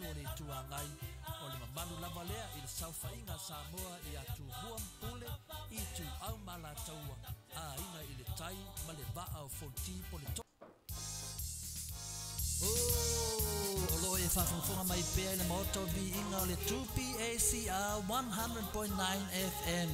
mamalu o le Itu Agai, o le mamalu lava lea i le saofaiga a Samoa ia Tumua ma Pule, Ituau ma Alataua, Aiga i le Tai ma le Vaa o Fonoti po le O lo o e faafogafoga mai pea i le Maota o Viiga o le 2PACR 100.9 FM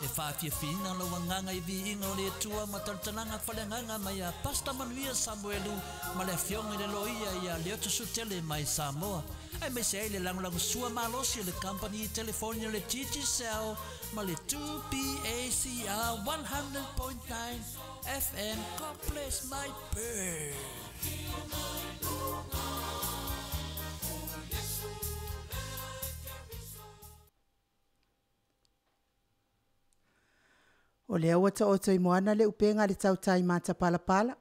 e faafiafiaina lou agaga i viiga o le Atua ma talatalaga faleagaga mai a Pastor Manuia Samuelu ma le Afioga i le Loia ia Leotasutele mai Samoa aemaise ai le lagolagosua malosi o le Kamupani Telefoni o le Digicel ma le 2PACR 100.9 FM. God bless my bird. O lea ua taoto i moana le upega a le tautai matapalapala,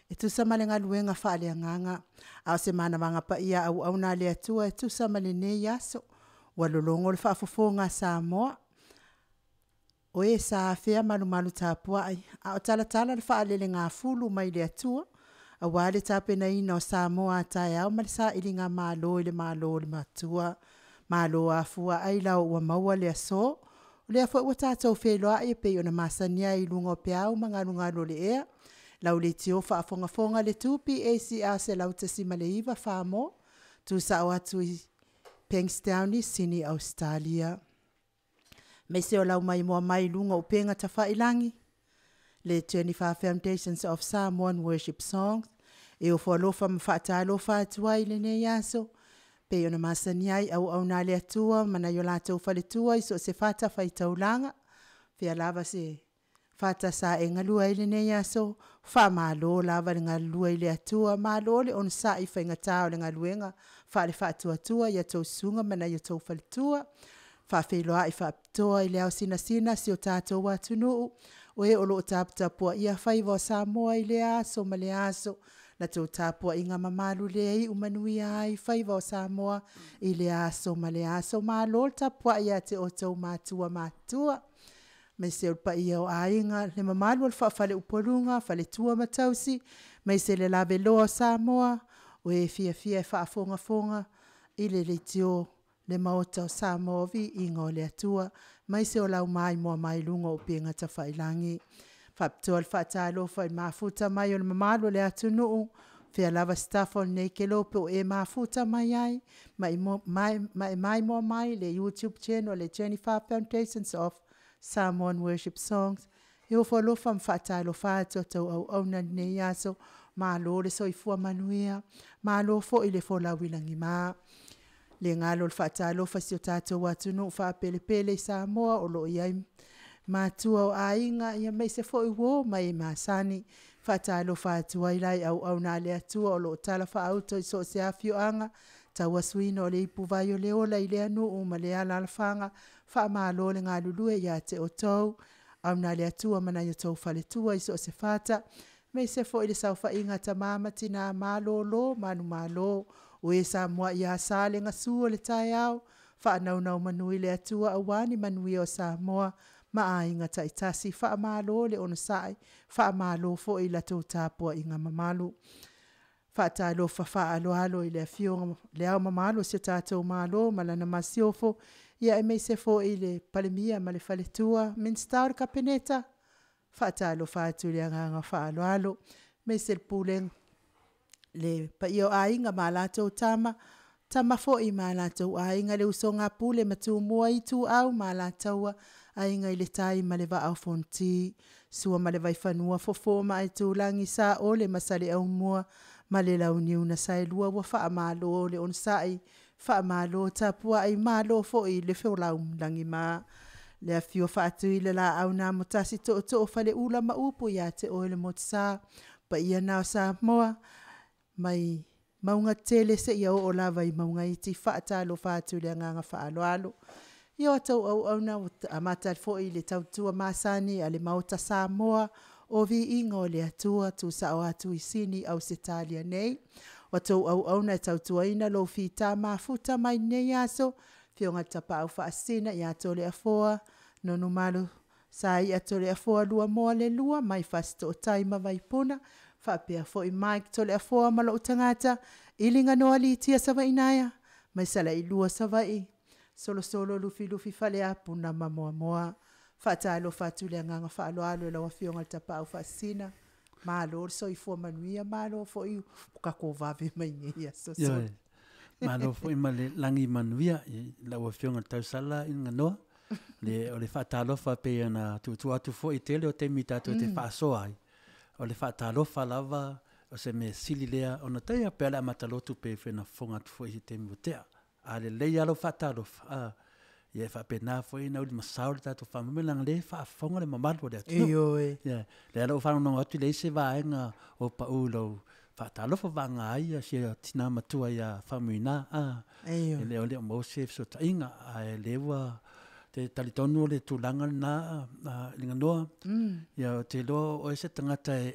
e tusa ma le galuega faaleagaga, a o se manavaga paia auauna a le Atua e tusa ma lenei aso. Ua lologo le faafofoga a Samoa, o e sa afea malumalu tapuai, a o talatala le faalelegafulu mai le Atua, aua le tapenaina o Samoa a taeao ma le sailigamalo i le Malo o le Matua. Malo afua ailao ua maua le aso. O lea foi ua tatou feiloai e pei ona masani ai i luga o peau ma galugalu o le ea, lau leitio faafogafoga i le 2PACR 101.9 Samoa, tu sao atu i Bankstown i Sini Ausetalia. Aemaise o lau maimoa mai i luga o upega tafailagi, le Tenifa Foundations of Samoan Worship Songs. E ofo alofa ma faatalofa atu ai i lenei aso, pei ona masani ai auauna a le Atua ma nai o latou faletua i so o se fatafaitaulaga, fea lava se fata sa e galue ai i lenei aso, faamalo lava le galulue i le Atua, malo le onosai i faigata o le galuega faale-faatuatua i a outou susuga ma nai o outou faletua. E faafeiloai faapitoa i le ao sinasina o si o tatou atunuu, o e o lo o taputapuaia faiva o Samoa i lea aso ma lea aso, la outou tapuaiga mamalu lea e iu manuia ai faiva o Samoa i lea aso ma lea aso. Malo le tapuai ia te outou matua matutua, aemaise o le paia o aiga, le mamalu o le faa-faleupoluga, faletua ma tausi, aemaise le lavaloa o Samoa, o e fiafia e faafogafoga i le leitio le Maota o Samoa, viiga o le Atua, aemaise o lau maimoa mai i luga o upega tafailagi. E faapitoa le faatalofa i le mafuta mai o le mamalu o le atunuu, fea lava se tafa o lenei kelope o e mafuta mai ai ma e maimoa mai i le YouTube Channel a le Tenifa Foundations of Samoan Worship Songs. E ofo alofa ma faatalofa atu a outou auauna i lenei aso, malo le soifua manuia, malo foi le folau i lagima. Le galo i le faatalofa i si o tatou atunuu faapelepele i Samoa o lo o i ai matua o aiga, aemaise foi uo ma e masani. E faatalofa atu ai la i auauna a le Atua o lo o talafaauto i so o se afioaga, tauasuina o le ipuvai o le ola i lea nuu ma lea alaalafaga, faamalo le galulue ia te outou, auauna a le Atua ma nai o outou faletua i so o se fata, aemaise foi le saofaiga a tama ma tina malolo manumalo, o e sa muai asa le gasu o le taeao, faanonomanu i le Atua aua ni manuia o Samoa ma aiga taitasi. Faamalo le onosai, faamalo foi i la outou tapuaiga mamalu. Faatalofa faaaloalo i le Afioga i Le Ao Mamalu o si o tatou Malo ma lana Masiofo, aemaise foi le Palemia ma le Faletua, Minisita o le Kapeneta, faatalofa atu i le agaga faaaloalo, aemaise le Pulega, le paia o Aiga ma latou Tama, Tama foi ma latou Aiga, le usoga a Pule ma Tumua, Ituau ma Alataua, Aiga i le Tai ma le Vaa o Fonoti, Sua ma le Vaifanua, Fofo ma Aitulagi, Saole ma Saleaaumua ma le Launiu na Saelua. Ua faamalo le onosai, faamalo tapuai, malo foi le folau i lagima. Le afio o Faatui le Laau na Amotasi, Tootoo o Faleula ma upu ia te oe le Motusa. O paia na o Samoa mai mauga tetele seia oo lava i mauga iti. E faatalofa atu i le agaga faaaloalo. Ia o outou auauna ua amata foi i le tautua masani a le Maota Samoa, o viiga o le Atua, tuusao atu i Sini Ausetalia nei. O a outou auauna e tautuaina lou fita mafuta mai lenei aso, Afioga i le Tapaau Faasisina ia Toleafoa Nonumalo Saia Toleafoa Luamoa le mai Fasitootai ma Vaipuna, faapea foi Mike Toleafoa ma lou tagata, Iliganon Alitia Savaiinaea. mai Salailua Savaii, Solosolo Lufilufi Faleapuna ma Moamoa. Faatalofa atu le agaga faaaloalo i lau Afioga i le Tapaau Faasisina, malo le soifua manuia, malo foi ua tatou vave mai nei aso. Ioe, malo foi ma le lagi manuia i lau Afioga i le Tausala Ganoa. Le, o le faatalofa pei ona tuutuu atu foi i tele o taimi tatou te faasoa ai, o le faatalofa lava o se mea sili lea ona taia pea le amata lotu pei foi ona fofoga atu foi i se taimi ua tea. A lelei lava lau faatalofa, a, ia e faapena foi ona ulimasao le tatou faamoemoe leaga o lea e faafofoga le mamalu o le atunuu. Ioe. Ia, lea la ua faalogologo atu e leai se vaega o pau i lau faatalofa vaaga ai ia si tina matua ia Faumuina, a, Ioe. e le o le o maua se fesootaiga, ae o lea ua te talitonu o le tulaga lena a Ganoa, ia ou te iloa o oe se tagata e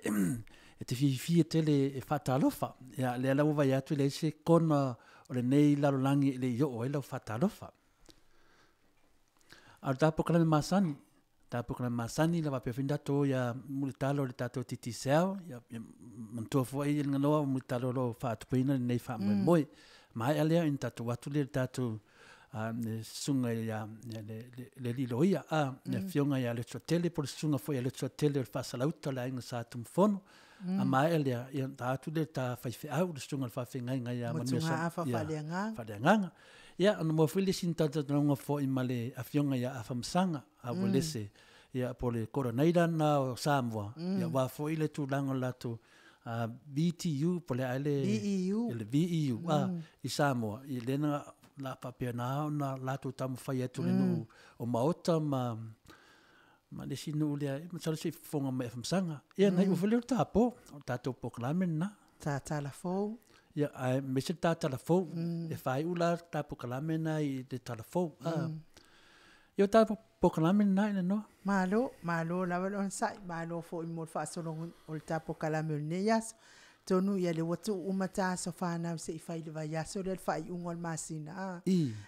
e te fiafia tele e faatalofa. Ia, lea la ua vaai atu e leai se kona o lenei lalolagi e le i oo ai lau faatalofa. A o le ta polokalame masani, ta polokalame masani la faapea foi ona tatou ia mulitalo i le tatou Digicel, ia manatua foi Ganoa o mulitalo o lo o faatupeina lenei faamoemoe. Maea lea ona tatou o atu lea i le tatou le susuga ia le alii loia, le Afioga ia Leuatetele po o le susuga foi ia Leuatetele o le Faasalauta o le Aiga Sa Tunumafono. A maea lea, ia ona ta o atu lea i le ta faifeau, le susuga i le faafeagaiga ia Motugaafa Faaleagaga. Faaleagaga. Ia ona maua foi le isi talatalanoaga foi ma le Afioga ia Afamasaga Uelese, ia po o le coordinator lena o Samoa, ia aua foi le tulaga o le latou VTU po o le a ea le VEU. Le VEU i Samoa, ia lea na o le a faapena ona latou taumafai atu i le nuu o Maota ma le isi nuu lea, masalo se i fofoga mai e Afamasaga. Ia ona iu foi lea o le ta po, o le tatou polokalame lena. Ta tala fou. Ia, aemaise le ta tala fou. E faaiu la le ta polokalame lena i le tala fou. Ia o ta polokalame lena Eleanor. Malo, malo lava le onosai, malo foi mo le faasologa o le ta polokalame o lenei aso. Atonu ia lea ua tuu uma ta aso fanau se i fai i le vaiaso lea le faaiuga o le masina. A.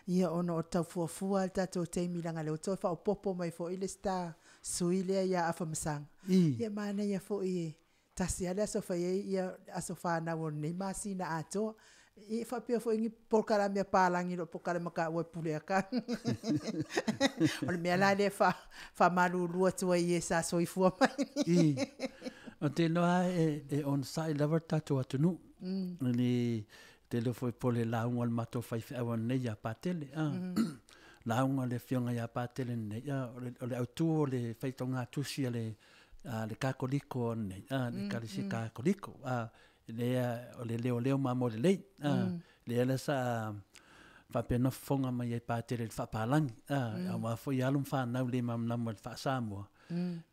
Ia ona o tau fuafua le tatou taimi leaga o lea ua toe faaopoopo mai foi le isi ta sui lea ia Afamasaga. Ia manaia foi e tasi lava le aso e fai ai ia aso fanau o lenei masina atoa. E faapea foi ni polokalame a palagi i lo polokalame a taua e pule ata. O le mea la lea e faamalulu atu ai i e sa soifua mai. Ou te iloa lava e onosai lava le tatou atunuu. I le tele foi po o le lauga a le matou faifeau ananei ia Patele, lauga a le afioga ia Patele ananei, o le autu o le faitauga tusi a le Kakoliko ananei, le Ekalesia Kakoliko, lea o le leoleo mamoe lelei, lea la sa faapea ona fofoga mai ai Patele i le faapalagi, aua foi alo ma fanau le malamalama i le faa-Samoa.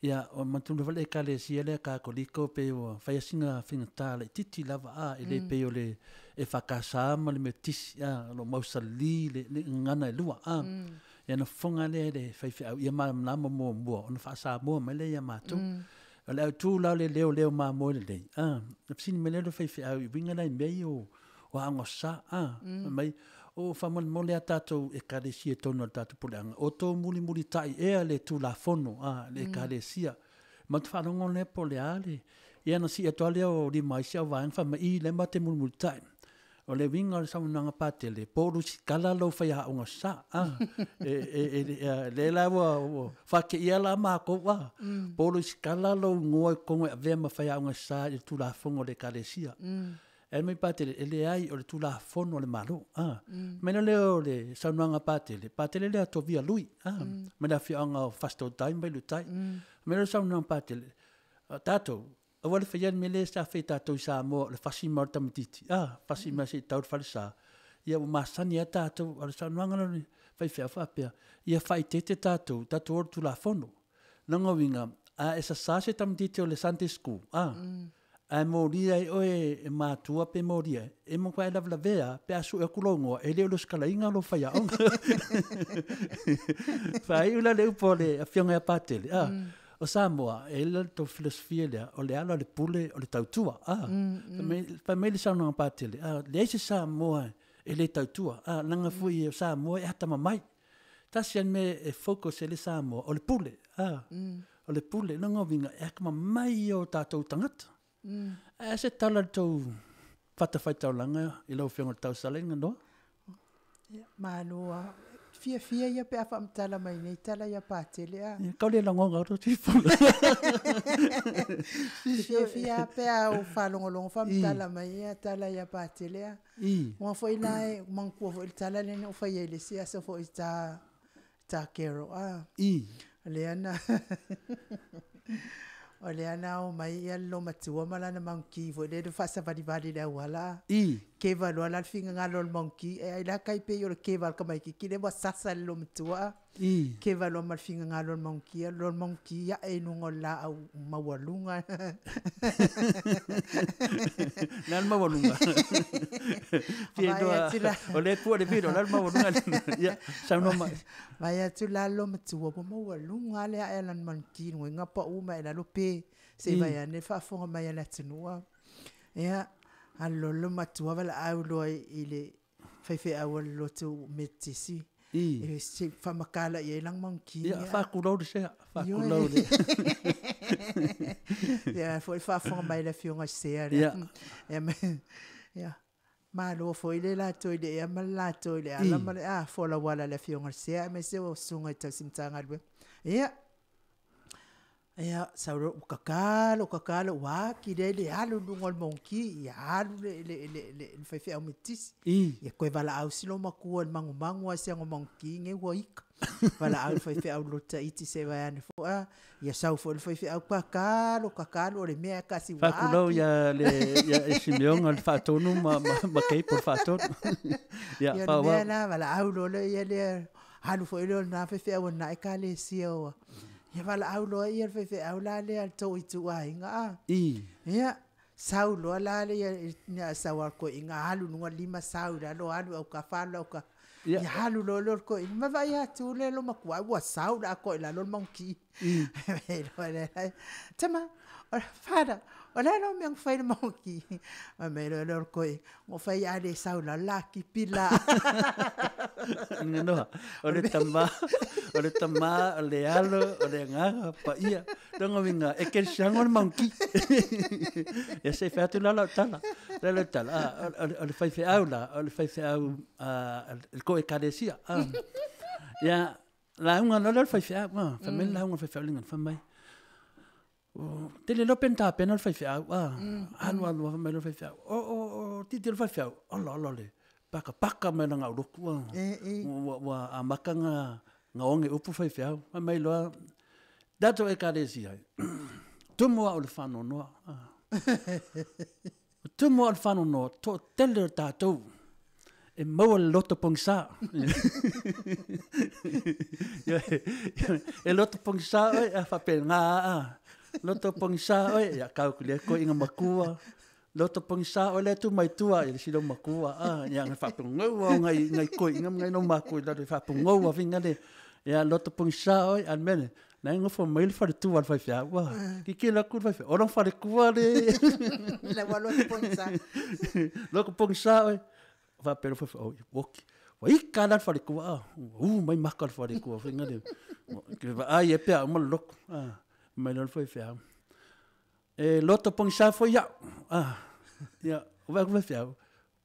Ia, o manatua foi le Ekalesia lea Kakoliko pei ua fai lava sina faigata laitiiti lava, e le pei o le EFKS ma le Metotisi, o lo o mausali le gagana e lua. Ia ona fofoga lea e le faifeau ia malamalama muamua ona faa-Samoa mai lea ia matou. O le autu la o le leoleo mamoe lelei, ona fesili mai lea o le faifeau i uiga la i mea ia o aoga sasa, fai mai, o faamolemole a tatou Ekalesia i totonu o le tatou puleaga, o outou mulimulitai ea le Tulafono a le Ekalesia? Matou faalogo lea po o le a le… Ia ona sii atu lava lea o lima o isi au vaega fai mai, i lea matou te mulimulitai. O le uiga o le saunoaga a Patele, po o lusitala lou faiaoga sasa, lea la ua faateia la matou, po o lusitala lou igoa i totonu e avea ma faiaoga sasa i le Tulafono a le Ekalesia. Ae fai mai Patele, e leai, o le Tulafono a le Malo. Ona fai mai lea o le saunoaga a Patele, Patele lea Tovia Lui, mai le afioaga o Fasitootai ma Vailuutai. Fai mai lea o le saunoaga a Patele, o tatou, aua le faia le mea lea sa fai e tatou i Samoa o le fasi mai lava o le tamaitiiti, fasi mai seia tau i le falesa, ia ua masani lava tatou. A o le saunoaga la a le faifeau faapea, ia faaeteete tatou, tatou o i le Tulafono. O lona uiga, a e sasa se tamaitiiti o le Sunday School, ae molia ai oe e matua pe molia ai, e matua e lavelavea lava pe a sue atu lou igoa, e le o lesitalaina lou faiaoga. Faaiu la le upu a le Afioga ia Patele, o Samoa, e i ai le latou filosofia lea, o le ala o le pule o le tautua. Fai mai le saunoaga a Patele, leai se Samoa e le tautua, leaga foi o Samoa e atamamai. Tasi lava le mea e focus i ai le Samoa, o le pule. O le pule, o lona uiga, e atamamai ia o tatou tagata. Ae a se tala i le tou fatafaitaulaga i lau Afioga i le Tausala Ganoa? Ia, malo lava. Fiafia ia pe a faamatala mai nei tala ia Patele a. Ia, kau le lagoga o to pula. Fiafia lava pe a ou faalogologo faamatala mai ia tala ia Patele a. Ua foi la e manatua foi le tala lea na ou faia i le isi aso foi i ta ta Carol a. Lea na o lea na omai ia le olomatua ma lana manuki foi lea faasavalivali i le auala a. Keva loa la le finagalo o le manuki e ai la tai pei o le keva a le tamaitiiti lea ua sasa e le olomatua a. Keva loa ma le finagalo o le manuki, alu loa le manuki ae i luga o le laau maualuga. Le a le maualuga? Vaai atu la. O lea e pua le vilo, o le a le maualuga? Ia, saunoa mai. Vaai atu la le olomatua ua maualuga lava le ae a lana manuki i luga ina pau mai i lalo pe se i vaai ane le faafofoga mai a le atunuu. Ia, alu loa le olomatua valaau loa i le faifeau a le lotu Metotisi se i faamatala i ai lana manuki. Ia, faatulou le sea, faatulou le. Ia foi le faafofoga mai a le afioga i le Sea lea. Ia, malo foi le latou i le ea ma le latou i le ala ma le folau ala a le afioga i le Sea aemaise o susuga i tausi Matagaluega. Ia, Ia, sau loa ua tatalo, tatalo ua atili ai le alu i luga o le monki, ia alu le, le, le, le, le faifeau metotisi. Ia toe valaau si loomatua i le magumagu lava i si ana monki nei ua ita. Valaau i le faifeau lotu iti se i vae ane foi, a, ia sau foi le faifeau tatalo, tatalo, o le mea e tasi ua Faatulou ia le ia Simeona le Faatonu ma ma ma Keipo le Faatonu. Ia, Ia, o le mea la, valaau loa lea ia lea, alu foi lea o lena faifeau a lena ekalesia ua Ia valaau loa ia le faifeau la lea le tou ituaiga a. Ia, sau loa la le ia sau a le toeaina alu i luga lima sau i lalo alu i autafa alu i autafa. Ia alu loa lea o le toeaina ma vaai atu le loomatua ua sau le atoa i lalo le manuki. Tama, father, o le a lau mea na fai i le manuki? Fai mai loa lea o le toeaina, na ou fai a le sau i lalo o le a tipi le la. Noa, o le tama, o le tama, o le alo, o le agaga paia. Lona uiga, e kerisiano le manuki. Ia se i fai atu la lau tala. La lau tala, o le faifeau la, o le faifeau le tou ekalesia. Ia, lauga loa lea o le faifeau, fai mai le lauga a le faifeau lenei, fai mai, Tele loa pe na tapena le faifeau, a, alu alu lava fai mai loa le faifeau, o, o, o, tilotilo le faifeau, ola ola le pakapaka mai lana aulotu, a, ua, ua amata ona oge upu le faifeau. Fai mai loa, tatou Ekalesia e, tumu au i le faanoanoa, a, tumu au i le faanoanoa, toatele o tatou e maua le loto pogisa. E loto pogisa oe, a faapena a, loto pogisa oe, ia kau ku lea koiga makua, loto pogisa oe lea tu mai tua, ia le silo makua, a, ia na faapogou au ngai, ngai koiga ma ngai no makua i lalo e faapogou afinga le, ia loto pogisa oe, a le mea lea, na e nofo mai le faletua a le faifeau, a, kikilo atu le faifeau, o lona falekua le. La ua loto pogisa. Loto pogisa oe, faapea le faifeau, oi, oki. Ua ika la le falekua, a, ua u mai maka o le falekua, faiga le, ke vaai e pea uma le loto, a, mai loa le faifeau. E loto pogisa foi au, a, ia, o vaai atu le faifeau,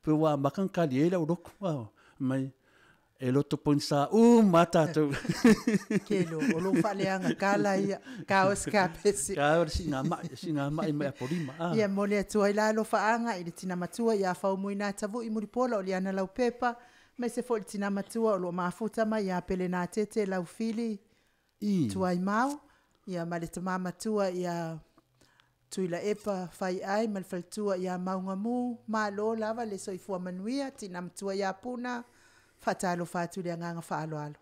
pe ua amata ona tali ai lau loto, a, mai, e loto pogisa uma lava tatou. Kelo, o lou faaleaga tala ia, ka o se kapesi. Ka o le siigamai, siigamai mai Apolima, a. Ia momoli atu ai la alofaaga i le tina matua ia Faumuina Tavui Mulipola o Liana Laupepa, aemaise foi le tina matua o lo o mafuta mai ia Pelenatete Laufili Tuaimau, ia ma le tama matua ia Tuilaepa Faiai ma le faletua ia Maugamu. Malo lava le soifua manuia, tina matua ia Puna, faatalofa atu i le agaga faaaloalo.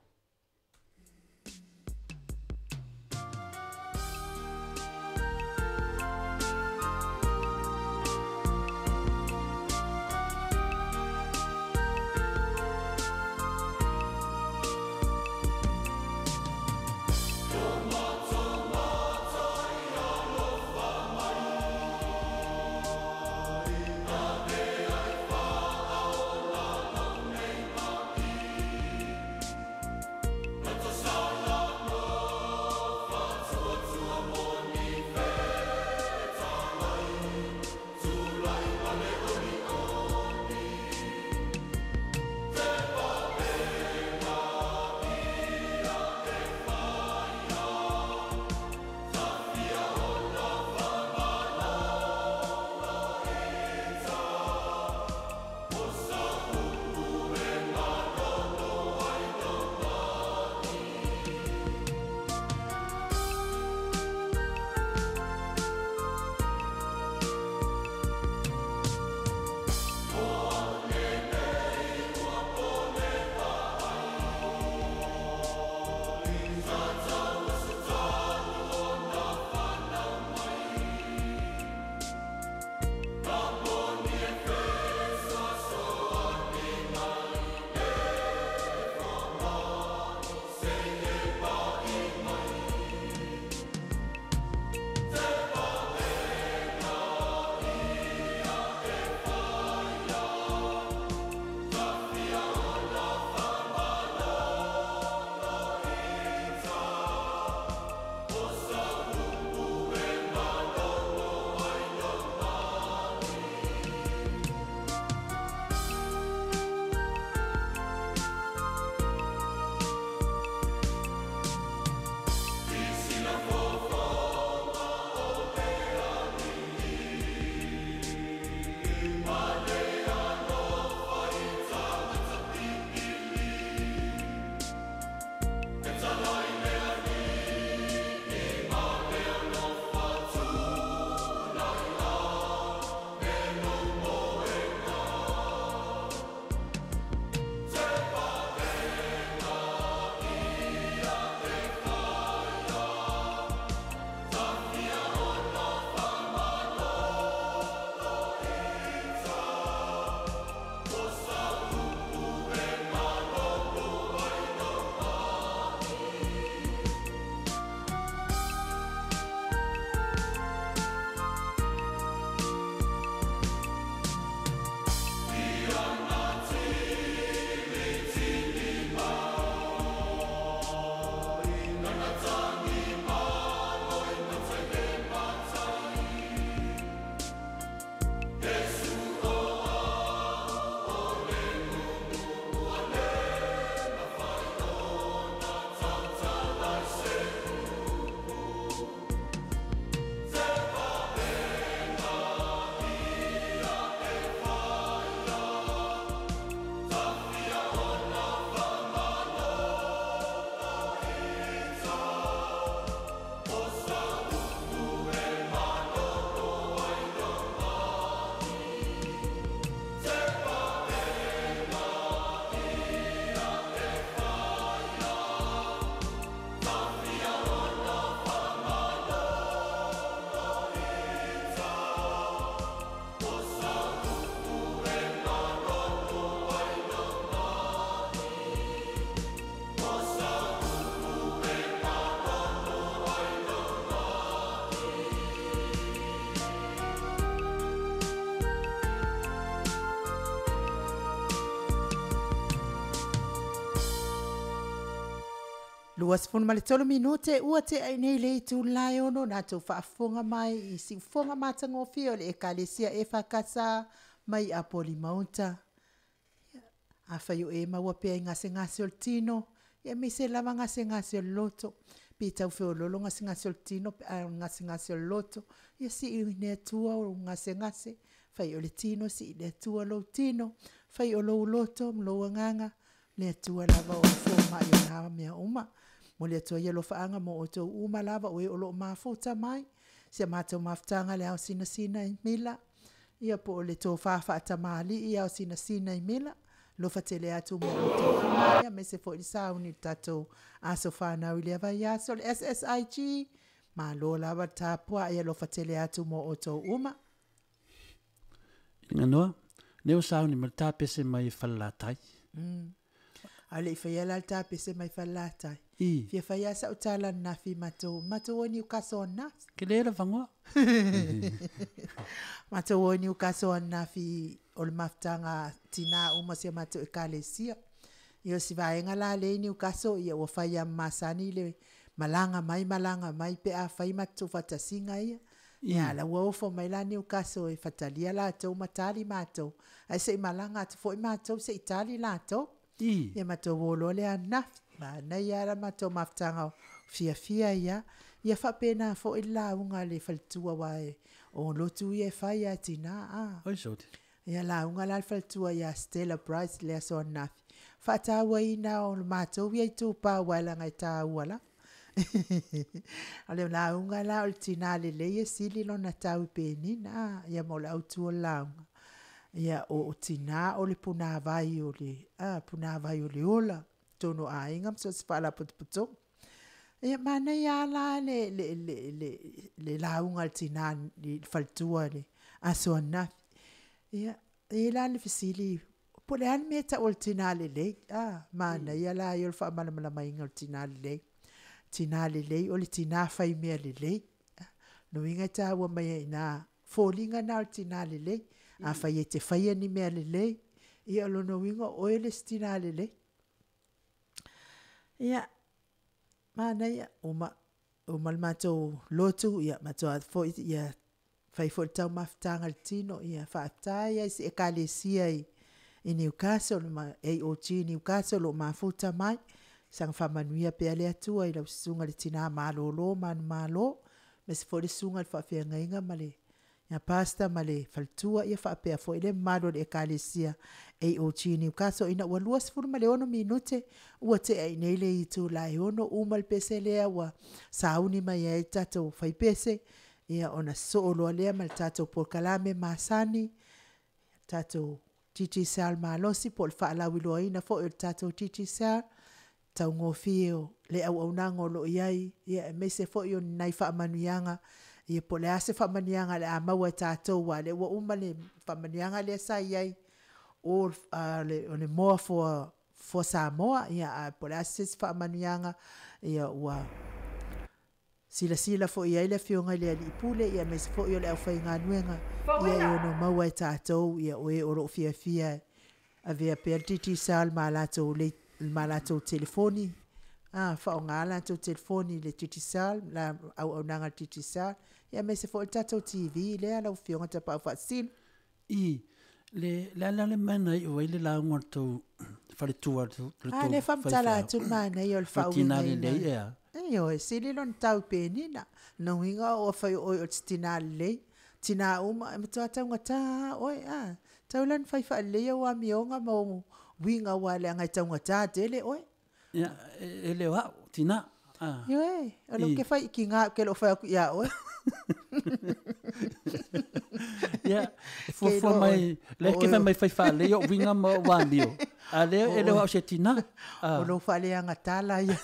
23 minute ua te'a nei le itulā e 6 na tou faafofoga mai i siufoga matagofie o le Ekalesia EFKS mai Apolima Mauta. Afai o e maua pea i gasegase o le tino, ia aemaise lava gasegase o le loto. Pe tau feoloolo gasegase o le tino pe a o le gasegase o le loto, ia sii i le Atua ou gasegase. Fai o le tino, sii i le Atua lou tino. Fai o lou loto ma lou agaga, le Atua lava o le foma'i o na mea uma. Momoli atu ai alofaaga mo outou uma lava o e o loo mafuta mai. Si a matou mafutaga le ao sinasina i Mila, ia po o le tofa faatamalii ao sinasina i Mila. Alofa tele atu mo outou uma, aemaise foi le sauni i le tatou aso fanau i lea vaiaso le SSIG. Malo lava le tapuai, alofa tele atu mo outou uma. Ina lea ua sauni ma le tapese mai Falelatai. A o le i faia la le tapese mai Falelatai. Fia fai lava sau tala ananafi matou, matou o i Newcastle ananafi. Tele le fanua. Matou o i Newcastle ananafi o le mafutaga a tinā uma o si a matou Ekalesia. Ia o si vaega la lea i Newcastle ia ua fai lava ma masani le malaga mai malaga mai pe a fai matou faatasiga ia. Ia a o la ua ofo mai la Newcastle e faatalia latou ma tali matou, ae se i malaga atu foi matou se i tali latou. Ia matou o loa lea ananafi, manaia lava le matou mafutaga fiafia ai lava. Ia faapena foi le lauga a le faletua aua o lotu ia e fai lava e tina a. Oi sole. Ia lauga la le faletua ia Stella Price i le aso ananafi, faatauaina o le matou ia itupa aua leaga e taua lava. O le lauga la o le tina lelei e sili lona tau i penina a, ia ma o le autu o le lauga, ia o tina o le punavai o le punavai o le ola i totonu o aiga ma so o se faalapotopotoga. Ia manaia lava la le le le le le lauga a le tina i le faletua i le aso ananafi. Ia, e i ai la le fesili, po o le a le mea e tau o le tina lelei? A, manaia la ia o le faamalamalamaina o le tina lelei. Tina lelei o le tina fai mea lelei. Lona uiga e taua mai ai i ina, foliga na o le tina lelei. Afai e te faia ni mea lelei, ia o lona uiga o oe le isi tina lelei. Ia, manaia, uma uma le matou lotu, ia matou o atu foi fai foi le taumafataga i le tino, ia faafetai lava i si Ekalesia i Newcastle, AOG Newcastle o lo o mafuta mai. Saga faamanuia pea le Atua i lau susuga i le tina malolo manumalo, aemaise foi le susuga i le faafeagaiga ma le ia Pastor ma le faletua, ia faapea foi le mamalu o le Ekalesia AOG Newcastle. Ina ua 26 minute ua tea i nei le itula e 6, uma le pese lea ua sauni mai ai le tatou faipese, ia ona sosoo loa lea ma le tatou polokalame masani, tatou Digicel malosi po o le faalauiloaina foi o le tatou Digicel, taugofie o le auaunaga o lo o i ai, aemaise foi o ni nai faamanuiaga, ia po o le a se faamanuiaga o le a maua e tatou aua o lea ua uma le faamanuiaga lea sa i ai o le More for Samoa, ae po o le a se isi faamanuiaga ua silasila foi i ai le Afioga i le Alii Pule, aemaise foi o le aufaigaluega, e ono maua e tatou o e o lo o fiafia e avea pea le Digicel ma latou telefoni. Faaaoga latou telefoni i le Digicel, la auaunaga a le Digicel, ia aemaise foi le tatou TV lea lau Afioga Tapaau Faasisina. I, le, le a la le mea na iu ai le lauga a le tou faletua le tou A lea faamatala atu le manaia o le Tina faauigaina. lelei ea. Ioe, sili lona tau i penina. Lona uiga ua fai o oe o le tina lelei. Tina uma e matua taugata lava oe. A, tau la ina fai faalelei au amioga ma ou uiga aua leaga e taugata tele oe. Ia, e le o au, tina. Ah. Ioe, o lea ou te fai i tiga ou te le o fai atu ia oe. Ia, e fuafua mai, lea e te fai mai fai faalelei ou uiga ma ou amio, a lea e le o au se tina. O lou faaleaga tala ia.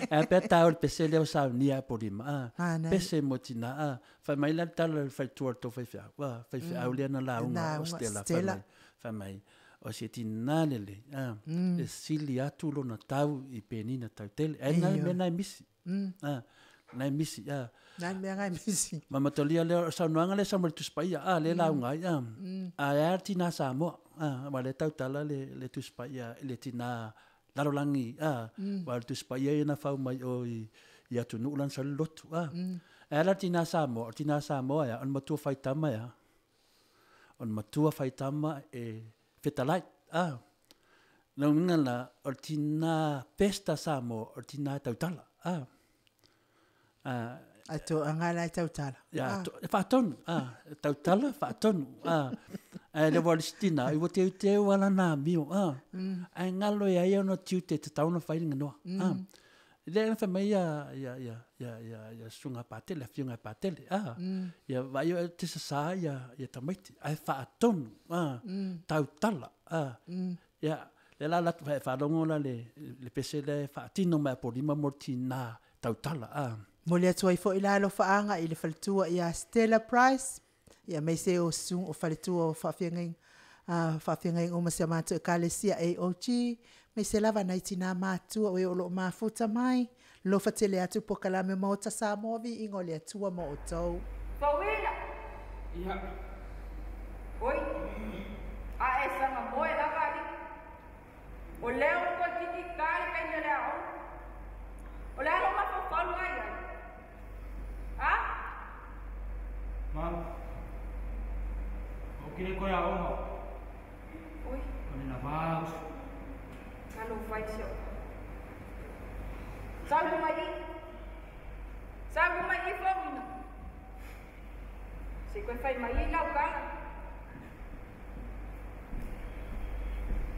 E a pea taua i le pese lea o saunia Apolima, a, pese mo tina, a, fai mai la le tala i le faletua o le tou faifeau, a, faifeau lea na lauga o Stella, fai mai, fai mai, o se tina lelei, a, e sili atu lona tau i penina tau tele. Ae na le mea na e misi. A, na e misi, a. Na le mea na e misi. Ma matalia lea o saunoaga lea sa mai le Tusi Paia, a, lea e lauga ai, a. A e a le tina Samoa, a, aua o lea e tautala le Tusi Paia i le tina lalolagi, a, aua o le Tusi Paia ia na fau mai o i atunuu la na sau ai le lotu, a. Ae a la le tina Samoa? O le tina Samoa e a? O le matua faitama e a? O le matua faitama e fetalai, a. Lona uiga la, o le tina Pesta Samoa, o le tina tautala, a. A. A toaga la e tautala. Ia, e faatonu, a, tautala, faatonu, a. Ae le ua le isi tina, ua teuteu lava lana amio, a. Ae galo ia ia ona tiute e tatau ona fai le ganoa, a. Lea na fai mai ia ia ia ia ia ia susuga Patele, afioga ia Patele, a. Ia vaai e te sasa ia ia tamaiti, ae faatonu, a, tautala, a. Ia, lea la alu atu faalogo la le pese lea e faatino mai Apolima mo le tina tautala, a. Momoli atu ai foi la alofaaga i le faletua ia Stella Price, ia aemaise o o faletua o faafeagaiga faafeagaiga uma si a matou Ekalesia AOG, aemaise lava nai tina matutua o e o lo o mafuta mai, lofa tele atu polokalame Maota Samoa, viiga o le Atua ma outou. Fauina! Ia. Oi, a e saga moe lava alii. O lea ua toe kikika le taimi o le aoga. O le a lou mafaufau lena i ai? A? Mama, ou te le toe aoga. Oi. O le lava uso. Talofa i si ou. Sau luma i. Sau luma i Fauina. Se koe fai mai i lau kala.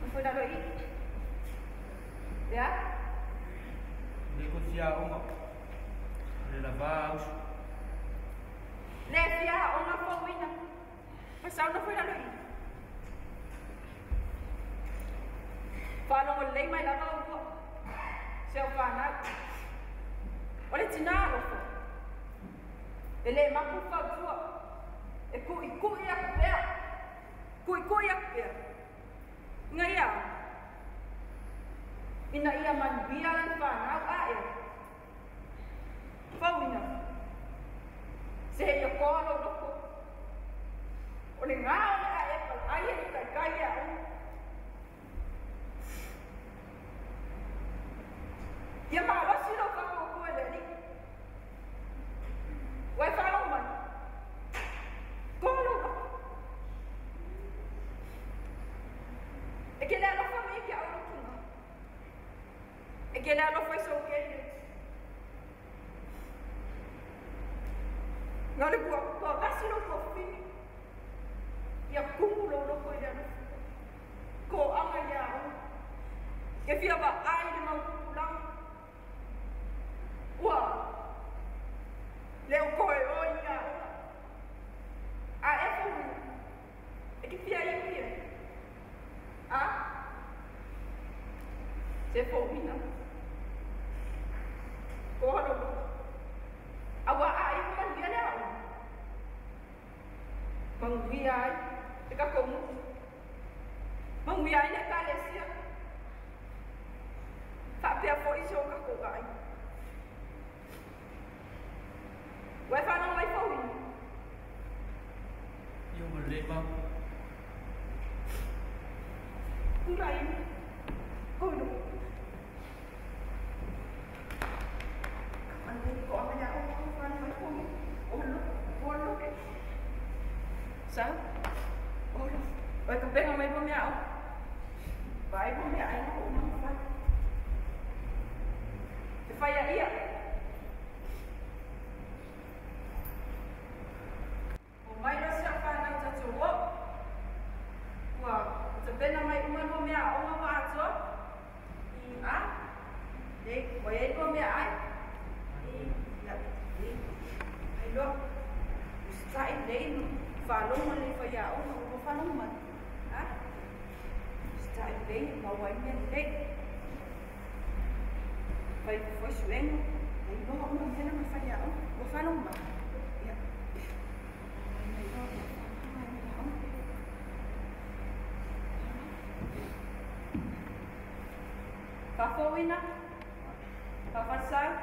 Ma foi lalo i. Ia? Le ko fia aoga. O le lava uso. Le fia aoga Fauina. Ma sau na foi lalo i. Faalogo lelei mai lava outou. Se o fanau. O le tinā alofa. E le mapu fautua. E kuʻikuʻi aku pea. Kuʻikuʻi aku pea. Ina ia ina ia manuia lana fanau a ea. Fauina. Se ia koa lou loko. O le gā o le a e palaai e le taitai e aoga. Ia malosi lou faapuapua i le Alii. Ua e faalogo mai. Koa lou loko. E ke le alofa mai ke au lou tuga. E ke le alofa i sou kele. Na le ua toagasi lou tuafafine. Ia kumu lou loko i le alofa. Koaga i le aoga. Ke fia vaai i le mau tupulaga. Ua le o koe o i le aoga. A e fauina. E ke fia iu ia. A? Se fauina. Koa lou loko. Aua a iu manuia le aoga. Manuia ai le tatou motu. Manuia ai le Ekalesia. Faapea foi si o tatou aiga. Ua e faalogo mai fauina. Ia ua lelei mama. Tulai koe loko. Sa. Olo. Oi ka penga mai mo mea o. Vai mo mea ai no uma fai. Te fai a ia. O mai la sia whanau tatou o. Ua te pena mai uma no mea o ma atoa. A? Le, ua iai mo mea ai. Ia, ai loa. Usita'i lei no whalonga le whai a o, ua whalonga mai. A? Usita'i lei, maua ai mea lei. Whai foi suenga. Ai loa uma mea na whai a o, ua whalonga mai. Ia. Ai loa, whalonga mai mea o. Fa'afouina. Fa'afalesau.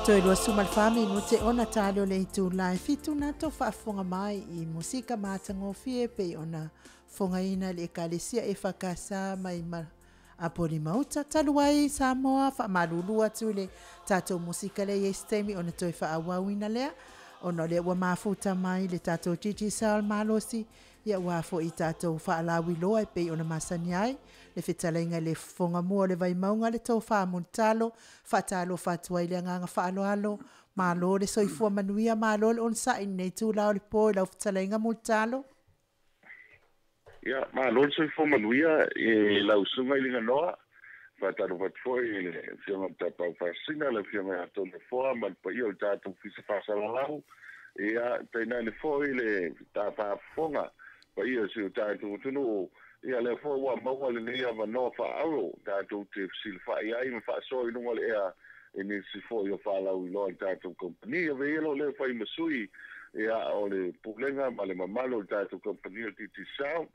Toi lua sumal whami no te ona tale o le itu lai fitu na tō whaafonga mai i musika mātangofie pe ona fongaina le ekalesia e whakasa mai ma apoli mauta taluai Samoa whaamalulu atu le tātou musika le yeistemi ona toi whaawawina lea ona le ua mafuta mai le tātou Gigi Sal Malosi ia ua fo i tātou whaalawi loa e pei ona masani ai le fetalenga le fonga mua le vaimaunga le tau whaamuntalo whaatalo whaatua i le anganga whaaloalo malo le soifua manuia malo le onsa i nei tū lao le pō i lau fetalenga multalo. Ia, malo le soifua manuia e lau sunga i linga noa whaatalo whatua i le whianga tapau whaasina le whianga atone foa ma le paia o le tātou fisa whaasalalau ia tēnā le foa i le tāwhaafonga paia si o tātou tunu ia le foa ua maua le nei avanoa whaaro tātou te silwhai ai ma whaasoa i lunga le ea e ni si foa i o whaalau i loa i tātou kompani a ve elo le whai masui ia o le pulenga ma le mamalo o tātou kompani o Titi Sound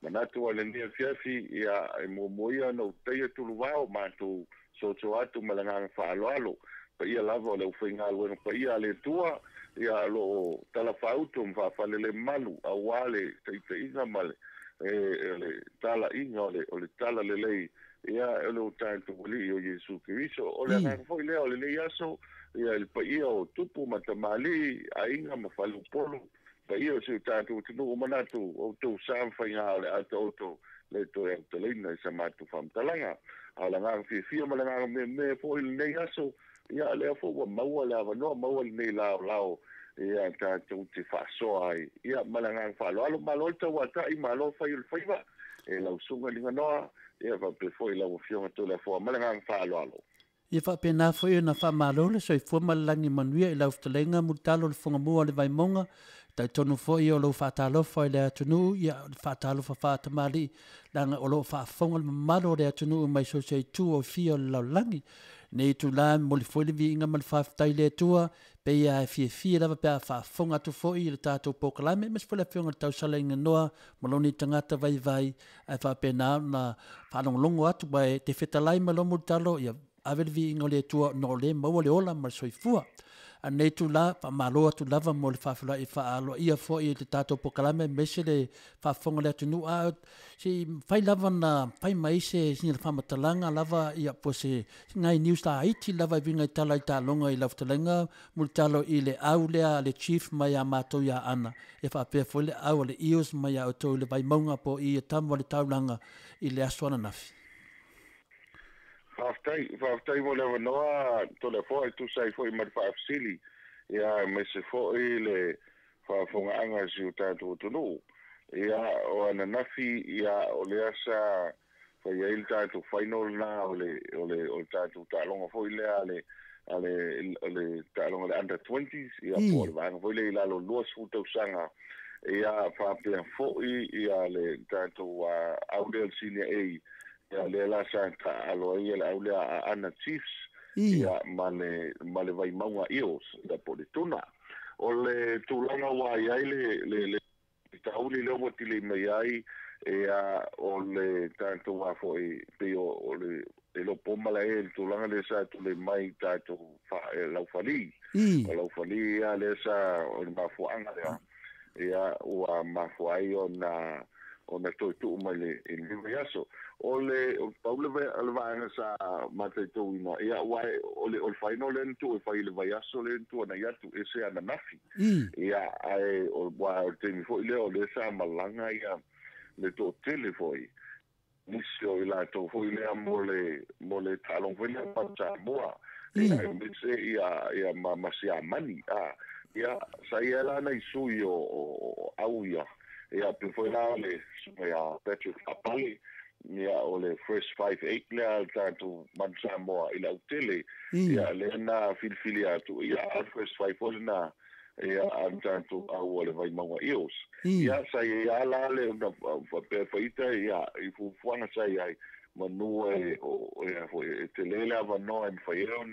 manatu a le nia fiafi ia e muamuia na uteia tuluwao mātou soto atu ma le nganga whaaloalo paia lava o le uwhaingaluenga paia a le tua ia lo tala whautu mwhawhale le malu a wale teiteinga ma le le tala inga o le tala lelei ia o le o wali o Yesu Keriso o le nganga foi lea o le nei aso ia le paia o tupu matamali a inga ma whalupolu paia o se o tātou tunu o manatu o tō sāmwhainga o le ata o tō le toe autalaina i sa matou faamatalaga. A o le agaga fiafia ma le agaga meamea fo'i i lenei aso, ia lea fo'i ua maua le avanoa, maua lenei laolao ia tatou te faasoa ai, ia ma le agaga faaaloalo. Malo le tauata'i, malo fai o le faiva e lau susuga i Liganoa, ia faapea foi lau Afioga Toleafoa, ma le agaga faaaloalo. Ia faapena foi ona faamalo le soifua ma le lagi manuia i lau fetalaiga Mulitalo le Fogamua o le Vaimauga. Talitonu foi o lou faatalofa i le atunuu, ia le faatalofa faatamalii, leaga o lo o faafofoga le mamalu o le atunuu mai so o se itu o fia o le lalolagi. Nei itula e momoli foi le viiga ma le faafetai i le Atua, pei lava e fiafia lava pe a faafofoga atu foi i le tatou polokalame, aemaise foi le Afioga i le Tausala Iganoa ma lona tagata vaivai, ae faapena ona faalogologo atu, aua e te fetalai ma lou mulitalo, ia ave le viiga o le Atua ona o lea e maua le ola ma le soifua. A lenei itula, faamalo atu lava mo le faafeiloai faaaloaia foi i le tatou polokalame, aemaise le faafofoga o le atunuu. A se i mafai lava ona fai mai se sina faamatalaga lava, ia po o se nai news laiti lava e uiga i tala i taaloga i lau fetalaiga Mulitalo i le au lea a le Chief mai ia matou ia Aana, e faapea foi le au a le Eels mai ia outou i le Vaimauga po o i Tama o le Taulaga i le aso ananafi. Faafetai, faafetai mo le avanoa Toleafoa e tusa ai foi ma le faafesili, ia aemaise foi le faafofogaaga a si o tatou atunuu. Ia, o ananafi, ia, o lea sa fai ai le tatou final lena o le, o le, o le tatou taaloga foi lea a le, a le, le taaloga le under 20s, ia, po o le vaega foi lea i lalo o le 20 tausaga, ia, faapea foi, ia, le tatou au lea o le Senior A, ia, lea la sa taaalo ai le au lea a Aana Chiefs, ia, ma le, ma le Vaimauga Eels, ia, po o le Tuna. O le tulaga ua i ai le, le, le tauli lea ua tilei mai ai, ia, o le tatou a foi, pei o le, e le o po malae i le tulaga lea sa tulei mai tatou laufali. O laufali ia lea sa, o le mafuaaga lea, ia, ua mafua ai ona ona toe tuu mai le i le vaiaso. O le pau le vaega sa mataitouina, ia, aua o le final lea na tuu e fai i le vaiaso lea na tuanai atu, e se ananafi. Ia, ae o le taimi foi lea o lea sa malaga ia le toatele foi, nisi o i latou foi lea mo le taaloga foi lea ma Samoa, ia, aemaise ia ma Siamani. Ia, sa ia la nai sui o au ia, ia, pe foi la le ia Patrick Apale, ia, o le first 5'8 lea le tatou Manu Samoa i le autele, ia, lea na filifili atu, ia, first 5 foi lena, ia, a le tatou au o le Vaimauga Eels. Ia, sa ia la le ona faapea faita, ia, i fuafuaga sa i ai, manu e, o, foi, e tele le avanoa e mafai ai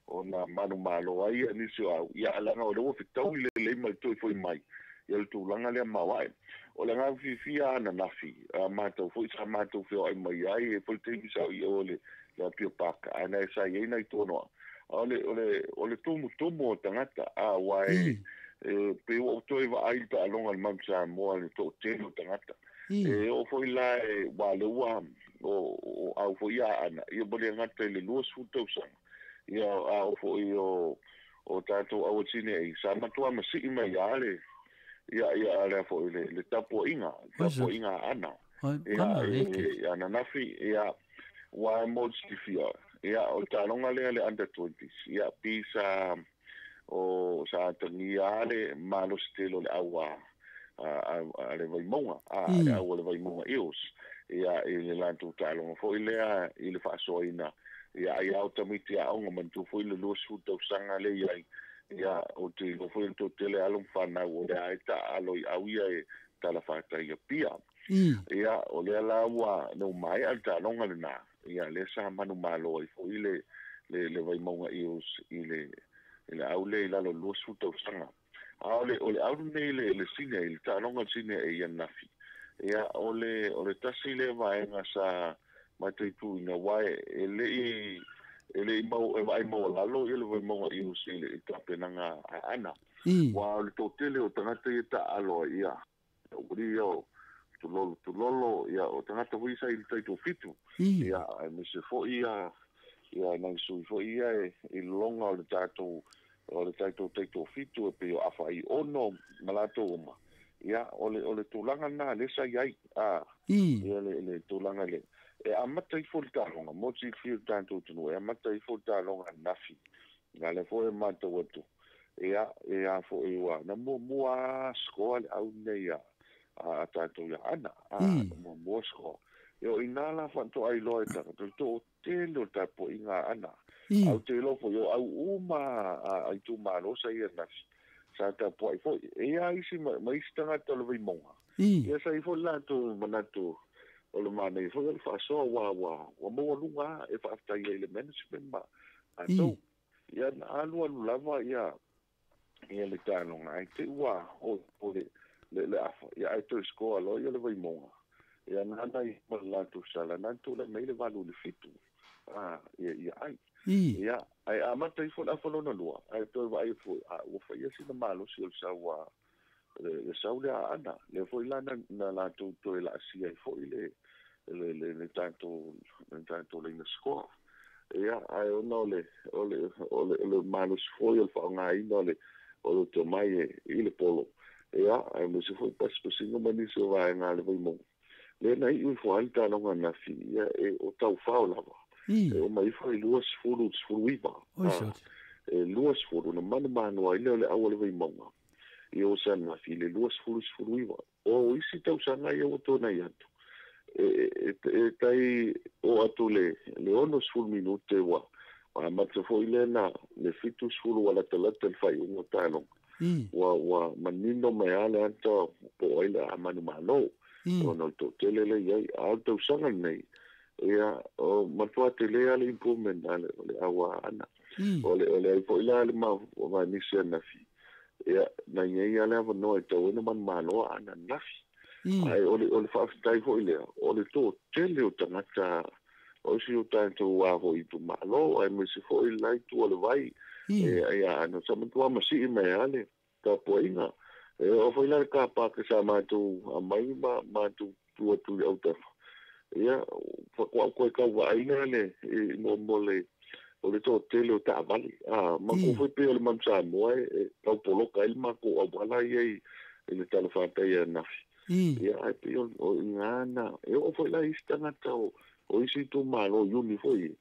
ona manumalo ai ia nisi o au, ia, leaga o le ua fetaui lelei ma le toe foi mai, ia le tulaga lea maoae. O le agaga fiafia ananafi, a matou foi sa matou feoai mai ai, e foi le taimi sa i o le Apia Park, ae na sa i ai nai tonoa. O le tumutumu o tagata, a ua e pe ua toe vaai le taaloga le Manu Samoa le toatele o tagata. E oo foi la e ua le ua o au foi ia Aana, ia mo le gata i le 20 tausaga, ia a o foi o tatou au tine ai, sa matua masii mai ia le, ia, ia, lea foi le tapuaiga, tapuaiga a Aana. Ia, ananafi, ia, ua mo silafia, ia, o le taaloga lea le under 20s, ia, pi sa, o, sa atagia le malosi tele o le au a le Vaimauga, a le au a le Vaimauga Eels, ia, i le latou taaloga foi lea i le faasoaina, ia, ai ao tamaiti aoga manatua foi le 20 tausaga lea i ai, ia, o te iloa foi le toatele alo ma fanau o lea e taaalo i au ia e talafatai Apia. Ia, o lea la ua no maea le taaloga lena, ia, lea sa manumalo ai foi le Vaimauga Eels i le au lea i lalo 20 tausaga. A o le au lenei le senior, i le taaloga le senior e ia nafi. Ia, o le tasi lea vaega sa mataituina, aua e le i mau, e vaai maualalo ia le Vaimauga Eels i le tapenaga a Aana. Ua o le toatele o tagata ia taaalo ai, ia, uli ia o tulolo, ia, o tagata foi sa i le taitofitu. Ia, aemaise foi ia, ia, nai sui foi ia i lologa o le tatou, o le tatou taitofitu e pei o afa i ono ma latou uma. Ia o le tulaga lena lea sa i ai ia le tulaga le e amata ifo le taaloga mo le silafia o le tatou atunuu e amata ifo le taaloga ananafi na lea foi e matau atu ia e a foi ua na muamua scoa le au nei a tatou ia Ana muamua scoa ia o ina la faatoa iloa e tagata le toatele o le tapuaiga a Ana au te iloa foi o au uma a itumalo sa ia ananafi sa tapuai foi e ia isi ma isi tagata o le Vaimauga ia sa i foi latou manatu o le manaia foi o le faasoa ua maualuga e faafetai ai le management ma tatou ia na alu alu lava ia le taaloga ai te ua o le afa ia ai toe scoa loa ia le Vaimauga ia nana i ma le latou sala na tulai mai le 8-7 ia ai ia ai amata ifo le afa lona lua ai toe vaai foi ua faia sina malosi o le sau le sau le Ana le foi la na latou toe laasia ai foi le tatou laina scoa ia ai ona o le malosi foi o le faaaogaina o le tomai i le polo ia ai mo se foi pasipasiga ma nisi o vaega a le Vaimauga le na iu ifo ai le taaloga ananafi ia e o taufao lava e uma ifo i 20-19 e 20 na manumanu ai lea o le au a le Vaimauga ia o sa ananafi i le 20-19 o isi tausaga ia ua tonai atu e tai o atu le 60 minute ua amata foi lea na le 70 ua latalata le faaiuga o taaloga ua manino mai lava le ata po o ai le a manumalo ona o le toatele lea i ai a o le tausaga lenei ia o matua tele lava le improvement a le au a Ana o le ai foi la le manisi ananafi ia na i ai lava le avanoa e tau ai ona manumalo a Ana ananafi ai o le faafetai foi lea o le toatele o tagata o si o tatou foi itumalo ai ma se foi la itu o le vai ia ana sa matua masii mai lava le tapuaiga e oo foi la le kapaka sa matou aumai ma matou tu atu i autafa ia faatoa koe tau vaaina le mo le o le toatele o taavale matou foi pei o le Manu Samoa e tau poloka ai le matou auala ia i le talafatai ananafi ia ai pei o iga na e oo foi la isi tagata o isi itumalo iuni foi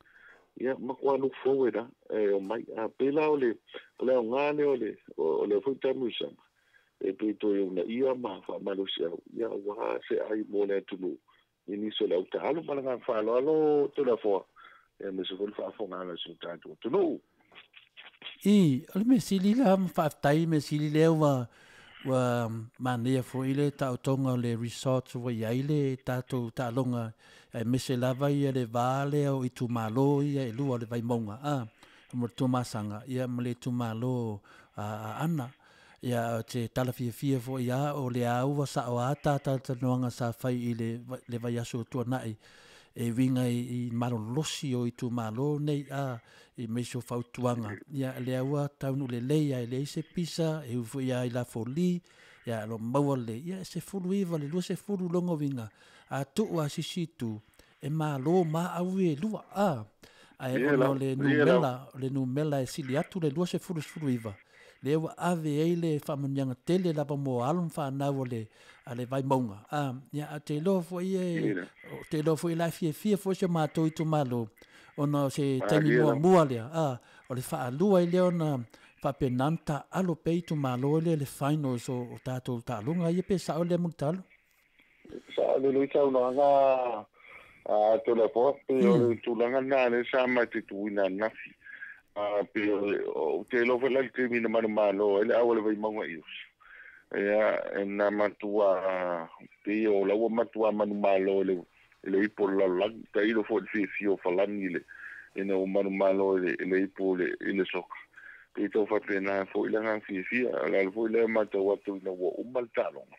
ia matua look forward e omai pei la o le aoga lea o le foi tamuisaga e pei toe uunaia ma faamalosiau ia aua se ai mo le atunuu i nisi o le autaalo ma le agaga faaaloalo Toleafoa ia aemaise foi le faafofogaaga a si o tatou atunuu. O le mea sili la ma faafetai mea sili lea ua manaia foi le taotoga o le resort ua i ai le tatou taaloga aemaise lava ia le va lea o itumalo ia e lua o le Vaimauga mo le Tuamasaga ia ma le itumalo a Ana ia te talafiafia foi a o le ua sao a tatalanoaga sa fai i le vaiaso o tuanai e uiga i malolosi o itumalo nei i meisi o fautuaga ia lea ua taunuu lelei ai leai se pisa e ui foi ia i lafoli ia lo maua lelei ia e 19 le 20 logo uiga a tuu a sisi itu e malo ma au e lua ae ona o le numera e sili atu le 20-19 lea ua ave ai le faamanuiaga tele lava mo alo ma fanau a le Vaimauga ia a te iloa foi te iloa foi la e fiafia foi si o matou itumalo ona o se taimi muamua lea o le faalua ai lea ona faapena ona taaalo pea itumalo lea le finals o tatou taaloga ia pe sao lea Mulitalo. Sao lelei saunoaga a Toleafoa pei o le tulaga lena lea sa maitauina ananafi pei o te iloa foi la le taimi na manumalo ai le au a le Vaimauga Eels ia na matua pei o la ua matua manumalo i le ipo o le lalolagi tailo foi le fiafia o Falani ina ua manumalo i le ipo i le soka pei tau faapena foi le agaga fiafia o le ala foi lea matau atu ina ua uma le taaloga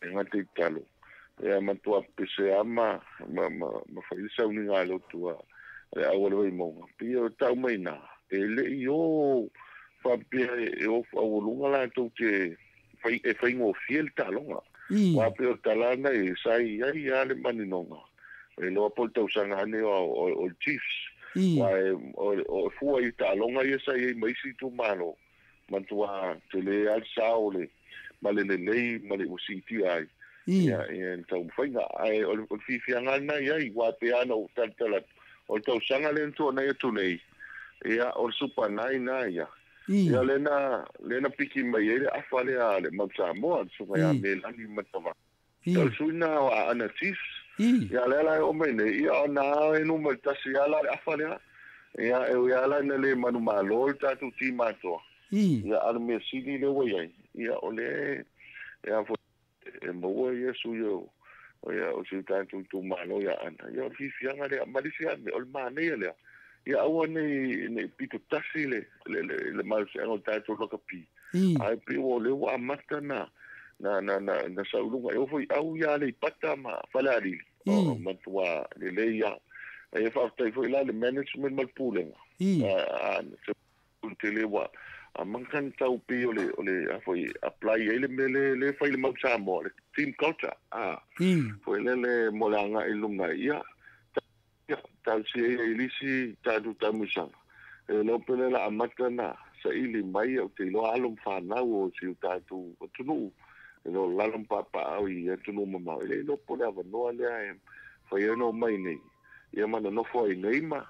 e gata i tatalo ia matua pese lava ma fai le sauniga a lotu a le au a le Vaimauga pei o tau mai ina e lei o faapea e o aualuga latou te e faigofie le taaloga aua pei o le tala lena e sa i ai lava le maninoga e iloa po o le tausaga ane o le Chiefs aua o fua i taaloga ia sa i ai ma isi itumalo matua tele lava le sao o le ma le lelei ma le ua siitia ai ia ia le taumafaiga ae o le fiafiaga lena i ai ua pei lava ona ou talatala atu o le tausaga lea na tuanai atu nei ia o le Super 9 na ia ia lena lena piki mai ai le afa lea a le Mau Samoa le susuga ia Melani Matavao o le sui lena o Aana Chiefs ia lea la e oo mai nei ia ona e numera 1 lava la le afa lea ia e ui lava la ina le manumalo le tatou team atoa ia a o le mea sili lea ua i ai ia o lea e a e maua ia sui o ia o si o tatou itumalo ia Aana ia o le fiafiaga lea ma le isi lava mea o le manaia lea ia aua nei pito tasi le le malosiaga o le tatou lakapi ae pei o lea ua amata na na sauiluga e oo foi au ia Aleipata ma Falealili o matua lelei lava e faafetai foi la le management ma le pulega tele ua amata ona tau pei o le a foi apply ai le mea le fai le Mau Samoa le team culture foi lele mo le agai i luga ia tausia ia i lisi tatou taumuisaga e leo pele la amata na saili mai ou te iloa alo ma fanau o si o tatou atunuu e lo lalo ma papaau i atunuu mamao e le iloa po o le avanoa lea e fai ai ona omai nei ia ma nonofo ai nei ma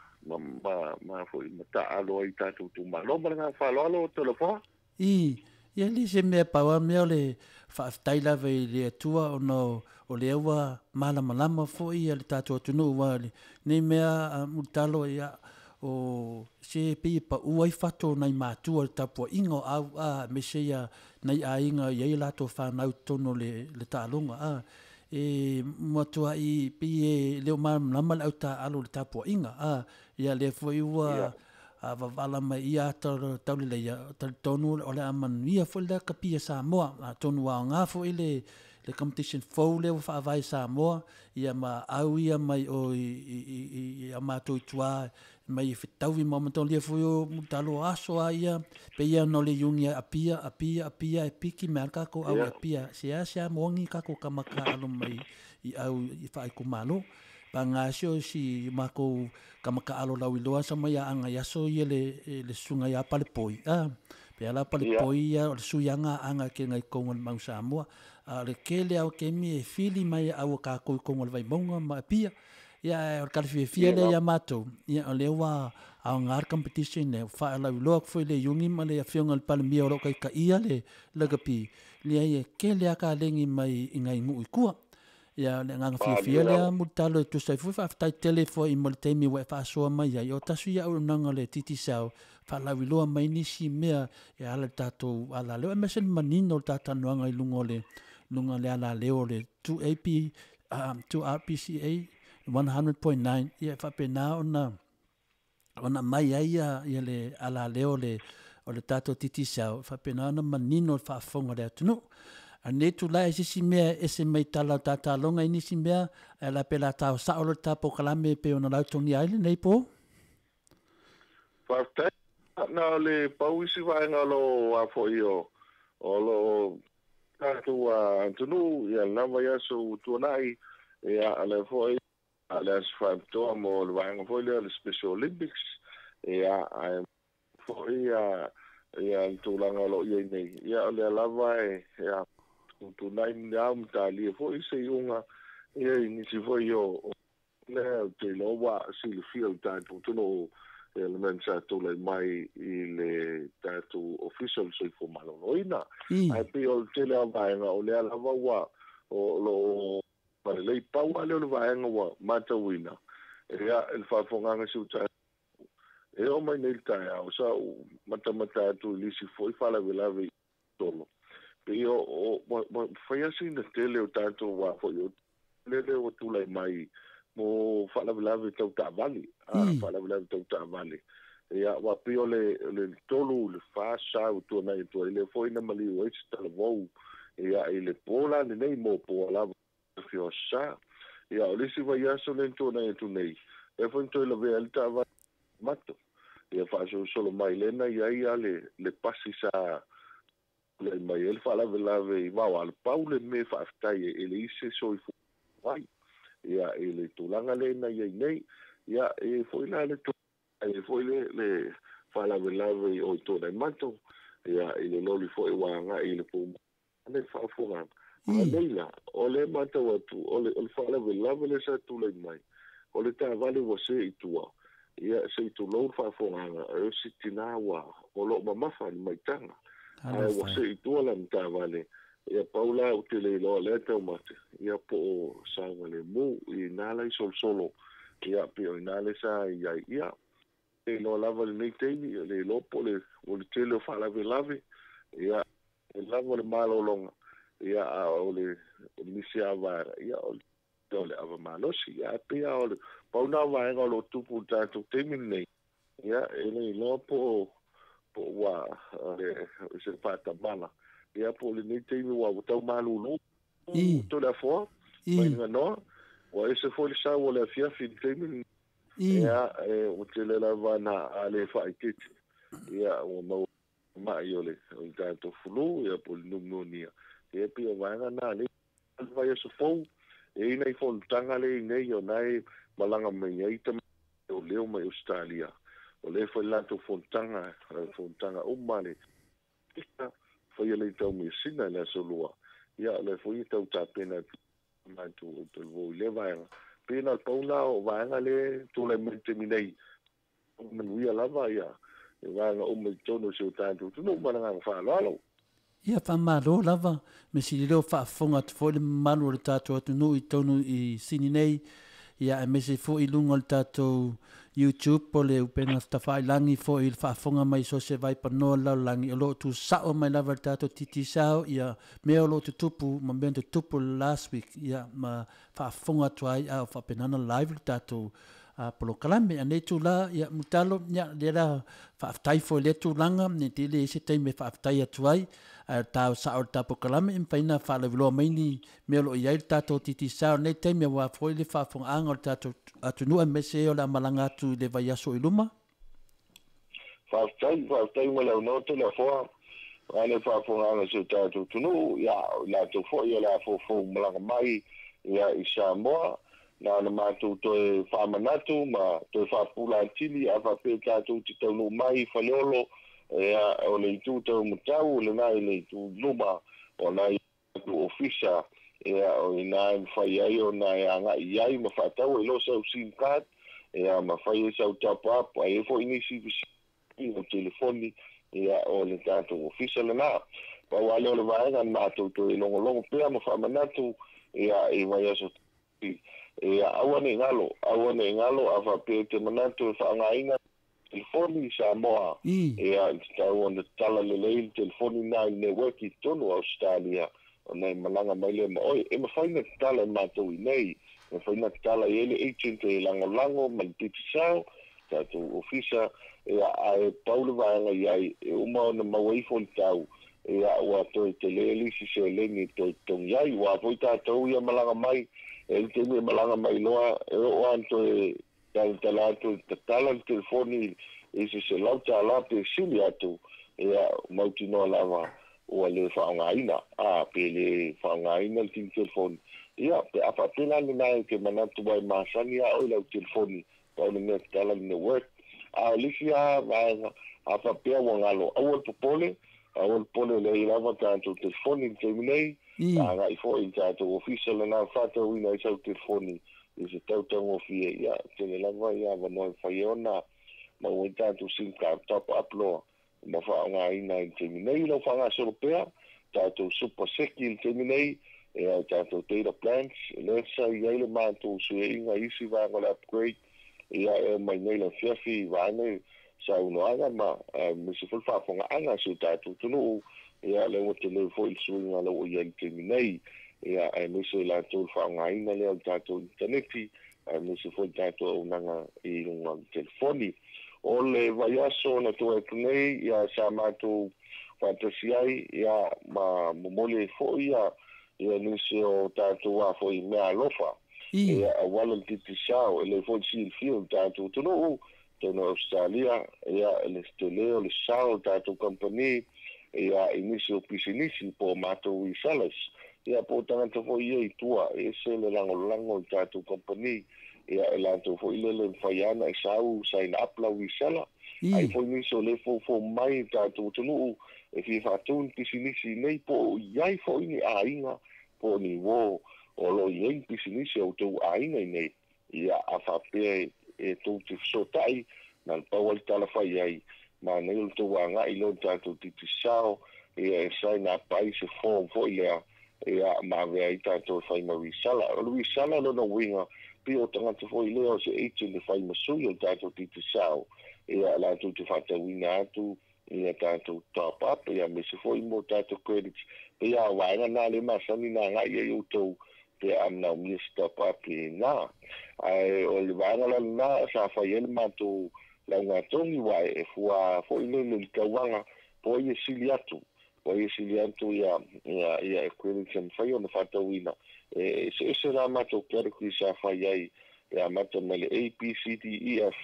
foi ma taalo ai tatou itumalo ma le agaga faaaloalo o Toleafoa. Ia le se mea pau lava mea o le faafetai lava i le Atua ona o lea ua malamalama foi le tatou atunuu aua lenei mea mulitalo ia o se pei e paua ai fato o nai matua i le tapuaiga o au aemaise ia nai aiga i ai latou fanau i totonu o le taaloga e matuai pei e le o malamalama le autaaalo i le tapuaiga ia lea foi ua vavala mai ia ata tauleleia talitonu o le a manuia foi le lakapi a Samoa atonu ua aoga foi le competition fou lea ua faavae i Samoa ia ma au ia mai o i a matou i tua mai fetaui ma matalia foi o mulitalo aso a ia pei ona o le iugi Apia Apia Apia e piki mai a kākou au i Apia sea moagi kākou kamaka alo mai i au i faaikumalo pagasio si makou kamaka alo lauiloa sa mai aga i aso ia le susuga ia Palepoi pe ala Palepoi ia o le suiaga aga ke ngai kongo le Mau Samoa a le kele au kemi e fili mai au o kākou i kongo le Vaimauga ma Apia ia o le kalafiafia lea ia matou ia o lea ua aoga le competition lea faalauiloa atu foi le iugi ma le afioga i le Palemia o loo kaitaia le lakapi lea ia kele a kalegi mai i ngai nuu i tua ia le agaga fiafia lea mulitalo e tusa ai foi faafetai tele foi mo le taimi ua e faasoa mai ai o tasu ia auaunaga o le Digicel faalauiloa mai nisi mea e ala i le tatou alaleo aemaise le manino o le tatalanoaga i luga o le luga le alaleo o le 2AP 2RPCA 100.9 ia faapena ona mai ai ia le alaleo o le tatou Digicel faapena ona manino le faafofoga o le atunuu. A nei tulai sisi mea ese mai tala o tataloga i nisi mea e la pe la tau sao le tapo kalame pe ona lau togia ai lenei po. Faafetai na o le pau isi vaega o loo a foi o loo tatou atunuu ia lena vaiaso ua tuanai ia le foi le aso faapitoa mo le vaega foi lea o le Special Olympics ia ae foi ia le tulaga o loo i ai nei ia o lea lava e tutunai le ao ma talia foi se iuga ia i nisi foi o lea ou te iloa ua silafia le tatou atunuu ia le mea sa tulai mai i le tatou ofisa o le soifua maloloina ae pei o le tele o vaega o lea lava ua o loo palelei pau lea o le vaega ua matauina ia le faafofogaaga si o e oo mai nei le taeao sa ou matamata atu i lisi foi faalavelave i tolo pei o fai lava sina tele o tatou a foi o lele ua tulai mai mo faalavelave tau taavale faalavelave tau taavale ia ua pei o le 3 le 4 sa ua tuanai atu ai lea foi na maliu ai se talavou ia i le po la lenei mo po lava fio sa ia o le isi vaiaso lea na tuanai atu nei lea foi na toe lavea ai le taavale mato ia faasolosolo mai lena i ai ia le pasi sa tulai mai ai le faalavelave i vao a le pau le mea faafetai e leai se soifua ai ia i le tulaga lea na i ai nei ia e foi la le e foi le faalavelave i o i tōnai mato ia i le loli foi ua agai i le pū Le faafofogaga anei la o le matau atu o le faalavelave le sa tulai mai o le taavale ua se i tua ia se i tulou le faafofogaga e o si tinā ua o loo mamafa le maitaga ae ua se i tua lana taavale ia pau la ou te le iloa lea taumate ia po o saogalemu i ina la i solosolo ia pe o ina le sa i ai ia e iloa lava lenei taimi le iloa po o le tele o faalavelave ia e lava le malologa ia a o le nisi a vaega ia o le ava malosi ia pei o le pau na vaega o lo tupu tatou taimi lenei ia e le iloa po ua se faatamala ia po o lenei taimi ua tau malulu Toleafoa mai Ganoa ua ese foi le sau o le afiafi i le taimi ia ua tele lava na a le faaitete ia ua maua mai o le tatou fulu ia po o le pneumonia ia pei o vaega na le vaiaso fou e i nai fonotaga le i nei o nae malaga mai ai o leo mai Australia o le foi latou fonotaga uma le faia le tau measina le aso lua ia le foi tau tapena matou o le vaega pe na pau na o vaega le tulai mai taimi nei manuia lava ia e vaega uma i totonu o si o tatou atunuu ma le agaga faaaloalo. Ia faamalo lava me silileo faafofoga atu foi le mamalu o le tatou atunuu i totonu i Sini nei ia aemaise foi i luga o le tatou YouTube po le upega tafailagi foi i le faafofoga mai so se vaipanoa le lalolagi o loo tusao mai lava le tatou titisao ia mea o loo tutupu ma mea tutupu last week ia ma faafofoga atu ai a o faapenana live le tatou polokalame anei tula ia mutalo ia le la faafetai foi le tulaga ne tele se taimi e faafetai atu ai tau sao le tatou polokalame e mafai ona faalauiloa mai ni mea o loo i ai le tatou titisao nei taimi aua foi le faafofogaaga o le tatou atunuu aemaise o le amalaga atu i le vaiaso i luma. Faafetai ma le aunoa Toleafoa a le faafofogaaga si o tatou atunuu ia latou foi o le a foufou malaga mai ia i Samoa na na matou toe faamanatu ma toe faapula atili a faapea tatou te taunuu mai i Faleolo ia o le itu taumatau lena i le itu luma o nai ofisa ia o ina e mafai ai ona e agai ai ma faatau ai loa sau SIM card ia ma fai ai sau top up ai foi nisi o telefoni ia o le tatou ofisa lena pau a lea o le vaega na matou toe logologo pea ma faamanatu ia i vaiaso ia aua ne i galo a faapea te manatu e faaaogaina telefoni i Samoa ia i tatau ona tatala lelei le telefoni na i le network i totonu o Australia ona e malaga mai lea ma oe e mafai na tatala e matou i nei e mafai na tatala i ai le agent e lagolago ma le titisao tatou ofisa ia ae pau le vaega i ai e uma ona maua ifo le tau ia ua toe tele le isi seleni toe totogi ai ua foi tatou ia malaga mai e le taimi e malaga mai loa e oo lava toe talatala atu tatala le telefoni i se $100 pe sili atu ia mautinoa lava ua le faaaogaina a pe le faaaogaina le tini telefoni ia pe a faapena lena e te manatu ai masani a oe lau telefoni pau le mea tatala le network a o le isi a vaega a faapea ua galo aua le popole aua le popole lea i lava tatou telefoni i le taimi nei agai foi i tatou ofisa lena faatauina ai sau telefoni i se tautagofie ia tele lava ia avanoa e fai ona maua ai tatou SIM card top up loa ma faaaogaina i le taimi nei lau faagasolo pea tatou super seki i le taimi nei ia tatou data plans lea sa i ai le matou suiaiga i isi vaega o le upgrade ia e mai nei le afiafi vaega saunoaga ma aemaise foi le faafofogaaga si o tatou atunuu ia lea ua tele foi le suiga lea ua i ai le taimi nei ia aemaise i latou le faaaogaina lea o le tatou initaneti aemaise foi le tatou auaunaga i luga o le telefoni o le vaiaso na toe atu nei ia sa matou faatasi ai ia ma momoli ai foi ia nisi o tatou a foi mea alofa ia auala le titisao e le foi silafia o le tatou atunuu totonu o Australia ia le tele o le sao o le tatou company ia i nisi o pisinisi po o matou resellers ia po o tagata foi ia i tua e ese le lagolago o le tatou company ia e latou foi lele mafai ana e sau sign up lau reseller Ai foi nisi o lē foufou mai i le tatou atunuu e fia faatu ni pisinisi iinei po o i ai foi ni aiga po o ni uō o lo o i ai ni pisinisi a outou aiga iinei. Ia, a faapea e tou te fesootai, na o le pau lava le tala fai ai, manaia o le tou agai loa i le tatou Digicel, ia e sign up ai se form foi lea, ia ma avea ai tatou e fai ma reseller. O le reseller lona uiga, pei o tagata foi lea o se agent e fai ma sui o le tatou Digicel, ia latou te faatauina atu ia tatou top up, ia aemaise foi mo tatou credits. Pei lava o vaega na lea e masani ona agai i ai outou pe a manaomia se top up i ina. Ae o le vaega la lena sa fai ai le matou laugatogi aua e fua foi lele i le tauvaga po o ai e sili atu, po o ai e sili atu ia ia credits e mafai ona faatauina. E eseese la matou category sa fai ai e amata mai le A, B, C, D, E, F,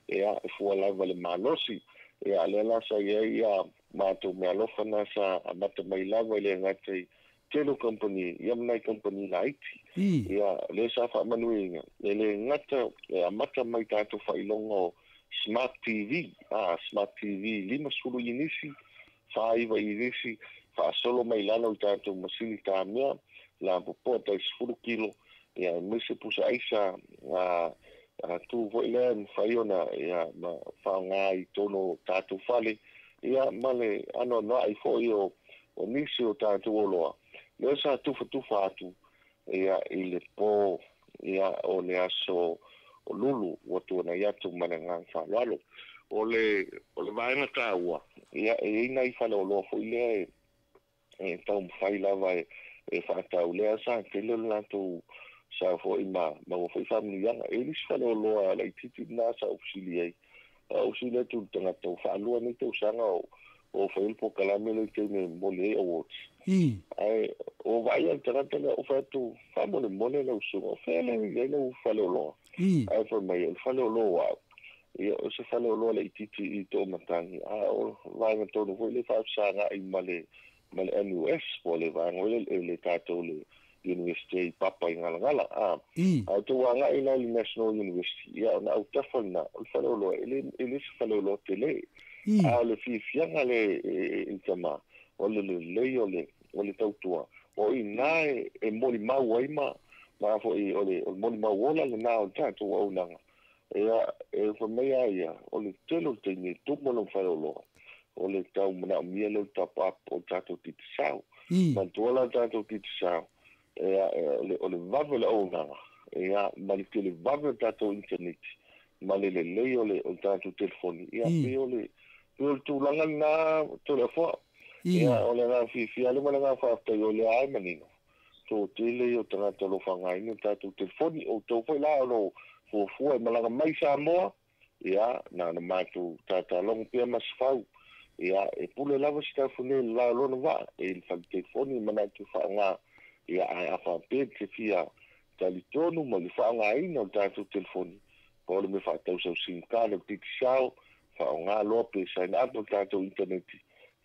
ea, e fua lava i le malosi. Ea, lea la sa i ai ia matou meaalofa na sa amata mai lava i le gata i tele o kamupani, ia ma nai kamupani laiti. Ia, lea sa faamanuiaina, e le gata e amata mai tatou faailoga o Smart TV, a, Smart TV 50 inisi, 49 inisi, faasolo mai lalo i tatou masini tamea, lapopoa tai 10 kilo, ia aemaise pusa aisa, a, a tu foi lea e mafai ona ia ma faaaoga i totonu o tatou fale, ia ma le anoanoai foi o o nisi o tatou oloa, lea sa tufatufa atu ia i le po ia o le aso o Lulu ua tuanai atu ma le agaga faaaloalo. O le o le vaega taua, ia e i ai nai faleoloa foi lea e e taumafai lava e e faatau lea sa tele o le latou sa foi ma maua foi faamanuiaga. E i ai le isi faleoloa laitiiti lena sa ou fesili ai, a ou fesili atu i le tagata ua faalua nei tausaga o o faia le polokalame lea i taimi e momoli ai awards. Ae ua vaai lava i le tagata lea, ou fai atu, faamolemole lau susuga, o fea lea e i ai lau faleoloa? Ae fai mai, o le faleoloa o au, ia o se faleoloa laitiiti i Toomatagi, a o le vaega tonu foi lea e faafesagai ma le ma le NUS, po o le vaega foi lea le tatou le Universite i Papa i Galagala. A, a outou agai la i le National University, ia ona autafa lena, o le faleoloa, e le, e le se faleoloa tele. A o le fiafiaga lea e, i le tama, o le lelei o le, o le tautua, o i ina e, e molimau ai ma, ma foi o le, o le molimau ola lena o le tatou auaunaga. Ia, e fai mai a ia, o le tele o le taimi e tumu lona faleoloa, o le tau manaomia lea o le top up o le tatou Digicel. Manatua la le tatou Digicel, ia, o le, o le vave o le auaunaga, ia, ma le tele vave o le tatou internet, ma le lelei o le, o le tatou telefoni, ia, pei o le, pei o le tulaga lena Toleafoa. Ia, o le agaga fiafia lea ma le agaga faafetai o lea lava e manino. Toatele ia o tagata o lo o faaaogaina le tatou telefoni. O outou foi la o lo o fuafua e malaga mai i Samoa, ia, na ona matou tatalogo pea ma se fau. Ia, e pule lava se taufune i le la o lona vaa, e i le fale telefoni e manatu e faaaoga. Ia, ae a faapea e te fia talitonu ma le faaaogaina o le tatou telefoni, pau o le mea faatau sau sim card o le Digicel, faaaoga loa pe sign up le tatou internet,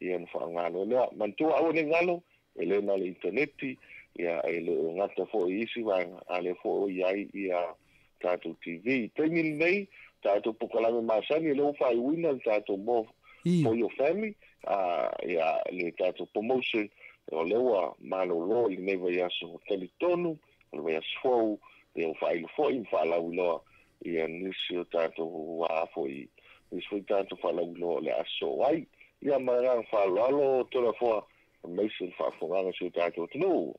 ia ona faaaoga loa lea. Manatua aua ne i galo, E le na o le initaneti, ia, e le o gata foi i isi vaega, a lea foi o i ai ia tatou TV. I taimi lenei, tatou polokalame masani, o lea ua faaiuina le tatou More for Your Family, a, ia, le tatou promotion, o lea ua malolo i lenei vaiaso talitonu, o le vaiaso fou, ia ua faailo foi ma faalauiloa ia nisi o tatou wā foi, nisi foi tatou faalauiloa o le a sosoo ai. Ia, ma le agaga faaaloalo, Toleafoa, aemaise le faafofogaaga a si o tatou atunuu.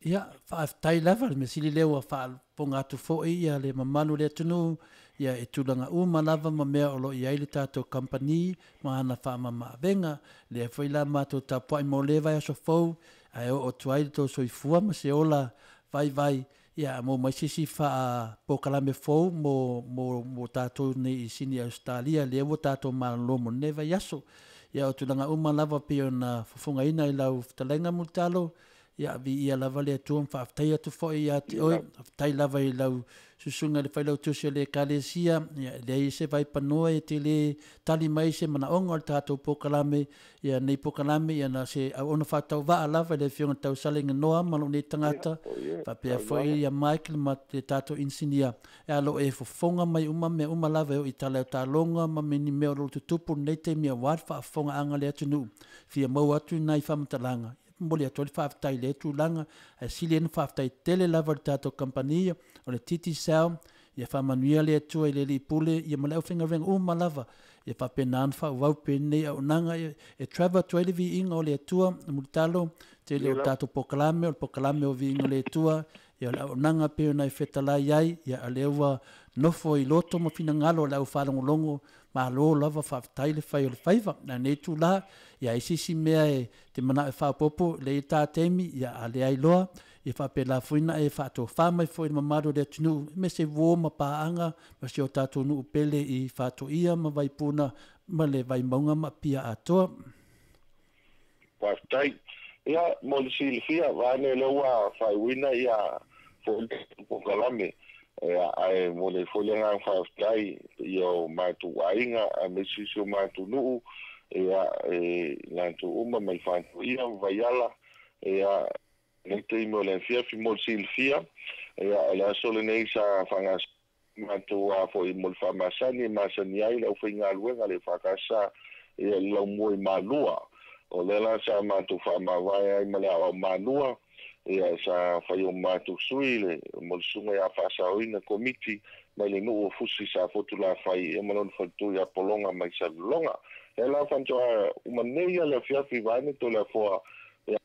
Ia, faafetai lava, le mea sili lea ua faafofoga atu foi ia le mamalu o le atunuu, ia e tulaga uma lava ma mea o lo o i ai le tatou kamupani ma ana faamamaavega. Lea foi la matou tapuai mo lea vaiaso fou, ae oo atu ai le tou soifua ma se ola vaivai, ia mo mai se isi faa polokalame fou mo mo mo tatou nei i Sini Ausetalia lea ua tatou malolo mo lenei vaiaso. Ia o tulaga uma lava pei ona fofogaina i lau fetalaiga Mulitalo, Ia, viia lava le Atua ma faafetai atu foi ia te oe. Faafetai lava i lau susuga i le Failautusi o le Ekalesia, ia, e leai se vaipanoa e te le tali mai i se manaoga o le tatou polokalame. Ia, lenei polokalame, ia, na se auauna faatauvaa lava i le Afioga i le Tausala Iganoa ma lou nei tagata, faapea foi ia Mike ma le tatou inisinia, e alo e fofoga mai uma mea uma lava e oo i tala o taaloga ma ni mea o lo o tutupu i lenei taimi aua le faafofogaaga a le atunuu, fia maua atu nai faamatalaga. Momoli atu ai le faafetai i lea tulaga, ae sili ai ona faafetai tele lava i le tatou kamupani o le Digicel. Ia faamanuia le Atua i le Alii Pule ia ma le aufaigaluega uma lava, ia faapena ona faaauau pea lenei auaunaga e travel atu ai le viiga o le Atua. Mulitalo, tele o le tatou polokalame, o le polokalame o viiga o le Atua, ia o le auaunaga pei ona e fetalai ai, ia a lea ua nofo i loto ma finagalo o le aufaalogologo. Malo lava, faafetai le fai o le faiva. Na nei itula, ia ai se isi mea e te manao e faaopoopo i lea ta taimi, ia a leai loa, ia faapela foi ona e faatofa mai foi i le mamalu o le atunuu, aemaise uo ma paaga ma si o tatou nuu pele i Faatoia ma Vaipuna ma le Vaimauga ma Apia atoa. Faafetai. Ia, mo le silafia, vaeane lea ua faaiuina ia foi le polokalame. Ia, ae momoli ai foi le agaga faafetai i o matou aiga aemaise si o matou nuu, ia, e latou uma mai Faatoia ma Vaiala, ia, nei taimi o le afiafi. Mo le silafia, ia, o le aso lenei sa faagasolo matou a foi mo le faamasani e masani ai le aufaigaluega le EFKS, ia, le laumua i Malua. O lea la sa matou faamavae ai ma le aoao Malua, ia, sa fai o matou sui le mo le susuga ia Faasaoina Komiti mai le nuu o Fusi sa Fotulafai, ia, ma lona faletua ia Pologa mai Salelologa. Lea la faatoa uma nei ia le afiafi vaeane Toleafoa, ia,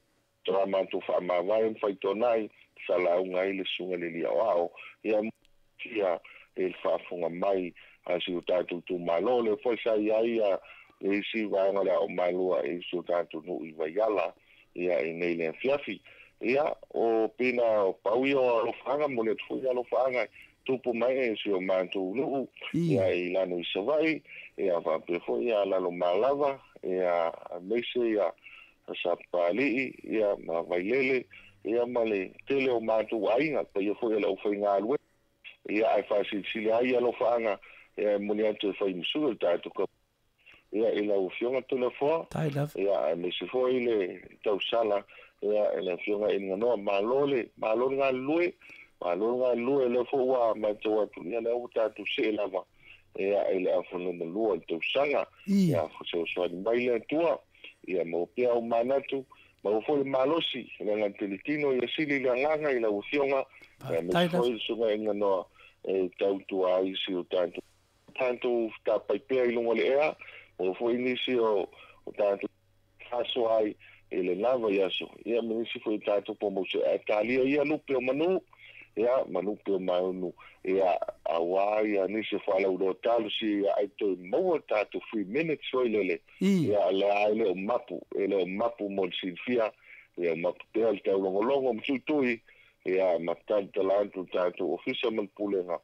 faatoa matou faamavae ma faitoanai sa lauga ai le susuga i le alii aoao, ia, fia i le faafofoga mai a si o tatou itumalo. Lea foi sa i ai ia le isi vaega o le Aoao Malua i si o tatou nuu i Vaiala, ia, i nei le afiafi. Ia, o pina o pau ia o alofaaga, momoli atu foi alofaaga tupu mai e si o matou nuu, ia, i lalo i Savaii, ia, faapea foi ia Lalomalava, ia, aemaise ia Sapapalii, ia, ma Vailele, ia, ma le tele o matou aiga, paia foi o le aufaigaluega, ia, ae faasilisili ai alofaaga, ia, e momoli atu e fai ma sui o le tatou kamupani, ia, i lau Afioga Toleafoa, ia, aemaise foi le tausala, ia, i le Afioga i Liganoa. Malo le, malo le galulue, malo le galulue, lea foi ua matau atu, ia, lea ua tatou see lava, ia, i le afa lona lua o le tausaga, ia, fesoasoani mai le Atua. Ia maua pea ou manatu, maua foi le malosi, le agatele tino ia sili le agaga i lau Afioga, aemaise foi le Susuga i Liganoa e tautua ai si o tatou tatou tapai pea i luga o le ea, maua foi nisi o tatou faasoa ai i le la vaiaso, ia ma nisi foi o tatou promotion. Ae talia ia lupe o manu, ia, ma lupe o maunu, ia, aua ia nisi o faalauiloa talosia ia ai toe maua tatou 3 minutes foi lele. Ia, lea e le o mapu, e le o mapu mo le silafia, ia mapu pea le taulogologo ma tuitui, ia, ma talatala atu le tatou ofisa ma le pulega,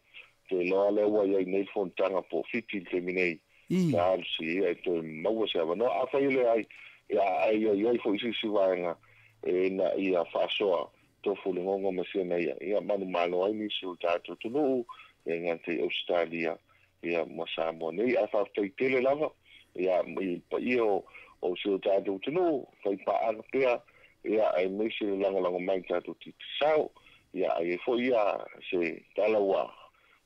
te iloa lea ua i ai nei le fonotaga po o 7 i le taimi nei. Talosia ia e toe maua se avanoa. Afai e leai, ia, ai ai ai foi se isi vaega e na ia faasoa tofu le gogo ma siana ia, ia manumalo ai nisi o le tatou atunuu, e gata i Ausetalia, ia, ma Samoa nei. Ae faafetai tele lava, ia, i le paia o si o tatou atunuu, faipaaga pea, ia, aemaise le lagolago mai tatou Digicel. Ia, ai foi ia se tala ua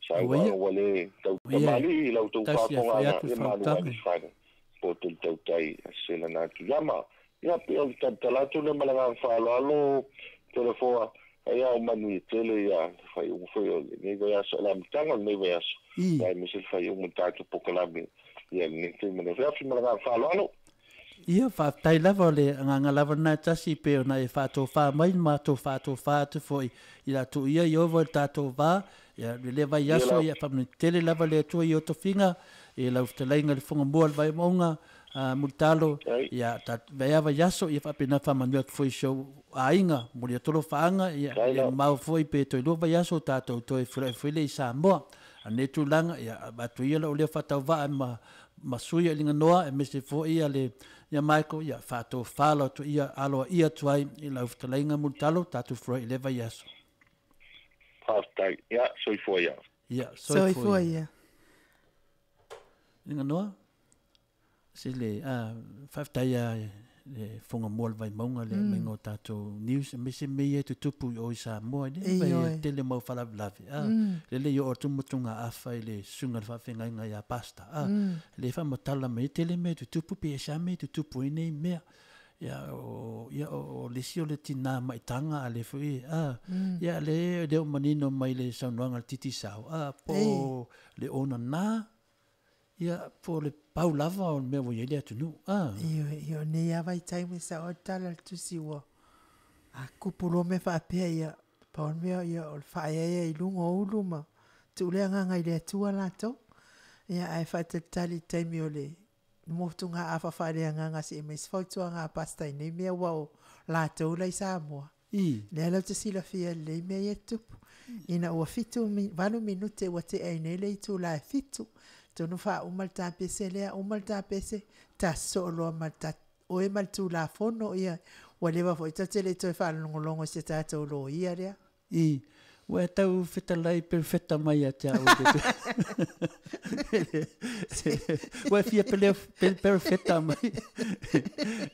saunoaga ua le tautamalii i la outou faafofogaaga, ia malu ane fale poto le tautai selana atu iama. Ia, pe o le talatala atu lea ma le agaga faaaloalo Toleafoa, ia o manuia tele ia le faaiuga foi o lenei vaiaso, o le amataga o lenei vaiaso, ia, aemaise le faaiuga o le tatou polokalame, ia, lenei taimi o le afiafi ma le agaga faaaloalo. Ia, faafetai lava, o le agaga lava lena e tasi pei ona e faatofa mai, matou faatofa atu foi i latou ia i ova i le tatou va, ia, le lea vaiaso, ia faamanuia tele lava le Atua i o tofiga, i lau fetalaiga i le Fogamua o le Vaimauga, Mulitalo, ia, ta vea vaiaso, ia faapena faamanuia atu foi i si ou aiga, momoli atu alofaaga, ia, le mamao foi pe toe 2 vaiaso tatou toe feiloai foi lea i Samoa. A o lenei tulaga, ia, avatu ia lau leo faatauvaa ma ma sui i Liganoa e mese fo'i ia le ia Michael ia faatofala atu ia aloaia atu ai i lau fetalaiga Mulitalo tatou feloai i lea vaiaso. Faafetai. Ia, soifua ia. Ia, soifua ia. Liganoa, se le, a, faafetai a le fofoga mua o le Vaimauga le aumaiga o tatou news aemaise mea ia e tutupu i o i Samoa i le vai tele mau faalavelave a lele i oo atu motugaafa i le susuga i le faafeagaiga ia Pastor a le faamatala mai tele mea e tutupu pe ese lava mea e tutupu ai nei mea ia o ia o le isi o le tina maitaga a le foi a ia le le o manino mai le saunoaga a le Digicel a po o le onana Ia, po o le pau lava o le mea ua i ai le atunuu, a. Ioe, ia o nei lava vaitaimi e sao ai le tala a le Tusi ua a tupu loa mea faapea, ia, pau le mea ia o le faaeaea i luga o ulu ma tuu le agaga i le Atua latou. Ia ae faatalitali i le taimi o le motugaafa faaleagaga se i aumai se fautuaga a Pastor i nei mea aua o latou la i Samoa. I. Lea la ou te silafia lelei mea ia e tutupu. Ina ua fitu, valu minute ua tea ai nei le itula e fitu, atonu faauma le tapese lea, uma le tapese, ta sosoo loa ma le oe ma le Tulafono, ia, ua leva foi tatou te le i toe faalogologo i se tatou loia lea. I. Ua e tau fetalai perofeta mai ia te au. Ua e fia perofeta mai.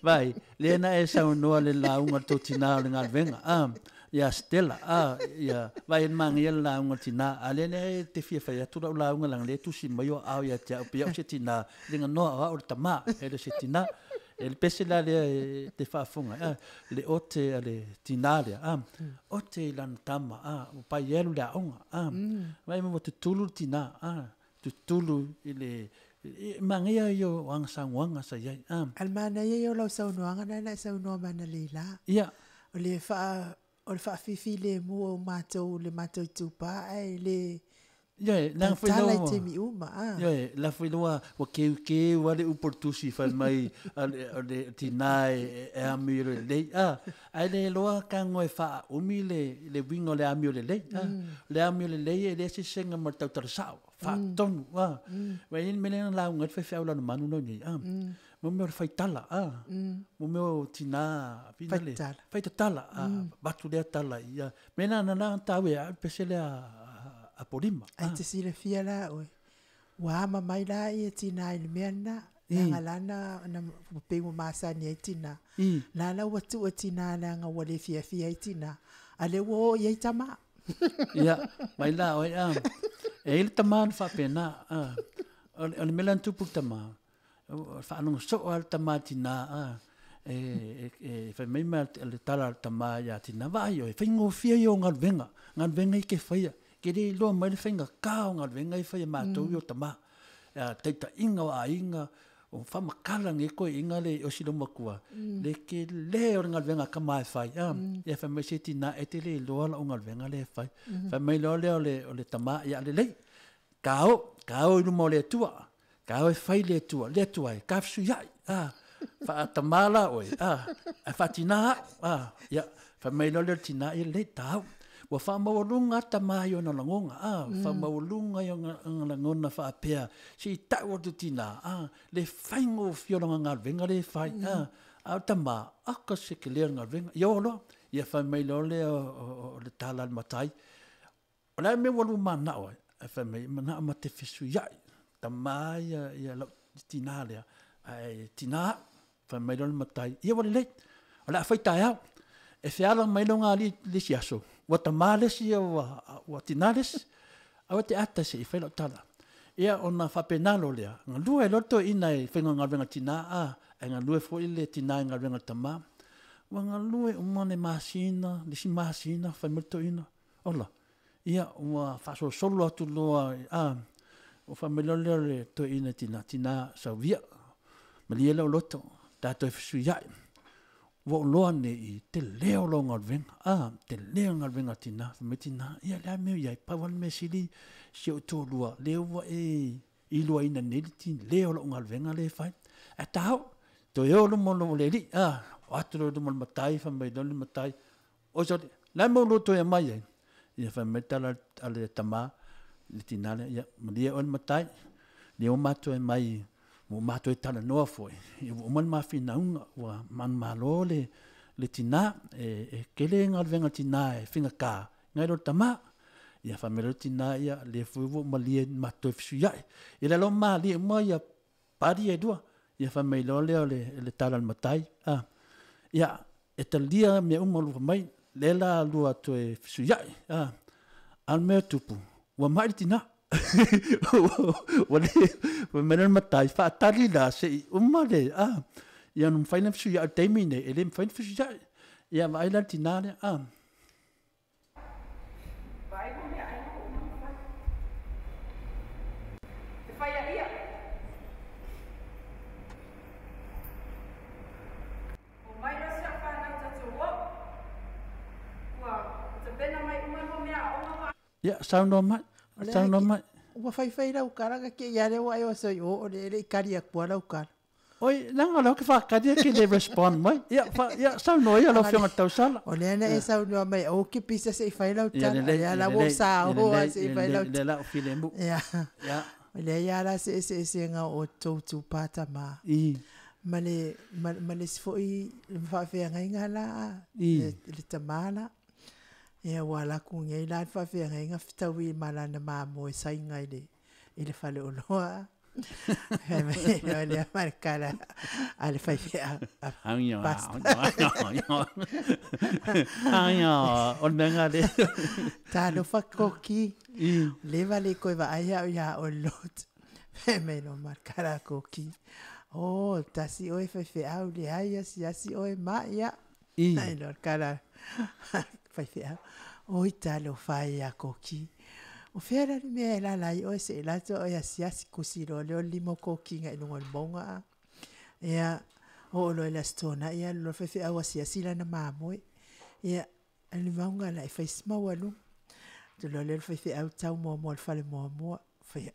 Vai, lea na e saunoa le lauga le tou tinā o le galuega. Ah, ia Stella, ah, ia, vai e manaia le lauga le tinā. A lea lea e te fia fai atu lau lauga leaga lea e tusi mai o aao ia te au, pei au se tinā, le ganoa o au le tamā, e le o se tinā. E le pese la lea e te faafofoga ai, le ote a le tinā lea, a, ote i lana tama, a, ua pai e alu i le aoga, a, vaai mai ua tutulu le tinā, a, tutulu i le, e manaia ia o ana saunoaga sa i ai, a. A le manaia ia o lau saunoaga lena na e saunoa mai analeila. Ia. O le faa, o le faafifilemu o matou i le matou itupa ae le Ioe, leaga foi tautala i lea ua, taimi uma, a. ioe, la foi lea ua, ua keukeu lava le upu o le tusi fai mai a le, o le tinā e, e amio lelei, a, ae le iloa tago e faaumi le, le uiga o le amio lelei, a. O le amio lelei e leai se eseesega ma le tautala sao, faatonu, a. Aua e i ai le mea lea na lauga ai le faifeau Lalomanu lau nei, a, mo mea o le faitala, a, mo mea o tinā, Faitatala. Faitatala, a, avatu lea tala i, a, mea la na la taua ia au le pese lea a Apolima. Ai te silafia la oe, ua ama mai la ia tinā i le mea lena, leaga la na, na pei ua masani ai tinā. La la ua tuu e tinā leaga ua le fiafia ai tinā, a lea ua oo i ai tamā. Ia, mai la oe, a, e i ai le tamā na faapena, a, o le mea la na tupu i le tamā, Faalogo soo lava le tama tinā a e fai mai ma le tala a le tama ia Tina, vaai oe, faigofie ia o galuega, galuega ia e te faia, ke le iloa mai le faigata o galuega ia e fai e matou ia o tama. A taitaiga o aiga, o faamatala nei toeaiina le osi loomatua, le tele o le galuega a tama e fai, a, ia fai mai se tina e te le iloa lau galuega lea e fai. Fai mai loa lea o le tama, ia lelei, Kao, kao i luma o le Atua. Kao e fai le Atua, le Atua e tafesuiai, a, faatamā la oe, a, ae faatinā au, a, ia, fai mai loa lea o le tinā, ia lelei, tau. Ua faamaualuga lava tamā i ona lagona, a, faamaualuga i ona lagona faapea, se i tau atu tinā, a, le faigofie o lana galuega lea e fai, a, a o le tamā, aka se kelea o le galuega, ia oo loa. Ia fai mai loa lea o le tala a le matai, O le a le mea ua lua manao ai? Ae fai mai, manao ma te fesuiai, tama ia, ia lau tinā lea, ae tinā au. Fai mai loa le matai, ia ua lelei, o le a fai taeao. E feala mai lona alii le isi aso, ua tama le isi, ua, ua tinā le isi. Aua te ata se i fai lau tala. Ia ona faapena loa lea, galue ai loa le toeaina i faiga o galuega a le tinā, a, ae galue foi le tinā i galuega a le tama. Ua galue uma le masina, le isi masina, fai mai le toeaina, Ola, ia, ua faasolosolo atu loa, a, ua fai mai loa lea o le toeaina i tina, tina sauia, malie lou loto, ta toe fesuiai. Ua ou loa nei i tele o lou galuega, a, tele o galuega a tina. Fai mai tina, ia, le a le mea o i ai, pau lava le mea sili si ou toalua, lea ua e iloaina nei le tele o lau galuega lea e fai. Ae ta oo, toe o luma o le alii, a, o atu loa i luma o le matai, fai mai loa le matai, Oi sole, la e maulua toe aumai ai. Ia fai mai le tala a le tama i le tinā lea, ia, malie oe le matai, lea ua matou e mai Ua matou e talanoa foi, ia ua uma le mafinauga, ua manumalo le, le tinā, e, e kele galuega a le tinā e faigata, nai lo le tamā. Ia fai mai loa le tinā, ia lea foi ua ou malie matou toe fesuiai. Ia le aloa malie uma ia pali e lua. Ia fai mai loa lea o le, le tala a le matai, a, ia, e talia mea uma o lua mai, lea la lua toe fesuiai, a, a o le mea e tupu, ua mai le tinā. Ua le, fai mai le matai, faatali la se'i uma le, a, ia ona mafai ona fesuiai o le taimi lenei, e le mafai ona fesuiai. Ia vaai la le tinā lea, a. Vaai ua mea ai ua uma ona fai. E fai a ia. O mai loa si au fanau tatou o. Ua tapena mai uma lua mea aoga ma. Ia, saunoa mai, O le saunoa mai. Ua faifai lau kala ka ke ia le ua e o soi o o le le i kali aku lau kala. Oi, leaga o lea ou te faatali e te le respond mai. Ia, fa, ia saunoa ia lau Afioga i le Tausala. O lea na e saunoa mai o ke pisa se i fai lau Ia tala. lelei, Lea ia la ua lelei, sa ia o lelei, se i ia fai lau lelei, lea la o filemu. Ia. Ia. O lea ia la se eseesega o outou itupa tama. I. Ma le, ma, ma le isi foi faafeagaiga la, I. le, le tama la. Ia ua alu atu nei la le faafeagaiga fetaui ma lana mamoe saiga i le, i le faleoloa. Fai mai loa lea ma le kala a le faifeau, a pastor. O le mea lena lea. Talofa koki. I. Leva le koe vaai au ia o le lotu. Fai mai loa ma le kala a koki. Oh, tasi oe faifeau, leai asiasi oe ma ia. I. Ai loa le kala faifeau. Oi talofa e ia koki. O fea la le mea e lala ai oe se i lato oe asiasi kusi loa lea o le lima o koki ngai luga o le mauga a. Ia, oo loa i le Aso Toonai alu loa le faifeau asiasi lana mamoe. Ia, le mauga la e fai si maualuga. Tu loa lea o le faifeau tau muamua i le fale muamua, fai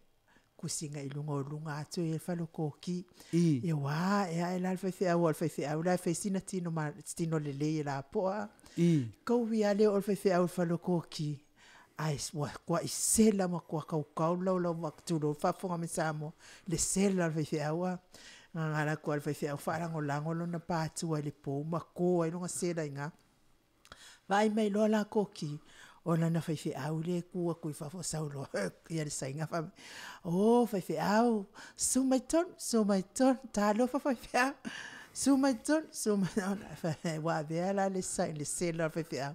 kusi ngai luga o luga atu i le fale o koki. I. Ia ua ae ae la le faifeau, aua o le faifeau la e fai sina tino, ma, tino lelei e lapoa a. I. Kaui lava lea o le faifeau i le fale o koki. Ae ua kuai sela ma kua kaukau lau lau ma tulou le faafofoga mai Samoa, le sela o le faifeau a. Gagala atu lava le faifeau faalagolago lona patua i le pou ma ko ai lona sela i ina. Vaai mai loa la koki, o lana faifeau lea e tu atu i fafo sau loa ia le saiga fai mai, o faifeau, susu mai tonu, susu mai tonu, talofa faifeau, susu mai tonu, susu mai tonu. Ua avea la le le sela o le faifeau.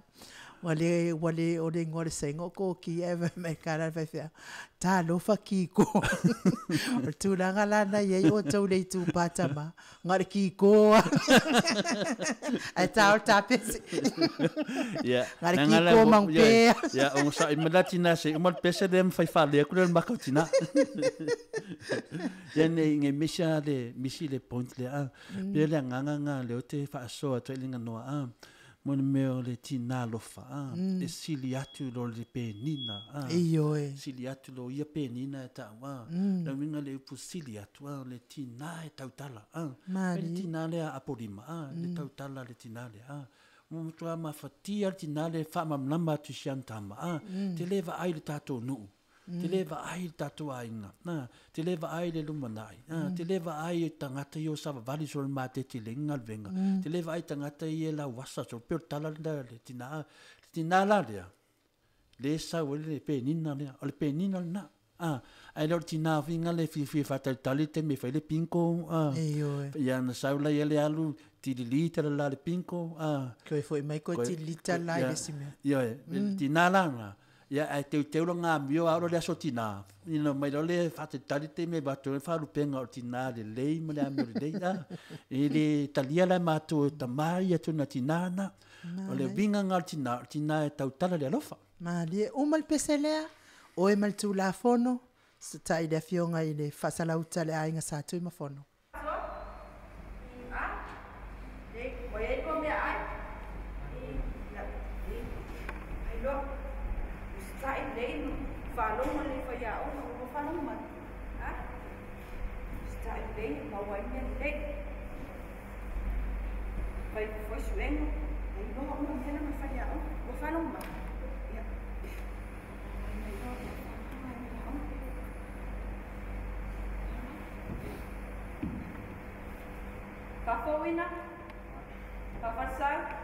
Ua le, ua le, o le igoa o le saiga o koki ae fai mai kala le faifeau, talofa kiko. O le tulaga la na i ai outou le itupa tama, na o le kiko lava. Ae ta o le tapese. Ia, Na o le leaga la kiko ua- maugupea. Ia, ogasai mai la tina se i uma le pese lea ma fai faalea atu lea i le maka o tina. Ia nei nge misi a le misi le point lea a. Pei o le agaga lena lea ou te faasoa atu ai i le ganoa a. Mo le mea o le tina alofa a. E sili atu i lo le penina a. Ioe. Sili atu lo ia penina e ta'u a. Le uiga le upu sili atu a, o le tina e tautala a. Malie. Le tina lea a Apolima a, le tautala a le tina lea a. Ua matua mafatia le tina lea e faamalamalama atu i si ana tama a. Te le vaai i le tatou nuu. Te le vaai i le tatou aiga, a, te le vaai i le lumanai, a, te le vaai i tagata ia o savavali solo le matete i le galuega, te le vaai i tagata ia e lauasa solo, pei o le tala lena a le tina, a. Le tina la lea, le sau ai le penina lea, o le penina lena, a, ae le o le tina foi le fiafia e faatalitali le taimi e fai le bingo, a. Ioe. Ia na sau la ia le alu tililita le la le bingo, a. Toe foi mai koe tililita la i le isi mea. Ioe, le tina la lena, ia ae teuteu lona amio a oo loa i le aso tina, ina mai loa le faatalitali le taimi e avatu ai le faalupega o le tina lelei ma le amio lelei, a. E le talia la e matou e tama ia tuna tina na. O le uiga lena o le tina, o le tina e tautala i le alofa. Malie uma le pese lea, oe ma le Tulafono, setai le Afioga i le Faasalauta le Aiga Sa Tuimafono. Faafouina. Faafalesau.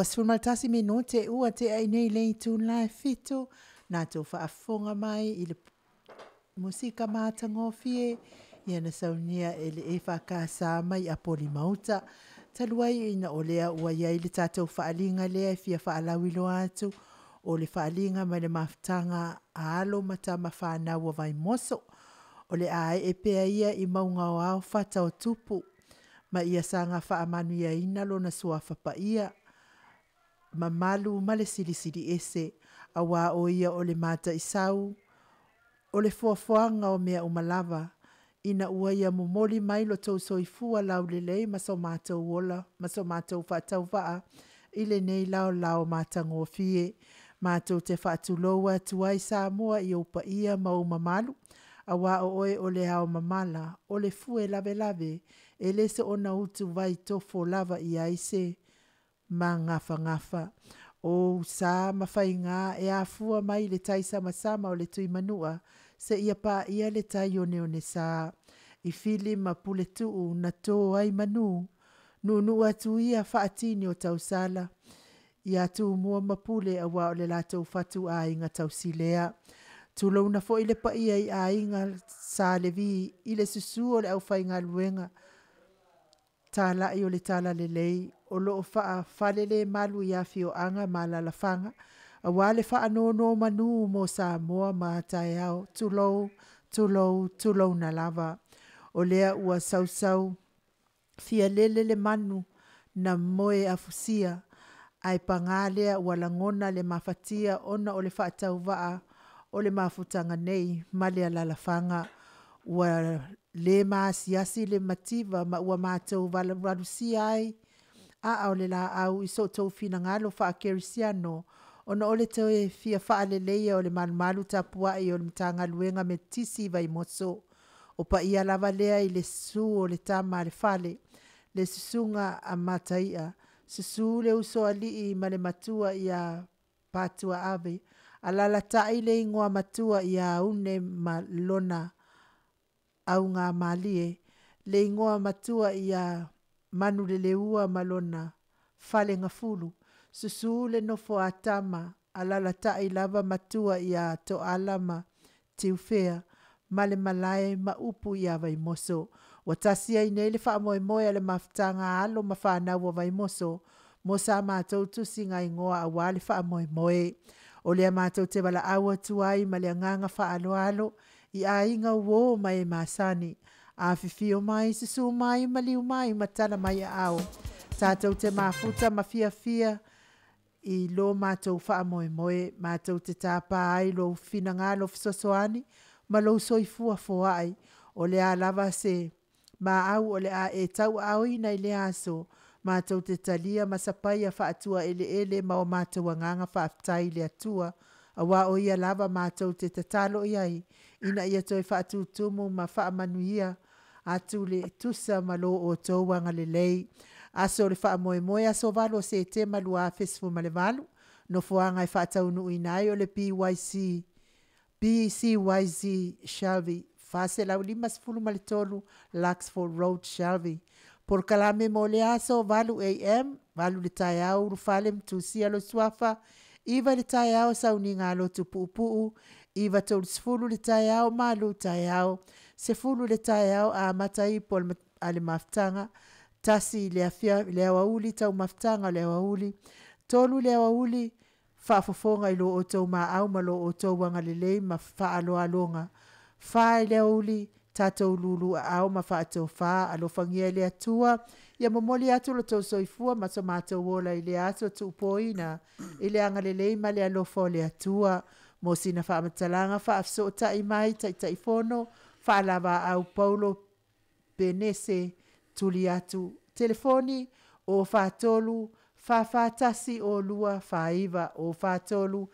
21 minute ua te ai nei le itu la 7 na tau faafofoga mai i le musika matagofie ia na saunia e le e whakasa mai a poli mauta. Talu ai ina o lea ua iai le tatou faaliga lea e fia faalauiloa atu o le faaliga mai le mafutaga a alo ma tama whānau o Vaimoso. O le ae e pea ia i maunga o ao fata o tupu. Ma ia saga faamanuiaina lona suafa paia mamalu ma le silisili ese auā o ia o le mataʻisau o le foafoaga o mea uma lava ina ua ia momoli mai lo tou soifua laulelei ma so matou ola ma so matou faatauva'a i lenei laolao matagofie. Matou te faatulou atu ai Samoa i ou paia ma ou mamalu auā o oe o le ao mamala o le fue lavelave e lē soona utuvai tofo lava i ai se magafagafa. O sa ma faigā e afua mai le tai samasama o le Tuimanu'a seia paia le tai oneonesā i fili ma puletu'u na tō ai manū nuunuu atu ia faatini o tausala ia Tumua ma Pule auā o le latou fatuaiga tausilea. Tulouna foi le paia i aiga Sa Levi i le susū o le aufaigaluega tala'i o le Talalelei o loo faafalelemalu i afioaga ma alalafaga auā le faanonomanu mo Samoa ma a taeao. Tulou, tulou, tulouna lava. O lea ua sausau fialele le manu na moe afusia ae pagā lea ua lagona le mafatia ona o le faatauva'a o le mafutaga nei ma le alalafaga ua lē maasiasi le mativa ma ua matou valuvalusia ai aa o le laau i so outou finagalo faakerisiano ona o le toe fia faaleleia o le malumalu tapuai o le Matagaluega Metotisi i Vaimoso. O paia lava lea i le susu o le tama a le fale, le susuga a Mataia, susu le usoalii ma le matua ia Patuaave, alalatai le igoa matua ia Aune ma lona augamalie, le igoa matua ia Manuleleua ma lona falegafulu, susu le nofo a tama, alalatai lava matua ia Toala ma Tiufea ma le malae ma upu ia Vaimoso. Ua tasi ai nei le faamoemoe a le mafutaga a alo ma fanau o Vaimoso mo sa matou tusiga igoa auā le faamoemoe. O lea matou te valaau atu ai ma le agaga faaaloalo i aiga uō ma e masani. Afifio mai, susu mai, maliu mai ma tala mai aao. Tatou te mafuta ma fiafia i lo matou faamoemoe, matou te tāpā ai lou finagalo fesoasoani ma lou soifua foai. O le a lava se maau o le a e tauaaoina i le aso, matou te talia ma sapaia faatuaeleele ma o matou agaga faafetai i le Atua auā o ia lava matou te tatalo i ai ina ia toe faatutumu ma faamanuia atu le tusa ma lo outou agalelei. Aso o le faamoemoe aso 8 o Setema 2018 nofoaga e faataunuuina ai o le BYC BCYZ Shelby 453 Luxford Road Shelby. Polokalame mo le aso 8 AM 8 le taeao ulufale ma tusia lou suafa 9 le taeao sauniga a lotu puupuu 9:30 le taeao malu taeao 10 le taeao amata ipu a le mafutaga 1 le afia le aoauli taumafataga o le aoauli 3 le aoauli faafofoga i lo outou maau ma lo outou agalelei ma faaaloaloga 4 i le aoauli tatou lulu aao ma faatofā alofagia e le Atua ia momoli atu lo tou soifua ma so matou ola i le aso tuupoina i le agalelei ma le alofa o le Atua. Mo sina faamatalaga faafesootai mai Taitaifono Faalavaau Paulo Penese tuli atu telefoni o 43 441 o 2 49 o 43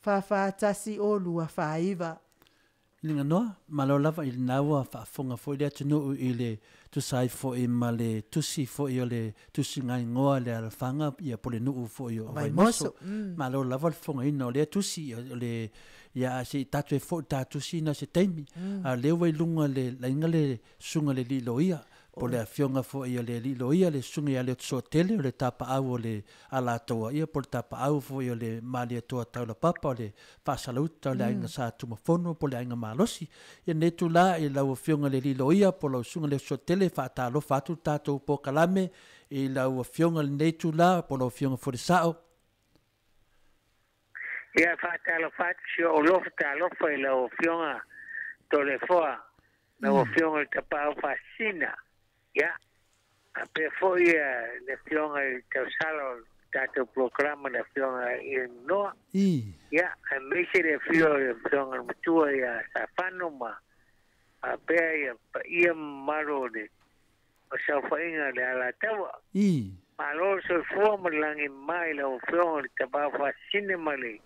441 o 2 49. Liganoa, malo lava i lena ua faafofoga foi le atunuu i le tusa ai foi ma le tusi foi o le tusiga igoa le alafaga ia po le nuu foi o Vaimoso. Malo lava le fofogaina o lea tusi o le ia se i tatou e foi ta tusi na se taimi. A o lea ua i luga le laina le susuga i le alii loia po o le afioga foi a le alii loia le susuga ia Leotosoatele o le tapaau o le Alataua ia po o le tapaau foi o le Malietoa Taulapapa o le Faasalauta o le Aiga Sa Tumafono po o le Aiga Malosi. Ia lenei itula i lau Afioga i le Alii Loia po o lau Susuga Leotosoatele, e faatalofa atu le tatou polokalame i lau Afioga i lenei itula po o lau Afioga foi le Sao. Ia, faatalofa atu si ou alofa talofa i lau Afioga Toleafoa, lau Afioga i le Tapaau Faasisina. Ia, Faapea foi le afioga i le tausala o le tatou polokalama le afioga i le Noa. Ia, aemaise le afio o le afioga i le matua ia Safano ma faapea ia paia ma mamalu o le saofaiga o le Alataua. Malo le soifua ma le lagi mama i lau afioga i le Tapaau Faasisina ma le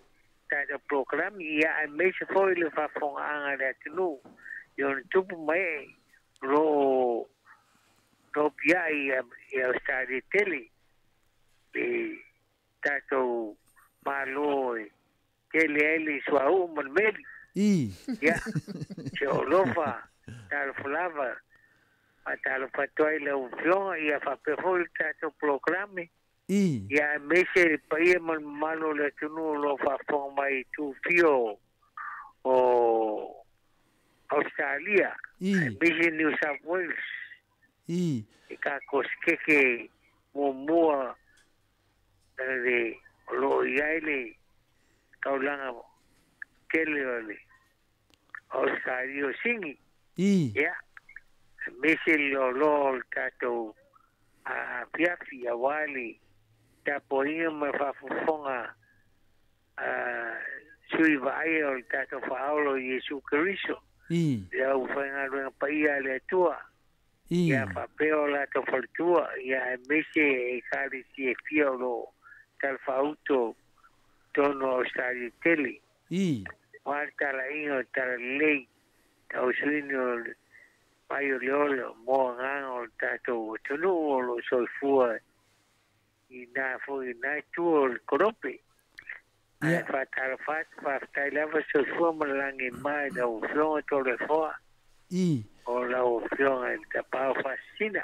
tatou polokalame, ia aemaise foi le faafofogaaga a le atunuu i ona tupu ma ee o lo o topiai i Ausetalia tele le tatou Malo e tele ai le suauu ma le meli. Ia, si ou alofa, talofa lava, faatalofa atu ai i lau Afioga, ia faapea foi le tatou polokalame. Ia aemaise le paia ma le mamalu o le atunuu o lo o faafofoga mai i itu o Ausetalia, aemaise New South Wales. I ka kosike muamua le o lo o i ai le taulaga tele o le Ausetalia o Sini. Ia, aemaise le loaloa o le tatou afiafi aua le tapuaiga ma le faafofoga a sui vaaia o le tatou Faaola o Iesu Keriso, le aufaigaluega paia a le Atua. Ia faapea o latou faletua, ia aemaise ekalesia e fia o lo o talafaauto totonu o Ausetalia tele. Aua le talaiga o le talalelei, tausuina o le mai o le ola mo agaga o le tatou atunuu o lo o soifua i na foi i na itu o le kolope. Ae faatalofa atu, faafetai lava soifua ma le lagi e mama i lau Afioga Toleafoa. O lau Afioga i le Tapaau Faasisina.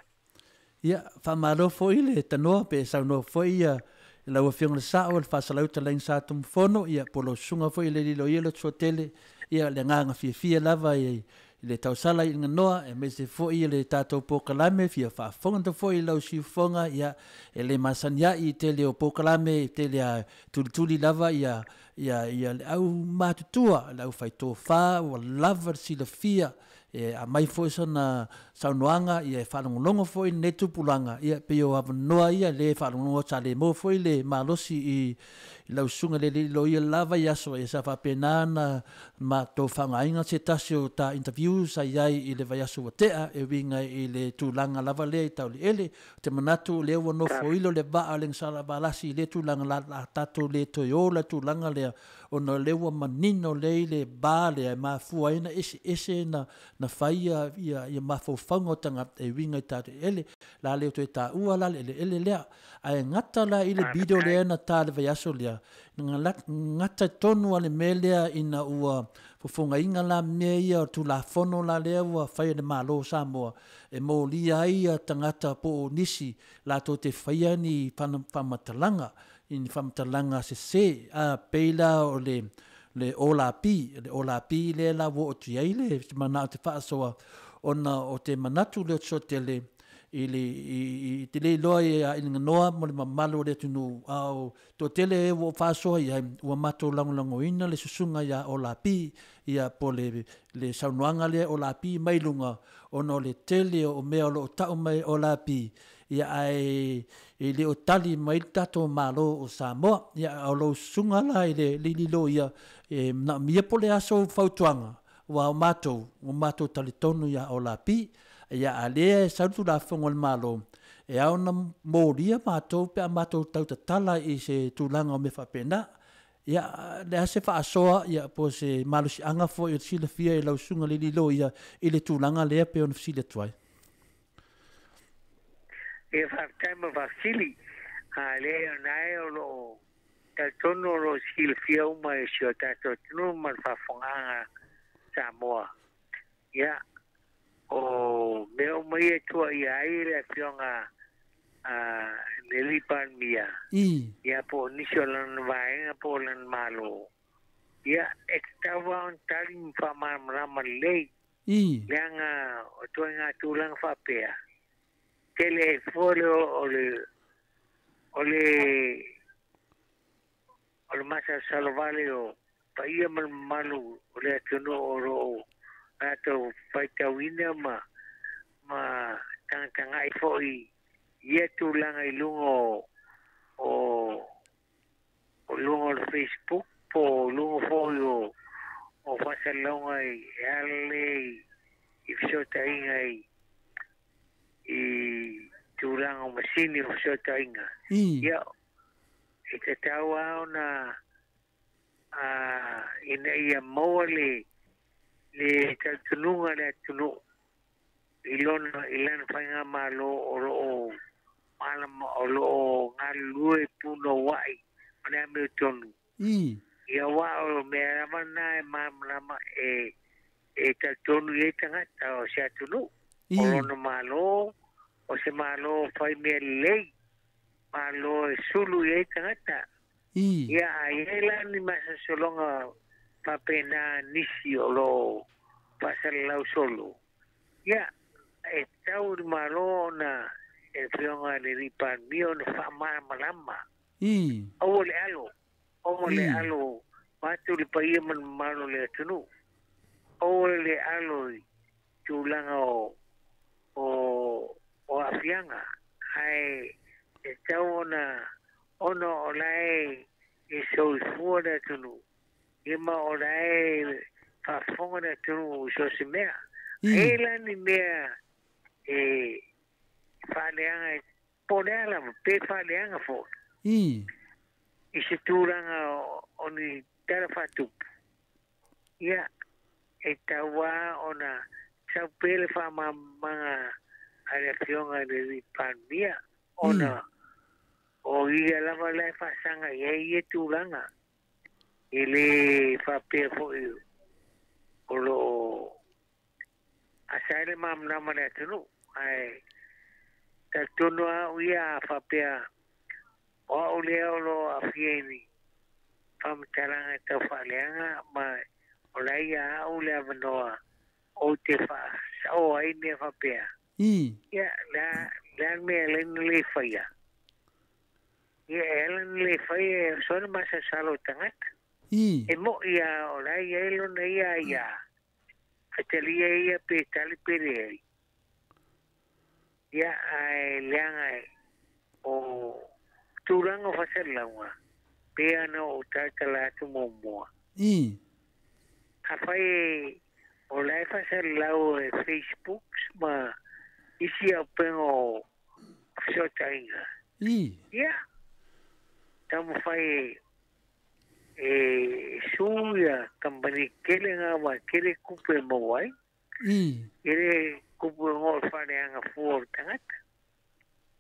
Ia, faamalo foi le tanoa pe saunoa foi ia lau Afioga i le Sao, le Faasalauta Laina Sa Tumafono, ia po o lau susuga foi i le Liloia Lotofaitele, ia le agaga fiafia lava i le tausala i Ganoa, aemaise foi le tatou polokalame, fia faafofoga foi i lau siufofoga, ia e le masani ai i tele o polokalame, i tele a tulituli lava ia ia le au matutua, le au faitofa, ua lava le silafia, e aumai foi sana saunoaga, ia e faalogologo foi lenei tupulaga, ia pei o avanoa ia le faalogologo sa le maua foi le malosi i lau susuga le alii loia lava i aso, ia sa faapena ona matou faaaogaina se tasi o ta interview sa i ai i le vaiaso ua tea e uiga i le tulaga lava lea i Tauliele. Ou te manatu o lea ua nofoilo le vaa o le Gasala Valasi i lea tulaga la tatou le toe o la tulaga lea ona o lea ua manino lea i le va lea e mafua ai ona eseese na fai ia mafaufauga o tagata e uiga i Tauliele. La le toe taua la le eleele lea. Ae gata la i le video lea na ta le vaiaso lea, gata tonu a le mea lea ina ua fofogaina la mea ia o Tulafono la lea ua fai e le Malo o Samoa e molia ai ia tagata po o nisi latou te faia ni faamatalaga, ni faamatalaga sese, a pei la o le olapi, le olapi lea la ua oo atu i ai le manao te faasoa ona o te manatu lea o te sotele i le i te le iloa i le ganoa mo le mamalu o le atunuu, a o toatele e ua faasoa i ai ua matou lagolagoina le susuga ia Olapi, ia po le saunoaga lea Olapi mai luga ona o le tele o mea o lo o tau mai Olapi, ia ae e le o tali mai le tatou Malo o Samoa. Ia o lou susuga la i le lililo ia e manaomia po o le aso fautuaga ua o matou ua matou talitonu ia Olapi, ia a lea e sau le Tulafono a le Malo e ao ona molia matou pe a matou tautatala i se tulaga o mea faapena. Ia le a se faasoa ia po o se malosiaga foi o le silafia i lau susuga le lilo ia i le tulaga lea pe ona fesili atu ai. Ia faafetai ma faafesili. A leai o na e o lo o talitonu o lo o silafia uma e si o tatou atunuu ma le faafofogaaga Samoa. Ia, o mea uma ia e tuuaia ai le Afioga a le Alii Palemia, ia po o nisi o lana vaega po o lana Malo, ia, e tatau lava ona tali ma faamalamalama lelei, leaga o ituaiga tulaga faapea, tele ai fua le o le o le o le masalosalo vale o paia ma le mamalu o le atunuu o lo o latou faitauina ma tagatagai foi. Ia tulaga i luga o o luga o le Facebook po o luga foi o faasalalauga e ala lea i fesootaiga i tulaga o masini o fesootaiga. Ia e tatau lava ona ina ia maua le talitonuga o le atunuu i lona i lana faigamalo o loo malama o loo galulue punouai ma le amiotonu. Ia aua o mea lava lena e malamalama e talitonu i ai tagata o se atunuu o lona malo o se malo fai mea lelei malo e sulu i ai tagata. Ia a i ai la ni masalosaloga faapena nisi o loo faasalalau solo. Ia e tatau i le Malo ona e le Afioga i le Alii Palemia ona faamalamalama. Aua le alo, aua le alo vaeatu le paia ma le mamalu o le atunuu. Aua le alo i tulaga o aafiaga, ae e tatau ona ona o la e soifua le atunuu, ia ma o la e faafofoga le atunuu i so o se mea. E i ai la ni mea e faaleaga po o le a lava, pe faaleaga foi i se tulaga o ni tala faatupu, ia, e tatau lava ona sau pea le faamalamalamaga a le Afioga i le Alii Palemia, ona o ia lava la e faasaga i ai ia tulaga. E le faapea foi o lo o asa ai le malamalama o le atunuu, ae talitonu lava au ia a faapea o au lea o lo o aafia i ni faamatalaga e tau faaleaga ma o la e ia au le avanoa ou te faasao ai mea faapea. Ia, le a le mea e ala ai ona le faia? Ia, e ala ona le faia e soa le masalosalo o tagata. E mo'i lava o la e i ai lona ia aia, faitalia ia pe tali pe leai. Ia, ae leaga o tulaga o faasalalauga, pei ona ou talatala atu muamua. Afai o la e faasalalau e Facebook ma isi auupega o fesootaiga, ia, taumafai e su ia kamupani tele na aua e tele tupe e maua ai. E le tupu e goa o le faaleaga fua o le tagata.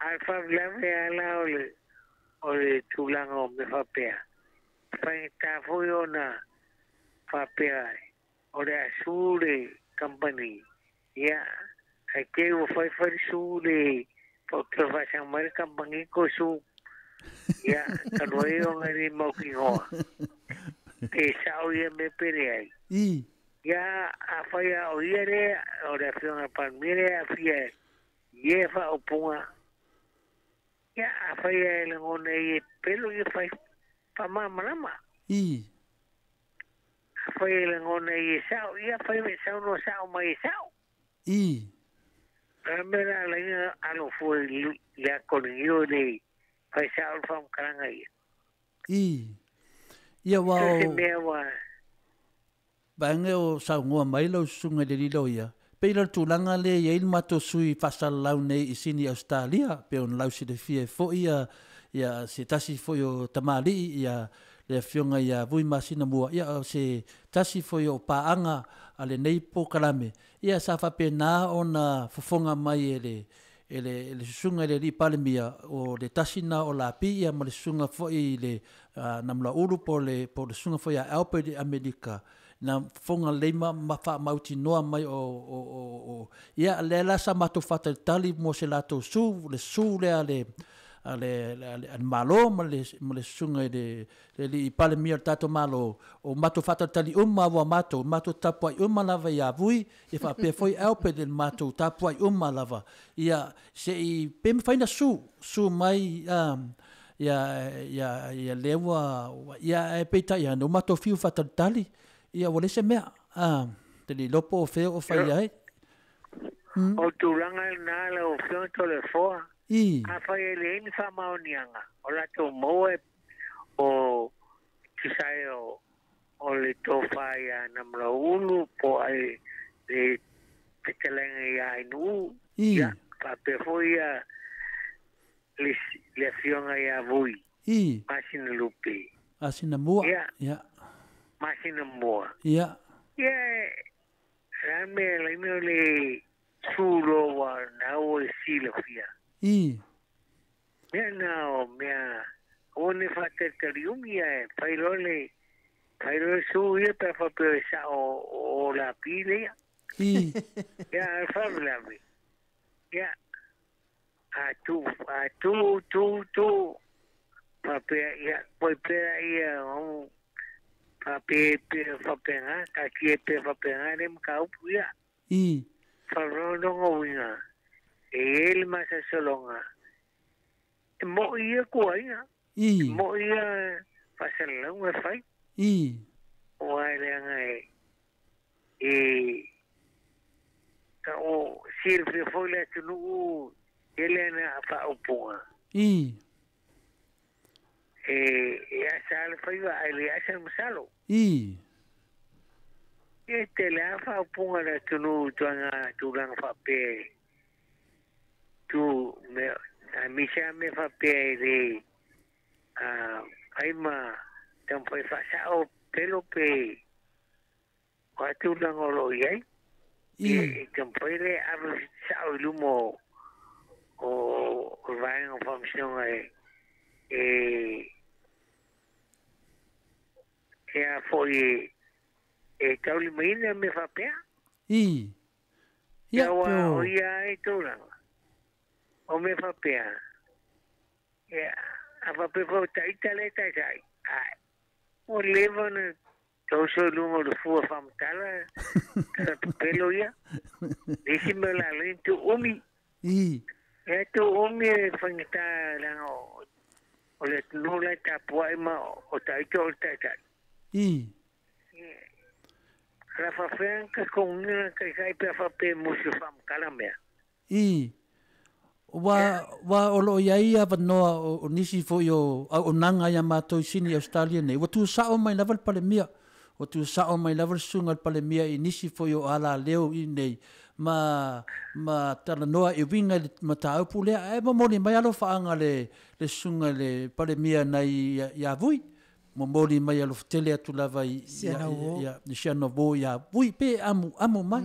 A o le faalavelave lava la o le tulaga o mea faapea, e faigata foi ona faapea o le a su le kamupani, ia, ae te i ua fai fai le su le toe faasaga mai le kamupani toe su. Ia, talu ai ona e le mautinoa pe sao ia mea pe leai. Ia, afai lava o ia lea, o le Afioga i le Palemia lea e aafia i ia faaupuga, ia, afai lava e lagona e ia e pepelo, ia fai faamalamalama. Afai e lagona e ia e sao, ia fai saunoa sao mai e sao. O le mea la ala ai ona alo fua i le atoligio nei fai sao le faamatalaga ia. Ia ua So se o mea ua Vaega o saunoa mai lau susuga i le alii loia, pei la o le tulaga lea e i ai le matou sui faasalalau nei i Sini Ausetalia, pei ona lausilafia ai foi ia se tasi foi o tamalii ia le Afioga ia Vui Masina Mua, ia o se tasi foi o paaga a lenei polokalame, ia sa faapena ona fofoga mai e le e le susuga i le Alii Palemia, o le tasi lena o Lapi ia ma le susuga foi i le Namulaulu po o le po o le susuga foi ia Albert i Amerika, na fofoga lelei ma faamautinoa mai o ia lea la sa matou faatalitali mo se latou su, le su lea a le a le a le Malo ma le susuga i le Alii Palemia o le tatou Malo, o matou faatalitali uma lava matou, matou tapuai uma lava ia Vui, ia faapea foi Albert i le matou tapuai uma lava, ia se i, pe mafai ona su, su mai ia ia ia lea ua, ia ae peitai ane, ua matou fiu faatalitali, ia ua leai se mea, e le iloa po o fea o fai ai. O tulaga lena lau Afioga Toleafoa. Afai e leai ni faamaoniaga o latou maua o tusa ai o le tofa ia Namulauulu po ai le fetalaiga ia Ainuu. Ia faapea foi ia le afioga ia Vui. Masina Lupe. Masina Mua. Ia. Masina Mua. Ia. Ia la mea le mea o le sulo wa na o e silafia. Mea na o mea o ne faatalitaliugi ia e fai loa le su ia pe faapea e sa'o o lapi lea. Ia e faalavelave. Ia a tu tu tu faapea ia poi pea ia o faapea faapea taatia pea faapea le mataupu ia. Faalogologo uiga e i ai le masasologa e mo'i ia kuaiga. Mo'i ia faasalalauga e fai. Ua e leaga e o silafia foi le atunuu tele ana faaupuga. E asa le faiva ae le asa le masalo. E tele a faaupuga le atunuu tuaga tulaga faapea tu mea aemaise a mea faapea e le ai ma taumafai faasa'o pelo pe o a tulaga o loo i ai. E taumafai le ave sa'o i luma o vaega o faamasinoga e a foi e taulimaina mea faapea. Ia ua o ia ai tulaga o mea faapea. Ia a faapea foi o taita le taitai ai ua leva ona tauso i luga o le fua faamatala pelo ia le isi mea o le a laina tuuumi. Ia tuuumi e faigata leaga o le atunuu la e tapua'i ma o taita o le taitai. La faafea ka totogiina taitai pe a faapea e musu faamatala mea. Ua o loo iai avanoa o nisi foi o auaunaga ia matou i Sini Australia nei. Ua tusa'o mai lava le Palemia. Ua tusa'o mai lava le susuga le Palemia i nisi foi o alaleo i nei ma talanoa e uiga i le mataupu lea. Ae momoli mai alofaaga le susuga le Palemia nai ia Vui. Momoli mai alofatele atu lava i si ana uō ia Vui pe amuamu mai.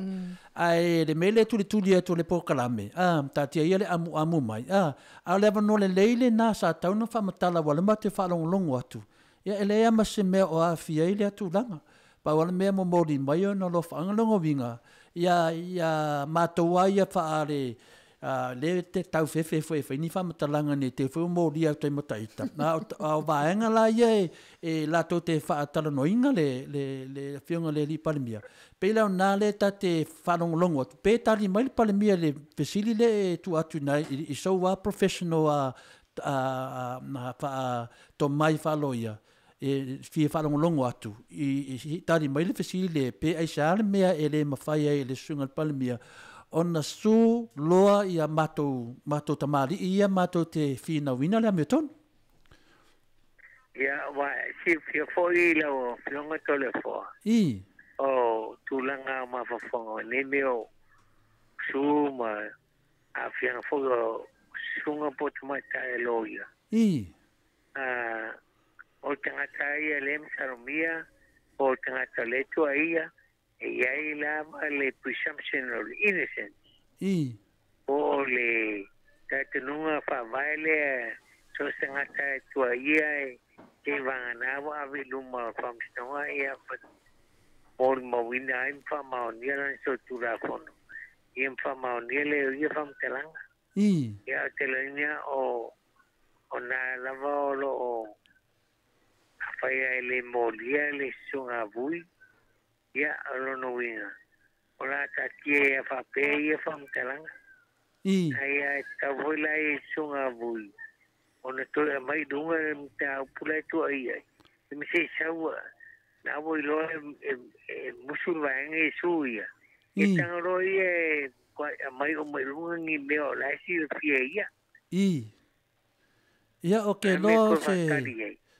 Ae le mea lea e tulituli atu o le polokalame, taatia ia le amuamu mai. A o le avanoa lelei lenā sa tau ona faamatala ua le matou faalogologo atu. Ia e leai lava ma se mea o aafia ai lea tulaga. Pau lava le mea momoli mai ona alofaaga lona uiga, ia matou lava ia faale le te taufefe foi e fai ni faamatalaga nei te foi molia atu ai ma taita. A o vaega la ia e latou te faatalanoaina le afioga i le alii Palemia. Pei la o na le ta te faalogologo atu pe tali mai le Palemia i le fesili le e tuu atu i sou a professional a faatomai faaloia e fia faalogologo atu i tali mai le fesili le pe aisea le mea e le mafai ai e le susuga i le Palemia ona su loa ia matou tamalii ia matou te finauina le amiotonu. Ia ua silafia foi lau afioga Toleafoa. O tulaga o mafaufauga o nei mea o su ma aafiaga foi o susuga po o tamaitai e loia. O tagata ia lea masalomia po o tagata le tuaia e iai lava le presumption of innocence. Po o le talitonuga faavae lea so se tagata e tuaia e teivaganā ua ave i luma o le faamasinoga ia molimauina ai ma faamaonia lana solitulafono ia ma faamaonia le o ia faamatalaga. Ia o telaina o nā lava o loo afaia e le molia le susuga Vui. Ia o lona uiga o la taatia ia faapea ia faamatalaga. Ai ae tatau foi la i susuga Vui ona toe aumai luga le mataupu la e tuaia ai. E ma se i sau na ua iloa e musu le vaega e su ia. E tagaloa ia e aumai uma i luga ni mea o la e silafia e ia. I. Ia o ke loa o se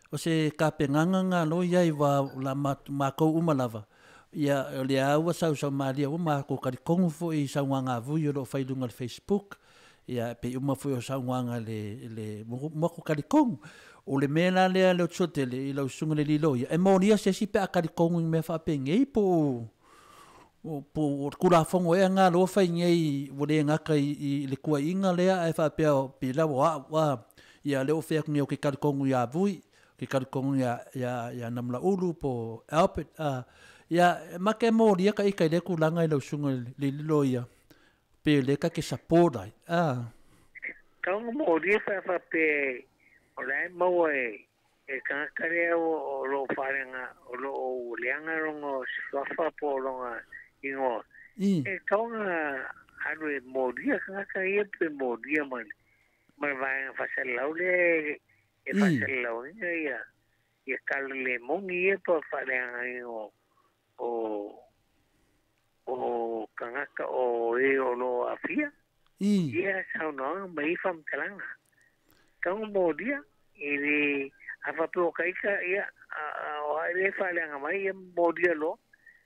o se kapegaga galo ia i va la makou uma lava. Ia o lea ua sausau malie ua makou talitonu foi i saunoaga a Vui o lo o fai i luga o le Facebook. Ia pei uma foi o saunoaga le le matou talitonu. O le mea la lea le Otisotele i lau susuga i le Liloia, e molia se isi pe a talitonu i mea faapenei po o po o le Tulafono ea lena loa fai nei ua le gata i le tuuaiga lea ae faapea pei la o au a ia lea ua fai atu nei ou te talitonu ia Vui, ou te talitonu ia Namulauulu po o Albert a ia ma te molia ta ita i lea tulaga i lau susuga i le Loia pe o lea ta te support ai a. Tau na molia pe a faapea o la e maua e tagata lea o lo o faaleaga, o lo o leaga lona suafa po o lona igoa. E tatau ona alu e molia tagata ia pe molia ma le vaega faasalalau lea e faasalalauina ia tala le moni ia po o faaleagaina o tagata o e o lo o aafia ia saunoaga ma ia faamatalaga. Tau na molia e le a faapea o ka ita ia o ai lea e faaleaga mai ia molia loa.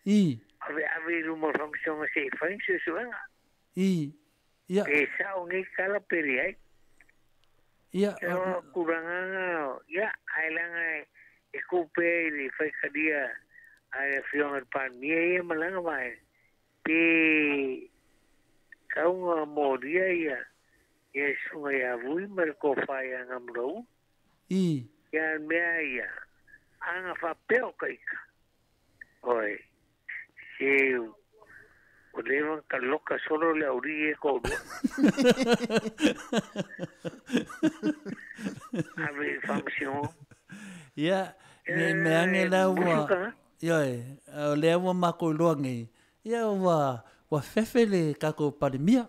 Ave ave i luma o le faamasinoga se i fai ni suesuega. Ia. Pe sao nei tala pe leai. Ia. O tulaga na, ia, ae leaga e tuu pea i le faitalia a le Afioga i le Palemia ia ma lana vaega, pe tau na molia ia le susuga ia Vui ma le tofa ia Namulaulu. Ia le mea ia, a na faapea o ka ita, oi, se ua leva ona taloka solo le aualii ia e toalua. Ave i le faamasinoga. Ia, ne i mea ane la ua, ioe, o lea ua matou iloa nei, ia ua, ua fefe le tatou Palemia,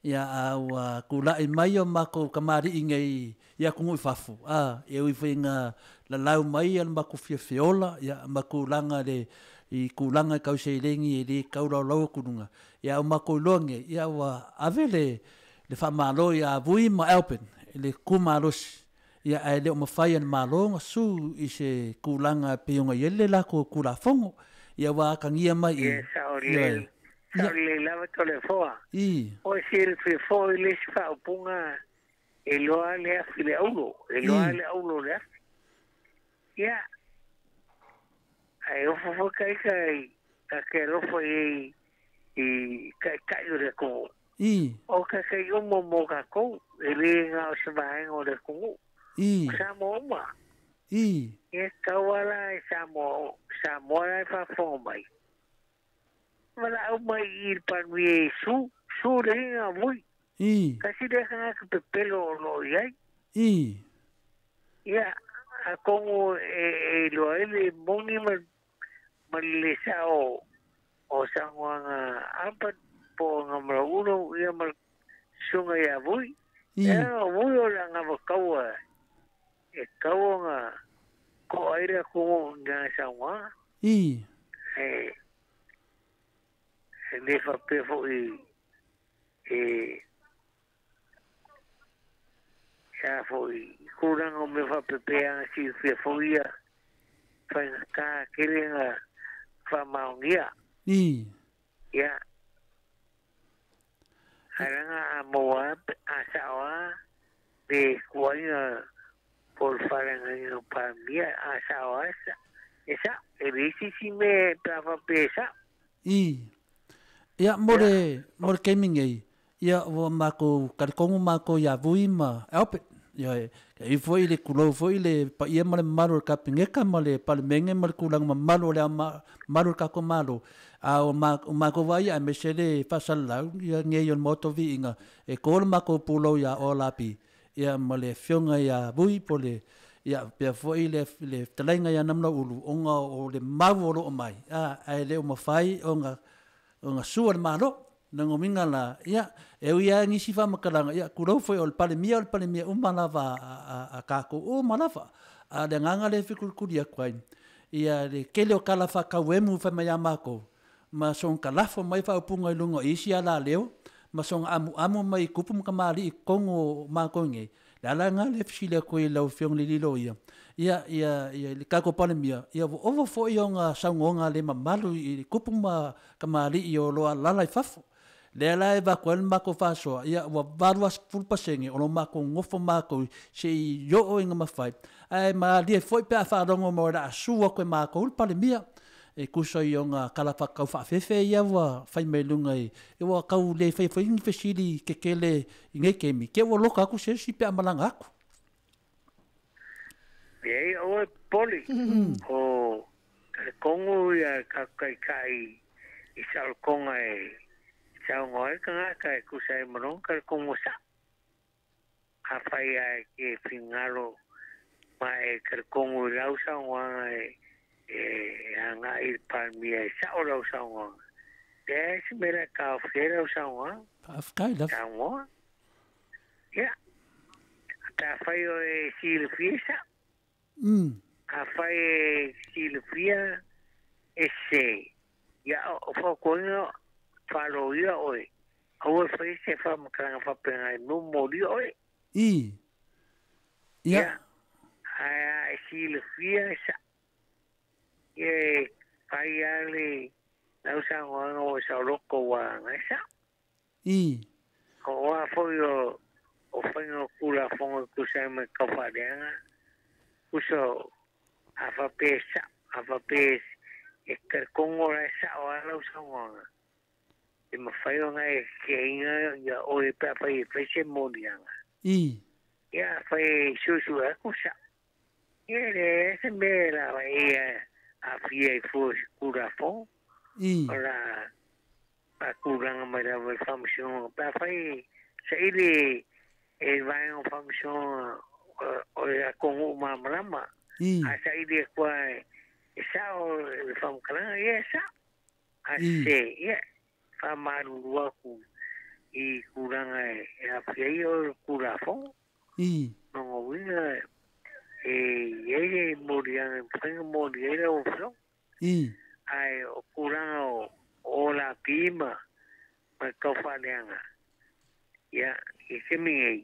ia a ua tulai mai o matou tamalii nei i atunuu i fafo, a, e ui foi ina lalau mai le matou fiafia ola, ia, ma tulaga le, i tulaga tau seleni e le tau laolao atu i luga, ia a ua matou iloa nei, ia ua ave le, le faamalo ia Vui ma Albert i le tu malosi, ia ae le o mafai e le Malo ona su i se tulaga e pei ona i ai le latou Tulafono, ia ua atagia mai i, Ia sao lelei, sao lelei lava Toleafoa. Ua silafia foi le isi faaupuga e iloa le afi i le aulo, e iloa le aulo i le afi. Ia, ae ofo foi ka ita i ta te alofa i ai i taitai o le atunuu. O taitai uma mo tatou, e le na o se vaega o le atunuu. O Samoa uma. Ia, tau lava la e Samoa, Samoa la e faafofoga mai. Valaau mai i le Palemia e su, su le iga vui. Tasi lea tagata pepelo o lo o i ai. Ia, atonu e iloa ai le moni ma le le sao o saunoaga Albert po o Gamalaulu ia ma le susuga ia Vui. Ia, o Vui o le agavataua e tatau ona to'a ai le atunuu i lana saunoaga. E le faapea foi e a foi tulaga o mea faapepea ana silafia foi ia faigata tele na faamaonia. Ia, ae leaga a maua lava, a sao lava le tuuaiga po o le faaleagaina o Palemia, a sao lava e sao, e leai se isi mea pe a faapea e sao. Ia, mo le, mo le taimi nei, ia ua matou talitonu matou ia Vui ma Albert, ioe, e i foi le tulou foi le paia ma le mamalu o le Kapeneta ma le Palemene ma le tulaga mamalu o le malu o le tatou Malo, a o matou vaai aemaise le faasalalau ia nei o le Maota o Viiga, e to le matou pulou ia Olapi, ia ma le Afioga ia Vui po o le, ia faapea foi le fetalaiga ia Namulauulu, ona o le mau o lo o mai, a, ae le o mafai ona sua le Malo. Lona uiga la, ia, e ui lava i nisi faamatalaga, ia, tulou foi, o le Palemia o le Palemia uma lava a tatou uma lava. A o le agaga lea e fetulikuli atu ai, ia le tele o tala faatauemu fai mai ia matou, ma soona talafo mai faaupuga i luga o isi alaleo, Ma soga amuamu mai kupu ma kamali'i i totonu o matou nei, le ala lena lea e fesili atu ai i lau Afioga i le alii loia, ia, ia, ia, le tatou Palemia, ia ua ova foi ona saunoaga le mamalu i tupu ma kamali'i o lo o alaala i fafo. Lea la e avatu ai le matou faasoa, ia ua 80% o lo o matou nofo matou se i oo ina mafai, ae malie foi pe a faalogo mai o le a sue atu e matou le Palemia e tusa i ona tala faatatau faaafefe ia ua fai mai luga i, ua tau le faia foi ni fesili tetele i nei taimi, te i ua loka atu se isi pe a malaga atu. Leai, aua e popole, o talitonu ia tatou taitai i saolotoga e saunoa ai le tagata e tusa ai ma lona talitonuga sao. Afai lava e te finagalo ma e talitonu i lau saunoaga e agai i le Palemia e sao lau saunoaga, leai se mea o le a taofia ai lau saunoaga. Faafetai lava. Saunoa. Ia, pe afai o e silafia e sao. Afai e silafia e sese, ia o fautuaina faaloia oe, aua e faia se faamatalaga faapena i mea ua molia oe. I. Ia. Ia, ae a e silafia e sao, ia e fai lava le lau saunoaga ua e saoloto ua agai sao. I. O a foi o o faiga o Tulafono e tusa ai ma le taufaaleaga, tusa o a faapea e sao, a faapea e talitonu o la e sao lava lau saunoaga, e mafai ona e teteaina ia oe pe afai e fai se moliaga. I. Ia, afai e suesue atu sao, ia e leai se mea e lava e aafia ai fua i se Tulafono. I. O la faatulaga mai lava i le Faamasinoga pe afai e saili e le vaega o Faamasinoga o le latou nuu malamalama. A saili atu lava e sao le faamatalaga, ia e sao. A sese, ia e faamalulu atu i tulaga e aafia ai o le Tulafono. Lona uiga e i ai le moliaga e mafai ona moli ai lau Afioga. Ae o tulaga o OLAP ma le taufaaleaga, ia, i taimi nei,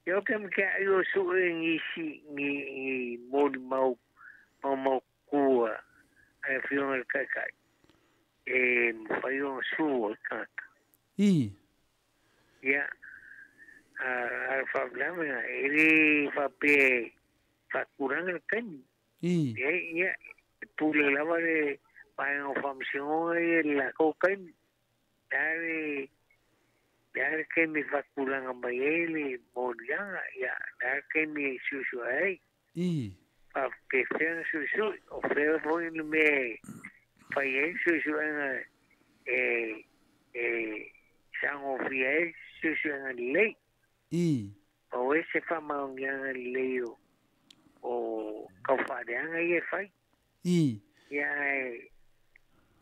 ia ou te mata'i o sue nisi ni molimau maumaututua a le Afioga i le Taitai e mafai ona sue ai tagata. Ia, a o le faalavelave lena, e le faapea e faatulaga le taimi. Leai, ia, e pule lava le vaega o faamasinoga ia i le latou taimi. Le a le, le a le taimi e faatulaga mai ai le moliaga, ia, le a le taimi e suesue ai. Faapefea ona suesue, o fea foi le mea e fai ai le suesuega e, e saogofie ai le suesuega lelei. Pau ai se faamaoniaga lelei o, o taufaaleaga ia e fai. Ia ae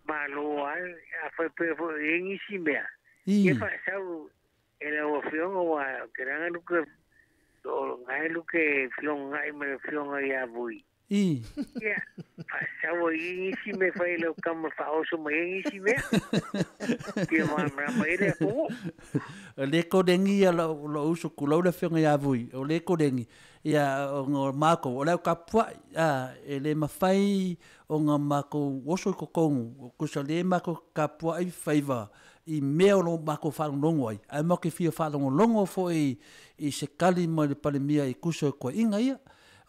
malo lava, a faapea foi e i ai nisi mea, ia faasau e lau Afioga aua ou te leaga luke o lena e luke felogogai ma le Afioga ia Vui. Ia, faasau ai i nisi mea e fai e lau tama faaoso mai ai nisi mea. Fia malamalama ai le atunuu. O le kolegi ia lou uso, tulou le Afioga ia Vui, o le kolegi ia ona o matou, o le au tapuai, a, e le mafai ona matou oso i totonu, tusa o lea matou te tapuai faiva i mea o lo o matou faalogologo ai, ae matou te fia faalogologo foi i se tali mai le Palemia e tusa o tuuaiga ia.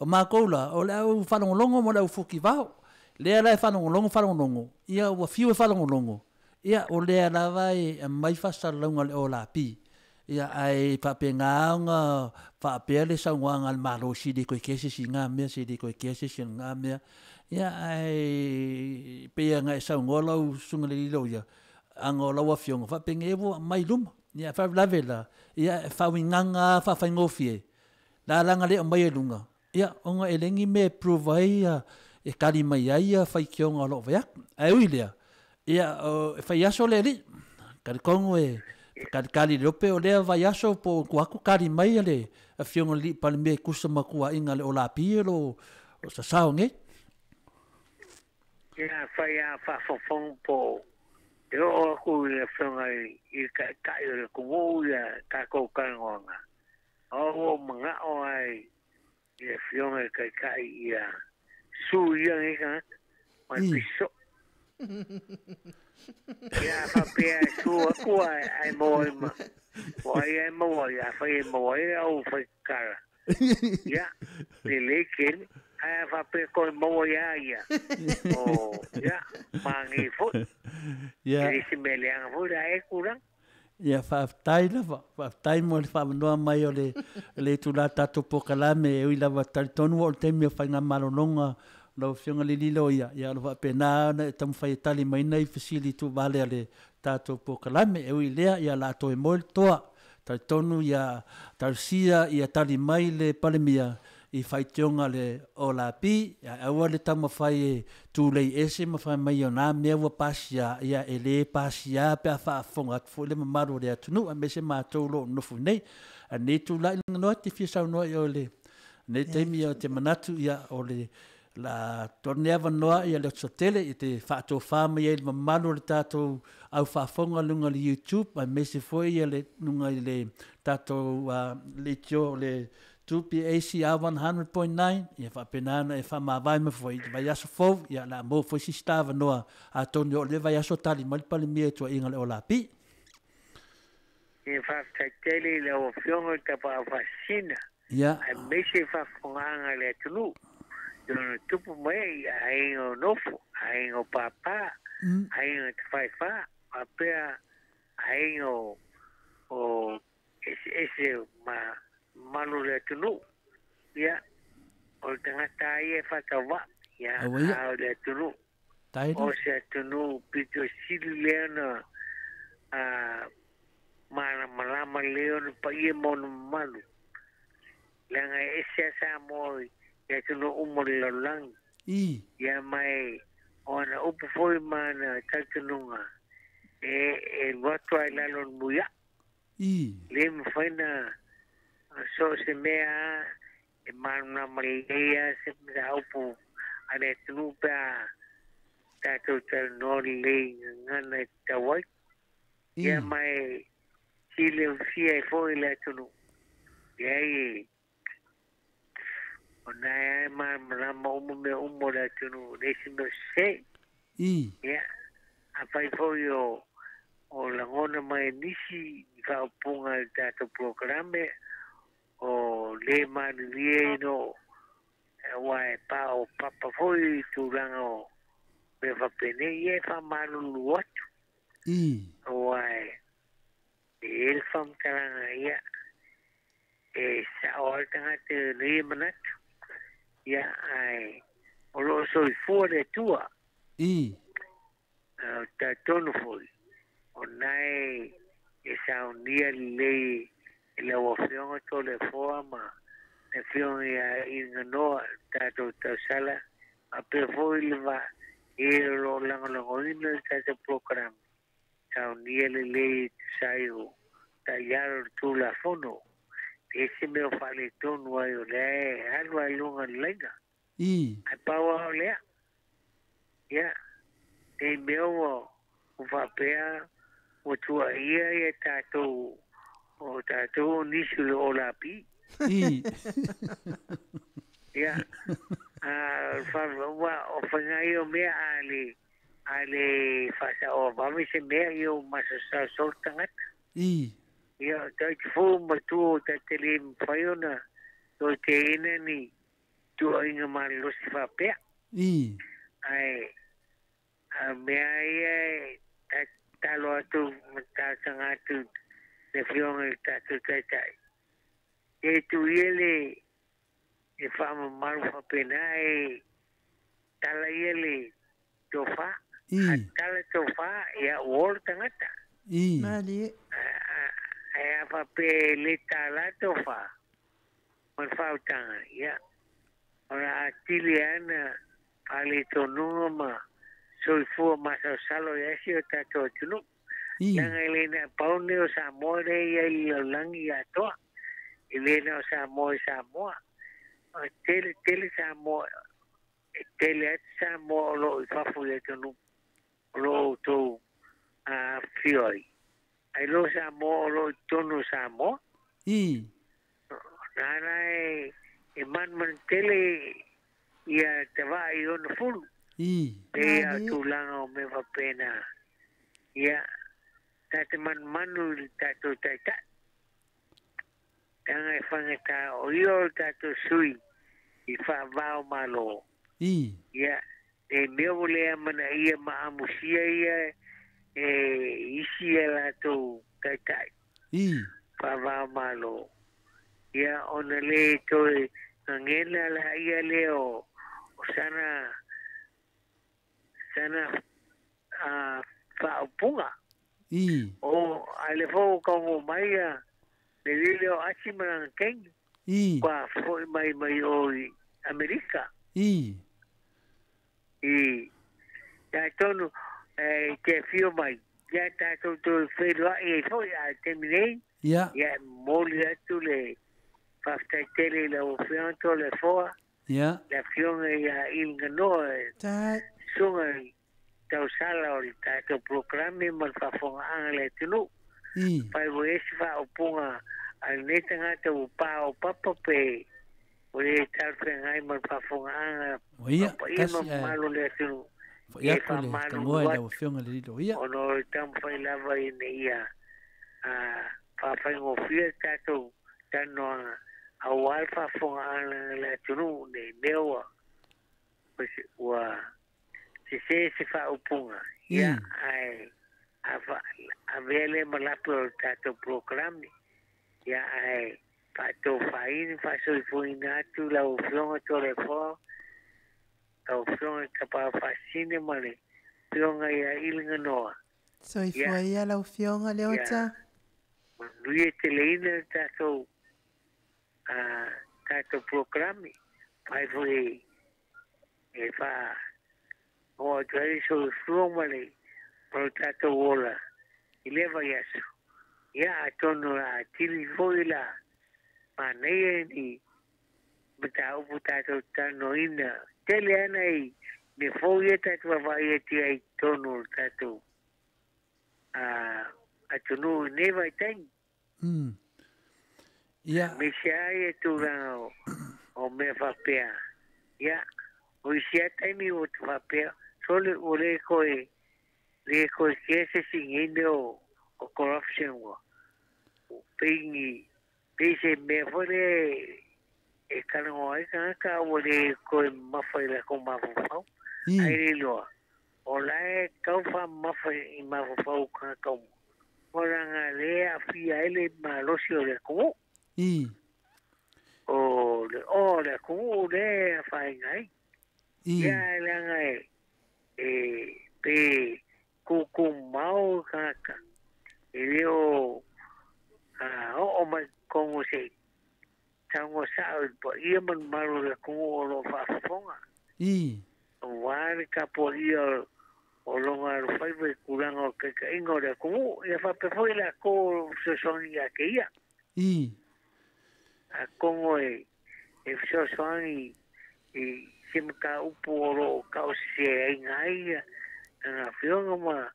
O matou la, o le au faalogologo ma le au futivao. Lea la e faalogologo faalogologo, ia ua fiu e faalogologo, ia o lea lava e aumai faasalalauga a le OLAP. Ia ae faapena ona faapea le saunoaga a le Malo se le toe kea se isi i na mea, se le toe kea se isi i lena mea. Ia ae pei ona e saunoa lau Susuga i le alii loia, ana o lau Afioga faapenei ua aumai i luma. Ia ae faalavelave la, ia e faauigaga lava faafaigofie, la la na le aumaia i luga, ia ona e leai ni mea e prove ai e tali mai ai ia faitioga o lo o fai atu. Ae ui i lea, ia e fai aso le alii, talitonu e talitali le ope o lea vaiaso po o tua atu tali mai le Afioga i le Alii Palemia e tusa ma tuuaiga a le OLAP o lo o sasao nei. Ia, fai a faafofoga po o E o aku i le afioga i taitai o le atunuu ia tatou talanoaga. O ua ou manao ai i le afioga i le taitai ia su ia nei tagata ma le piso. Ia a faapea e su atu ae maua ai ma o ai ae maua ai, afai e maua ai au faitala. Ia, lelei tele. Ae a faapea toe maua ia ia, o, ia, manaia foi. Ia. E le se mea leaga foi la e tulaga. Ia, faafetai lava, faafetai mo le faavanoa mai o le le itula tatou polokalame e ui lava talitonu ua oo le taimi o faigamalologa lau Afioga le Lilo ia, ia o lo o faapena ona e taumafai e tali mai nai fesili tuuvale a le tatou polokalame. E ui i lea, ia o le a toe moe le toa. Talitonu ia talosia ia tali mai le Palemia i faitioga a le OLAP, ae aua le taumafai e tulei ese ma fai mai o na mea ua pasia, ia e le pasia pe a faafofoga atu foi le mamalu o le atunuu aemaise matou o lo o nonofo nei. A o lenei itula i Laganoa e te fia saunoa i o i lenei taimi ou te manatu ia o le la tuu atu lenei avanoa i le Ofisa Tele e te faatofa mai ai i le mamalu o le tatou au faafofoga i luga o le YouTube aemaise foi le luga i le tatou leitio o le 2PACR 100.9, ia faapena ona e faamavae mai foi i le vaiaso fou, ia o le a maua foi se isi ta avanoa, atonu e oo i lea vaiaso o tali mai le Palemia i tuuaiga a le OLAP. Ia faafetai tele i lau Afioga i le Tapaau Faasisina, aemaise le faafofogaaga a le atunuu i ona tupu mai ai i aiga o Nofo, aiga o Papa, aiga o Tafaefa, faapea aiga o eseese ma mamalu o le atunuu. Ia, o le tagata lava ia e faatauvaa, ia, a o le atunuu, o se atunuu pito sili lea ona malamalama lelei ona paia ma ona mamalu, leaga e ese lava Samoa i atunuu uma o le lalolagi. Ia, ma o ana upu foi ma ana talitonuga, e alu atu lava i lalo o le muiaʻ. Le mafai na so o se mea lava e malamalama lelei lava se mataupu a le atunuu pe a tatou talanoa lelei i gagana e tatau ai. Ia ma e silafia ai foi le atunuu, leai o na e malamalama uma mea uma o le atunuu, e leai se mea o sese. Ia, afai foi o lagona mai e nisi i faaupuga i le tatou polokalame, o le malilie ino aua e paopapa foi i tulaga o mea faapenei, ia e faamalulu atu. Aua e i ai le faamatalaga, ia, e sao lava le tagata i ona ia manatu, ia, ae o lo o soifua le Atua. O talitonu foi, o lena e saunia lelei e lau Afioga Toleafoa ma le Afioga ia Inaganoa le tatou tausala, faapea foi le vaa e o lo o lagolagoina le tatou polokalame, saunia lelei e tusa ai o taiala o le Tulafono. E ese mea o faaletonu ai o lea e alu lava i luga o le laina. Ae pau lava o lea, ia, nei mea ua faapea ua tuuaia ia tatou o tatou o nisi o le OLAP. Ia, aua o faiga ia o mea a le a le faasaoa vave se mea, ia ua masaosao solo tagata. Ia, o tatou fou matua o ta te le mafai ona toe teena ni tuuaiga malolosi faapea. Ae a mea ia e tatalo atu ma talosaga atu i le Afioga i le tatou Taitai, e tuu ia le faamamalu faapena e tala ia le tofa. A tala tofa, ia ua ola tagata. Malie. Ae a faapea e le tala tofa ma le faautaga, ia, o le a atili lava ona faaletonuga ma soifua masalosalo ai si o tatou atunuu. Leaga e le na pau lenei o Samoa lea e i ai i le lalolagi atoa. E le na o Samoa i Samoa. O tele tele Samoa, e tele atu Samoa o lo o i fafo i atunuu o lo o outou a fioi. Ai lo Samoa o lo i tonu Samoa. I. Nana e man tele ia te vaa i ona fulu. I. Pe a tūlanga o me wapena. Ia, tā te manumanu i tātou taitai. Tanga e whangata o ia o tātou sui i whaavao malo. I. Ia, e mea o lea mana ia maamusia ia e isi e lātou taitai. I. Whaavao malo. Ia, ona le toe ngangena la ia leo o sana whaopunga. I. O ale fo kaungo mai a le lile o achi maranga kengi. I. Kwa foi mai mai o i Amerika. I. I. Ia tonu te whio mai. Ia tātou tō whenua i foi a te minei. Ia. Ia moli atu le whaftai tele la o whio tō le foa. Ia. La whionga ia ilinganoa. Tai. Sunga tau sala o le tātou programe ma le whafonga anga le tunu. I. Pai wo esi wha o punga a le tangata o pā o papa pe o le talpe ngai ma le whafonga anga. O ia, kasi kasi malo le tunu. Ia ko le tangoa i lau afioga le lilo ia. Ono le tamawhai lava ina ia whawhaingofia tātou tanoanga a o al whafonga anga le tunu nei mewa ua se se whaopunga. Ia, ai, a vele malapu o tātou programe. Ia, ai, whaatou whaini, whaasoifuina atu lau whionga tō le whoa, lau whionga ka pā whaasine ma le whionga ia ilinga noa. Soifua ia lau whionga Leota. Manui e te leina tātou tātou programe. Pai foi e wha o atu so fuoma le pro tātou ola i lewa iasu. Ia atono a tili foi la manei e ni mata upu tātou tanoina. Tele ana i me fōi e tātou wawai e tia i tono tātou atunu i newa i tangi. Ia. Me se ai e tūranga o mea whapea. Ia. O isi a taimi o te whapea, sole o le koe kese singine o corruption wa. O pingi, pise mea fore e karango ai kangaka o le koe mawhai la ko mawhawhau. Ai le loa. O lae kauwha mawhai i mawhawhau kangaka umu. O ranga le a whia ele malosi o le kongo. I. O le kongo le a whaingai. Ia langa e pe kuku mau kaka e leo o mai kongo se tango sao po ia man maru le kongo o lo whafonga. I. Wari ka po ia o longa ruwhaiwa i kuranga o keka inga o le kongo ia whapefoi la ko sosongi ia ke ia. I. A kongo e sosongi i se maka upu o ro kau se ai ngai nga whionga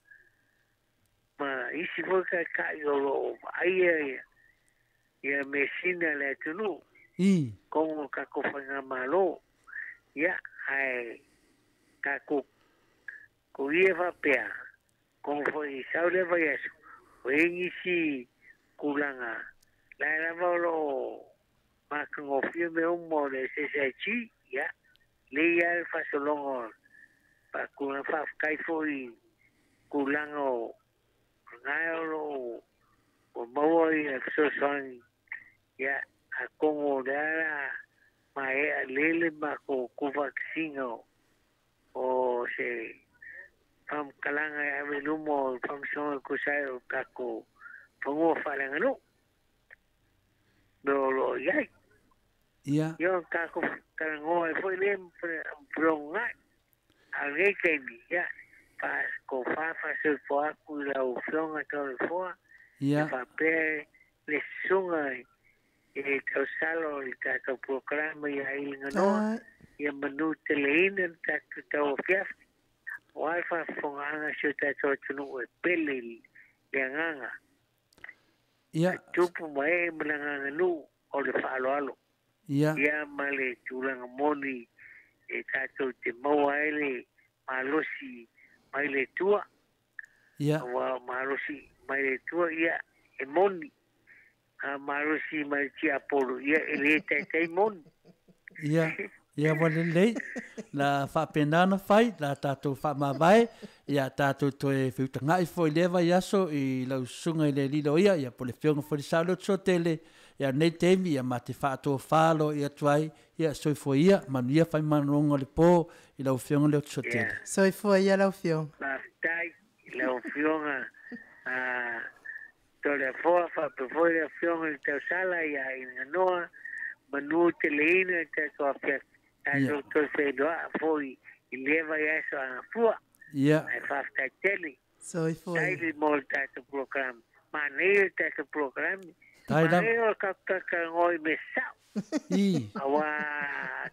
ma isi foi ka kai o ro ai ia me sina le tunu. I. Kongo ka ko whanga malo. Ia ai ka ko ia whapea. Kongo foi sau le vai asu. O engisi kulanga. Lai lava o lo makangofia me umo le SSIG. Ia. Le ia le fasolongo pa kuna whawhkai foi kulanga o ngai o lo o maua i a fesoasoani ia a kongo le ara ma e a lele ma ko kuvakisinga o se whamkalanga e ave lumo o whamsonga kusai o kako whangua whalanganu me o lo iai. Ia. Ia kako karangoa e foi le mpronga a le keimi ia pa ko fa se foa ku la o fionga to le foa. Ia. Pa pe le sunga e tau salo i tātou programa ia ilinga noa ia manu te leina tātou tau fiafi. O ai faafofogaaga si o tatou atunuu e pele i le agaga. Ia. Tupu ma ee ma le agaganuu o le faaaloalo. Ia. Ia ma le tulaga moni e tatou te maua ai le malosi mai le Atua. Ia. Auā o malosi mai le Atua ia e moni. A malosi mai le tiapolo ia e lē taitai moni. Ia, ia ua lelei. La faapena ona fai, la tatou faamavae, ia tatou toe feutaga'i foi i lea vaiaso i lau susuga i le alii loia, ia po o le Afioga foi i le Sao Leotosotele, ia lenei taimi, ia ma te faatofā loa atu ai, ia soifua ia, manuia faimaloga o le po i lau Afioga Leotosotele. Ia. Soifua ia lau Afioga. Faafetai i lau Afioga Toleafoa, faapea foi le Afioga i le Tausala ia Inaganoa, manu teleina i tatou afiafi, tatou toe feiloa foi i lea vaiaso agafua. Ia. Ae faafetai tele. Soifua Tai ia. le mo le tatou program. Manaia le tatou program. Tai lava. Manaia o le kakukakalanoa i mea sa'o. I. Auā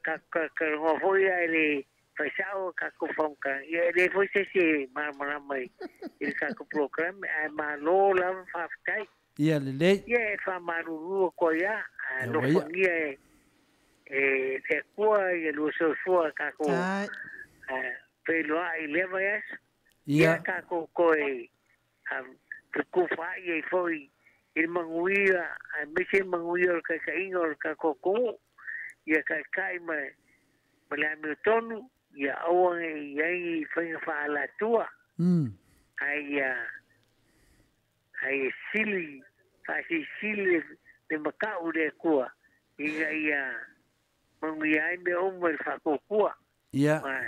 kakukakalanoa foi ae le faisa'o kakou faamatalaga. Ia e lē foi se isi e malamalama i le tatou program ae mālō lava faafetai. Ia lelei. Ia e faamalulu atu ai a Ia ua ia. alofagia e e le Atua ia lua soifua tatou Tai. feiloa'i i lea vaiaso. Ia Ia. tatou toe fetufa'i ai foi i le manuia aemaise le manuia o le taita'iga o le tatou atunuu. Ia ta'ita'i ma ma le amiotonu ia aua ne'i i ai ni faiga fa'aalatua. Ae ia ae sili fa'asilisili le mata'u i le Atua ina ia manuia ai mea uma i le fa'atuatua. Ia. Ma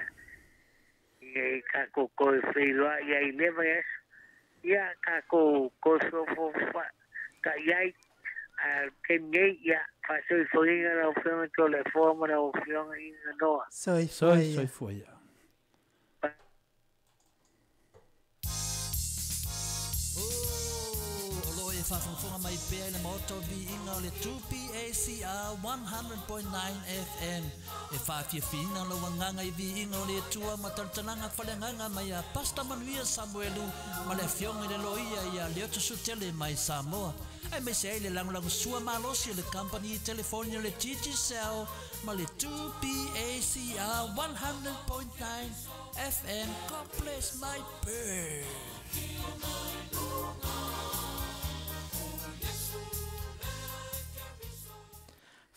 ina ia tatou toe feiloa'i ai i lea vaiaso. Ia tatou toe feofoofofa'i ai ae o le taimi nei ia fa'asoifuaina lau Afioga Toleafoa ma lau Afioga Iganoa. Soifua ia. Soifua ia. O loo e faafogafoga mai pea i le maota o viiga o le 2PACR 100.9 FM e faafiafiaina lau agaga i viiga o le Atua ma talatalaga faleagaga mai a Pasta Manuia Samuelu ma le Afioga i le Loia ia Leotusutele mai Samoa. Aemaise ai le lagolagosua malosi o le kamupani telefoni o le Digicel ma le 2PACR 100.9 FM. God bless my bird.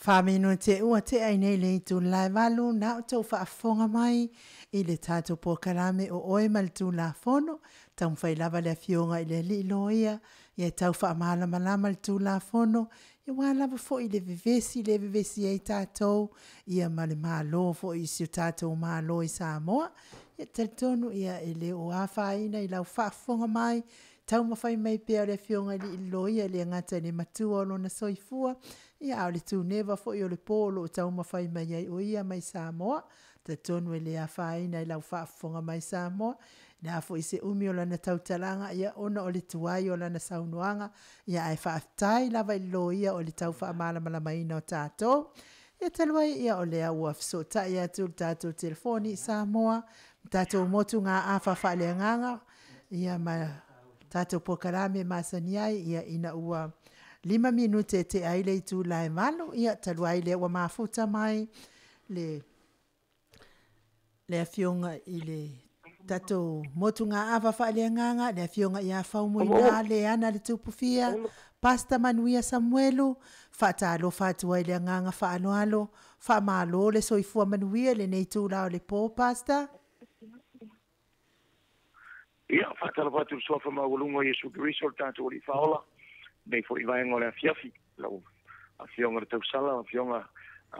Whamino te ua te ai nei le itu lai valu na o tau whaafonga mai i le tātou pōkarame o oe ma le tūlafono taumafai lava le afioga i le alii loia ia tau faamalamalama le tulafono ia ua lava fo'i le vevesi le vevesi ai tatou ia ma le mālō fo'i i si o tatou mālō i Samoa ia talitonu ia e le o afaina i lau faafofoga mai taumafai mai pea o le afioga i le loia le gata i le matua o lona soifua ia a o le tuneva fo'i o le pō o loo taumafai mai ai o ia mai Samoa talitonu e le afaina i lau faafofoga mai Samoa le a fo'i se umi o lana tautalaga ia ona o le tuai o lana saunoaga ia ae faafetai lava i le loia o le tau faamalamalamaina o tatou ia talu ai ia o lea ua fesootai atu le tatou telefoni i Samoa tatou motu ngā afa faaleagaga ia ma tatou polokalame masani ai ia ina ua 5 minute te ai le itu lae 8 ia talu ai lea ua mafuta mai le le afioga i le tatou motu ngā afa faaleagaga le afioga ia Faumuina le ana le Tupufia Pasta Manuia Samuelu faatalofa atu ai le agaga faaloalo faamalo le soifua manuia lenei itula o le pō Pasta. Ia, faatalofa atu i le suafa maualuga o Iesu Keriso le tatou Alii Faaola, nei foi vaega o le afiafi, lau Afioga i le Tausala, lau Afioga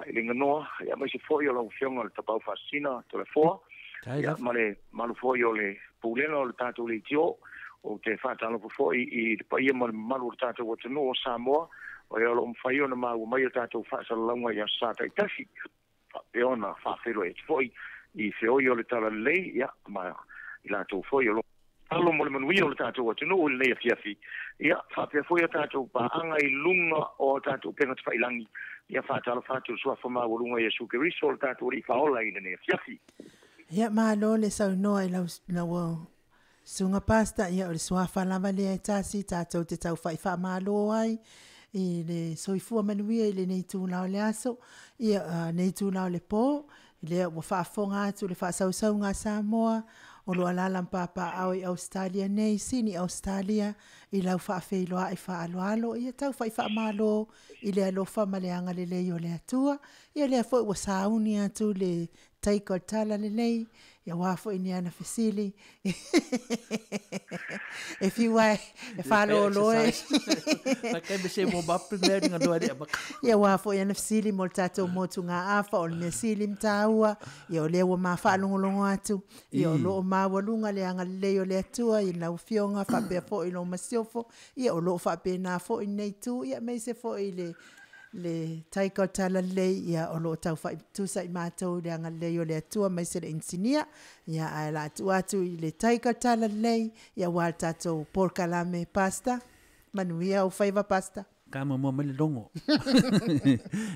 i le Ganoa, ia aemaise foi o lau Afioga i le Tapaau Faasisina Toleafoa, ia ma le mamalu foi o le Pulega o le tatou leitio. Ou te faatalofa foi i le paia ma le mamalu o le tatou atunuu o Samoa, o ea o loo mafai ona maua mai o tatou faasalalauga i aso Sa taitasi, faapea ona faafeiloai atu foi i feoi o le talalelei, ia ma i latou foi o loo alo mo le manuia o le tatou atunuu i lenei afiafi, ia faapea foi a tatou paaga i luga o a tatou upega tafailagi, ia faatalofa atu i le suafa maualuga o Iesu Keriso o le tatou Alii Faaola i lenei afiafi. Ia malo le saunoa i lau lau susuga Pastor, ia o le suafa lava lea e tasi tatou te taufai faamalo ai i le soifua manuia i lenei itula o le aso, ia nei itula o le po, lea ua faafofoga atu le faasausauga a Samoa, o lo o alaala ma papaaao i Ausetalia nei, Sini Ausetalia, i lau faafeiloai faaaloalo, ia taufai faamalo i le alofa ma le agalelei o le Atua. Ia lea foi ua sauni atu le taika o le tala lelei, ia aua foi ni ana fesili. E fiu ai e faalolo e. Ia aua foi ana fesili mo le tatou motugaafa o le mea sili ma taua, ia o lea ua ma faalogologo atu, ia o lo o maualuga le agalelei o le Atua i lau Afioga faapea foi lou masiofo, ia o lo o faapena foi lenei itu, ia aemaise foi le le taika o le talalelei, ia o lo o taufai tusa i matou i le agalelei o le Atua aemaise le inisinia, ia ae o le a tuu atu i le taika o le talalelei, ia aua le tatou polokalame. Pastor, manuia ou faiva Pastor. Ka muamua mai le logo.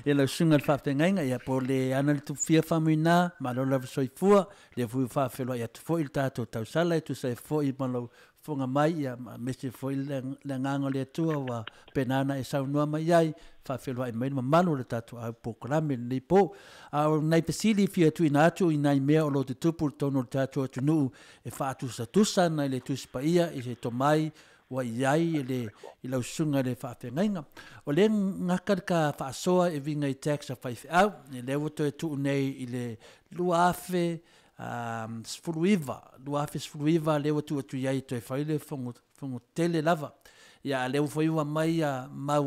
Ia lau susuga i le faafeagaiga, ia po o le ana le tupufia faamuina, malo lava soifua, lea foi ua faafeiloai atu foi i le tatou tausala e tusa ai foi ma lou fofoga mai, ia aemaise foi le agaga o le Atua ua faapena ona e saunoa mai ai, faafeiloai mai le mamalu o le tatou au polokalame i lenei po. A o nai fesili e fia tuuina atu i nai mea o lo o tutupu i totonu o le tatou atunuu e faatusatusa ana i le Tusi Paia i se tomai ua i ai le i lau susuga i le faafeagaiga. O lea gata le ka faasoa e uiga i tax a faifeau, lea ua toe tuu nei i le 2019, 2019 lea ua tuu atu i ai e toe fai le fono, fono tele lava. Ia, a lea ua foi ua aumai ia mau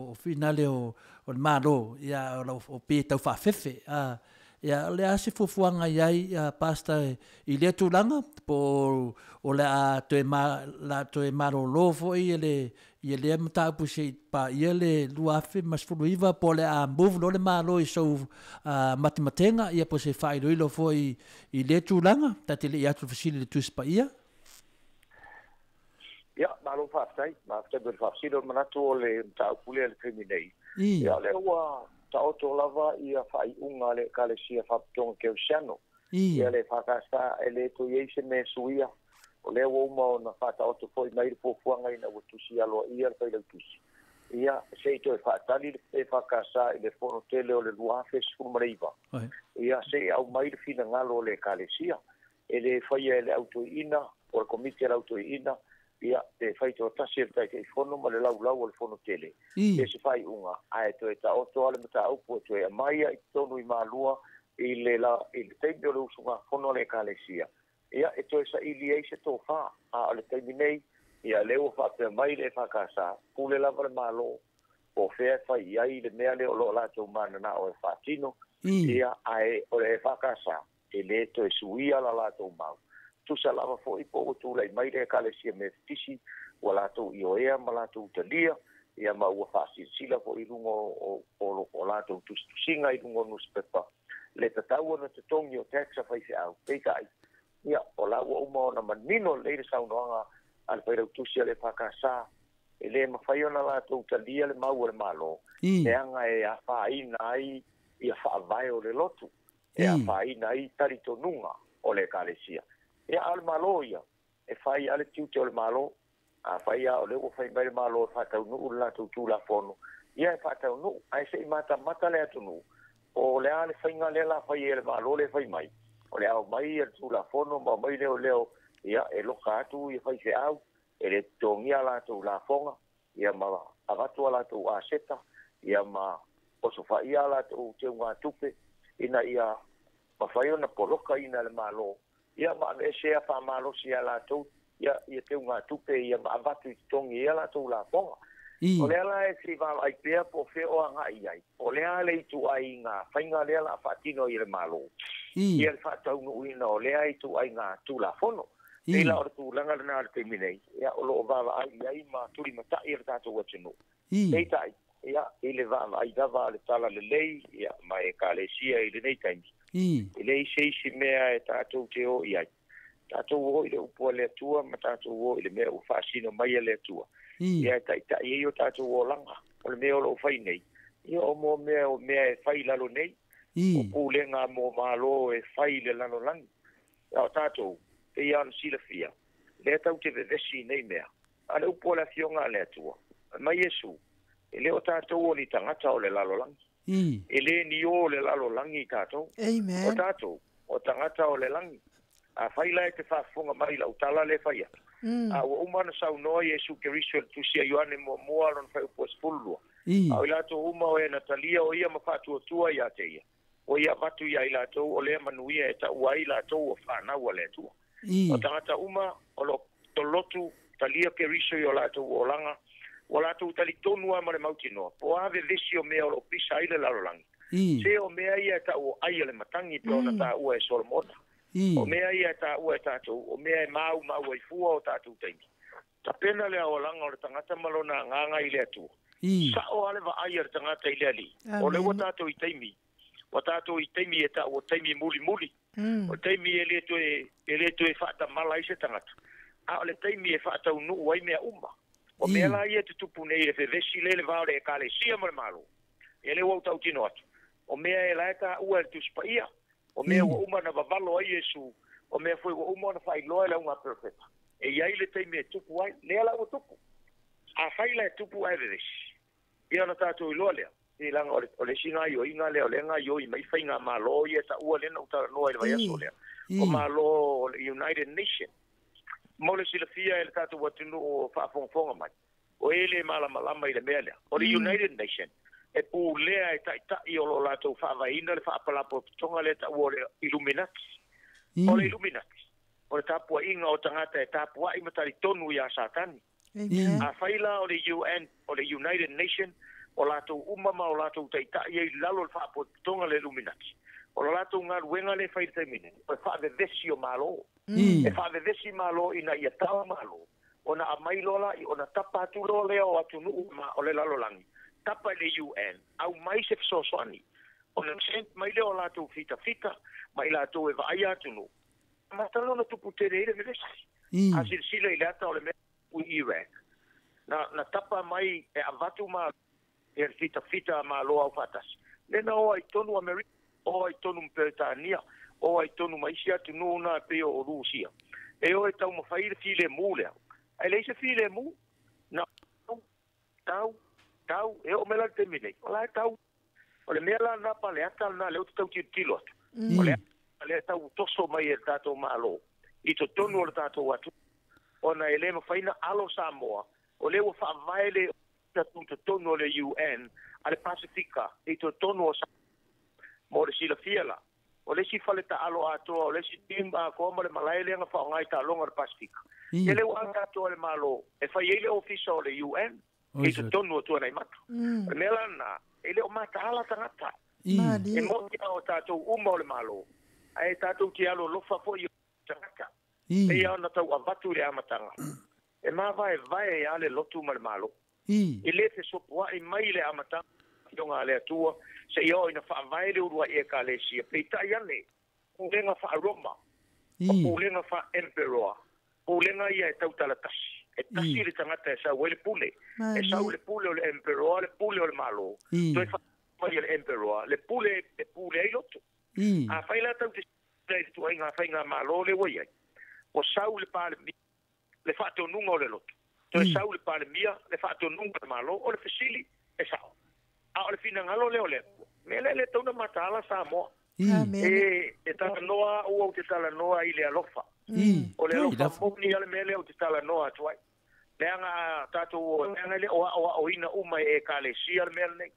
o finale o le Malo, ia, o pei e tau faafefe. Ia, o le a se fuafuaga i ai, Pastor, i lea tulaga, po o le a toe, la toe malolo foi le, ia lea mataupu se i paia le 2019, po o le a move loa le Malo i sou matematega, ia po o se faailoilo foi i lea tulaga, ta te le i atu i le fesili i le Tusi Paia. Ia, malo faafetai. Faafetai mo le faafesili. O le manatu o le mataupu lea i le taimi nei, ia o lea ua taoto lava ia faaiuga a le Ekalesia Faapitoga Kerisiano. Ia le EFKS e le toe i ai se mea e suia. O lea ua uma ona faataoto foi mai le fuafuaga ina ua tusi aloaia le Failautusi. Ia, se i toe faatali le EFKS i le Fono tele o le 2019. Ia, se i aumai le finagalo o le Ekalesia. E le faia e le au toeaina, o le Komiti a le au toeaina, ia, pe fai toatasi e le Taitaifono ma le laulau o le Fono tele, pe se faaiuga, ae toe taoto lava le mataupu e toe aumai i totonu i Malua i le i le taimi o le usugafono a le Ekalesia, ia, e toe saili ai se tofa. A o le taimi nei, ia, lea ua faapea mai le EFKS, pule lava le Malo, po o fea e fai i ai le mea lea o lo o latou mananao e faatino, ia, ae o le EFKS, e le toe suia la latou mau. Tusa lava foi po ua tulai mai le Ekalesia Metotisi, ua latou ioea ma latou talia, ia ma ua faasilasila foi i luga o latou tusitusiga i luga o nusipepa, le tatau ona totogi o tax a faifeau. Peitai, ia, o la ua uma ona manino lelei le saunoaga a le Failautusi a le EFKS, e le mafai ona latou talia le mau a le Malo, leaga e afaina ai ia faavae o le lotu. E afaina ai talitonuga o le Ekalesia. Ia, a o le Malo ia, e fai lava le tiute o le Malo. Afai lava o lea ua fai mai le Malo e faataunuu le latou Tulafono, ia e faataunuu, ae se i matamata le atunuu, po o le a le faiga lea o le a fai e le Malo lea e fai mai, o le a aumai le Tulafono ma aumai leoleo, ia, e loka atu ia faifeau, e le totogia a latou lafoga, ia ma avatu a latou aseta, ia ma osofaia a latou teugatupe ina ia mafai ona polokaina e le Malo, ia ma aveese a faamalosi ia latou ia ia teugatupe ia ma avatu i totogi ai a latou lafoga. O lea la e fia vaavaai pea po o fea o agai i ai, o le a le ituaiga faiga lea o le a faatino ai e le Malo, ia le faataunuuina o lea ituaiga Tulafono. Pei la o le tulaga lena i le taimi nei, ia, o lo o vaavaai i ai ma tulimatai e le tatou atunuu. Peitai, ia, i le vaavaai lava a le talalelei, ia, ma Ekalesia i lenei taimi, e leai se isi mea e tatou te o i ai. Tatou o i le upu a le Atua ma tatou o i le mea ua faasino mai e le Atua, ia e taitai ai o tatou olaga. O le mea o lo o fai nei, ia, o mo mea o mea e fai i lalo nei, o pulega mo Malo e fai i le lalolagi. O tātou, e ia ana silafia, lea tau te vevesi nei mea. A le upu o le afioga a le Atua. Mai Iesu, e le o tātou o ni tagata o le lalolagi. E le ni o le lalolagi i tātou. Amen. O tātou, o tagata o le lagi. A fai la e te faafofoga mai lau tala le fai atu. A ua uma na saunoa Iesu Keriso i le tusi a Ioane muamua lona fuaiupu e 12. A o i latou uma o e na talia o ia ma faatuatua ia te ia. O ia avatu ia i latou o lea manuia e taua ai latou o fanau a le Atua. O tagata uma o lo tolotu talia Keriso i o latou olaga, ua latou talitonu lava ma le mautinoa, po o a vevesi o mea o lo o pisa ai le lalolagi. Se o mea ia e tau o ai a le matagi pei ona taua e Solomona. O mea ia e taua e tatou, o mea e maumau ai fua o tatou taimi. Tapena le aoalaga o le tagata ma lona agaga i le Atua. Sa'o lava le vaai a le tagata i le Alii. O lea ua tatou i taimi, ua tatou i taimi e tau o taimi mulimuli. O le taimi e le toe, e le toe faatamala ai se tagata, a o le taimi e faataunuu ai mea uma. O mea la ia e tutupu nei i le vevesi lea i le va o le Ekalesia ma le Malo, ia lea ua ou tautino atu, o mea e la e taua e le Tusi Paia, o mea ua uma ona vavalo ai Iesu, o mea foi ua uma ona faailoa e le auga perofeta. E i ai le taimi e tupu ai, lea la ua tupu. Afai la e tupu ae vevesi, ia ona tatou iloa lea, e leaga o le, o le isi gaoioiga lea o lea e gaoioi mai faigamalo ia e taua lea na ou talanoa i le vaiaso lea, o Malo o le United Nation. Mo le silafia e le tatou atunuu o faafogafoga mai, o e le malamalama i le mea lea. O le United Nation, e pulea e taitai o lo o latou faavaeina le faapalapotopotoga lea e taua o le Illuminati. O le Illuminati, o le tapuaiga o tagata e tapuai ma talitonu ia Satani. Afai la o le UN, o le United Nation, o latou uma ma o latou taitai ai i lalo o le faapotopotoga le Illuminati, o le latou galuega lea e fai i le taimi nei, o le faavevesi o Malo. E faavevesi Malo ina ia tala Malo, ona aumai loa la, ona tapa atu loa lea o atunuu ma o le lalolagi, tapa i le UN, aumai se fesoasoani. Ona send mai lea o latou fitafita ma i latou e vaaia atunuu, amata loa ona tupu tele ai le vevesi. A silasila i le ata o le mea i Iraq, na tapa mai e avatu Malo ia le fitafita a Malo Aufaatasi, lea na o ai tonu Amerika, o ai tonu ma Peretania, o ai tonu ma isi atunuu na e pei o Rusia. E o e taumafai le filemu lea, ae leai se filemu, na tau, tau, e oo mai la i le taimi nei, o la e tau. O le mea la lena paleata lena lea ou te tau tilotilo atu, o le ata lea e tau toso mai e le tatou Malo i totonu o le tatou atunuu, ona e le mafai ona alo Samoa, o lea ua faavae le atu i totonu o le UN a le Pasefika i totonu o Samoa. Mo le silafia la, o le isi fale taalo atoa, o le isi team atoa ma le malae lea na faaaoga i taaloga o le Pasefika, ia lea ua ave atoa e le Malo e fai ai le ofisa o le UN i totonu o Tuanaimato. O le mea la lena, e le o mataala tagata. E moni lava o tatou uma o le Malo, ae tatou te alolofa foi i tagata. Pei lava ona tau avatu i le amataga, e mavaevae lava le lotu ma le Malo. E le fesopoai mai le amataga o le Afioga a le Atua seia oo ina faavae le uluai Ekalesia, peitai ane, pulega faa-Roma, o pulega faa-emperoa, pulega ia e tautala tasi. E tasi le tagata e sau ai le pule. E sau le pule o le emperoa, le pule o le Malo, toe faai mai e le emperoa le pule e pule ai lotu. Afai la tau te i le tuaiga faigamalo lea ua i ai, ua sau le Palemia le faatonuga o le lotu, toe sau le Palemia le faatonuga o le Malo, o le fesili e sao. A o le finagalo lea o le Atua, mea lea e le tatau ona mataala Samoa. E talanoa au, ou te talanoa i le alofa. O le alofa moni lava le mea lea ou te talanoa atu ai. Leaga a tatou, leaga e le o aoaoina uma e Ekalesia le mea lenei.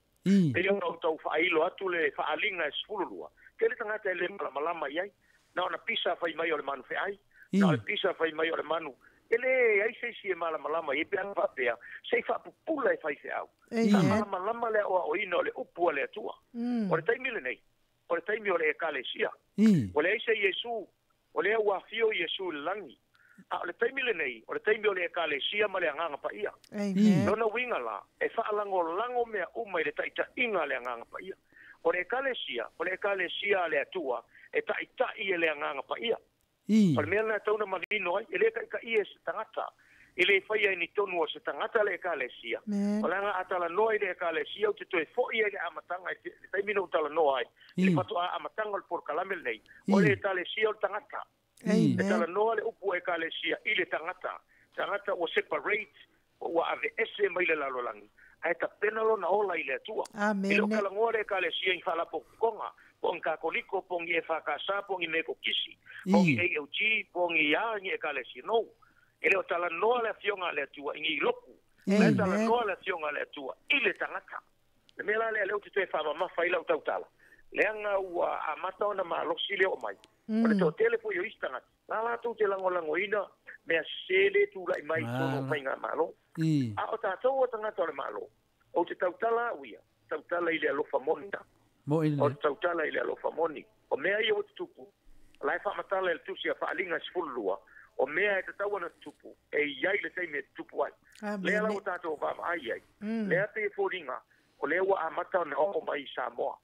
Pei ona ou tau faailo atu le faaaliga e 12, tele tagata e le malamalama i ai. Na ona pisa fai mai o le manu feai, na o le pisa fai mai o le manu. E leai se isi e malamalama i ai pe ana faapea, se i faapupula e faifeau. Sa malamalama le aoaoina o le upu a le Atua. O le taimi lenei, o le taimi o le Ekalesia. Ua leai se Iesu, o lea ua afio Iesu i le lagi. A o le taimi lenei, o le taimi o le Ekalesia ma le Agaga Paia. Lona uiga la, e faalagolago mea uma i le taitaiga a le Agaga Paia. O le Ekalesia, o le Ekalesia a le Atua, e taitai e le Agaga Paia. O le mea lena e tatau ona manino ai, e le taitaia e se tagata, e le faia i ni tonu o se tagata le Ekalesia. O leaga a talanoa i le Ekalesia, ou te toe foi ai i le amataga i le taimi na ou talanoa ai, i le faatoa amataga o le polokalame lenei, o le Ekalesia o le tagata. E talanoa le upu ekalesia i le tagata. Tagata ua separate, ua aveese mai le lalolagi, ae tapena lona ola i le Atua. E le o talagoa le ekalesia i faalapotopotoga, po o ni Katoliko, po o ni EFKS, po o ni Metotisi, po o ni AOG, po o ni a ni ekalesia. No. E le o talanoa le Afioga a le Atua i ni lotu. Ae talanoa le Afioga a le Atua i le tagata. Le mea la lea lea ou te toe faamamafa ai lau tautala, leaga ua amata ona malosi le oo mai. O le toatele foi o isi tagata, la latou te lagolagoina mea sese le tulai mai i totonu o faigamalo. A o tatou o tagata o le Malo, ou te tautala au ia, tautala i le alofa moni. O te tautala i le alofa moni. O mea ia ua tutupu, o la e faamatala i le Tusi a Faaaliga 12, o mea e tatau ona tutupu, e i ai le taimi e tutupu ai. Lea la ua tatou vaavaai ai, lea pei e foliga, o lea ua amata ona oo mai i Samoa.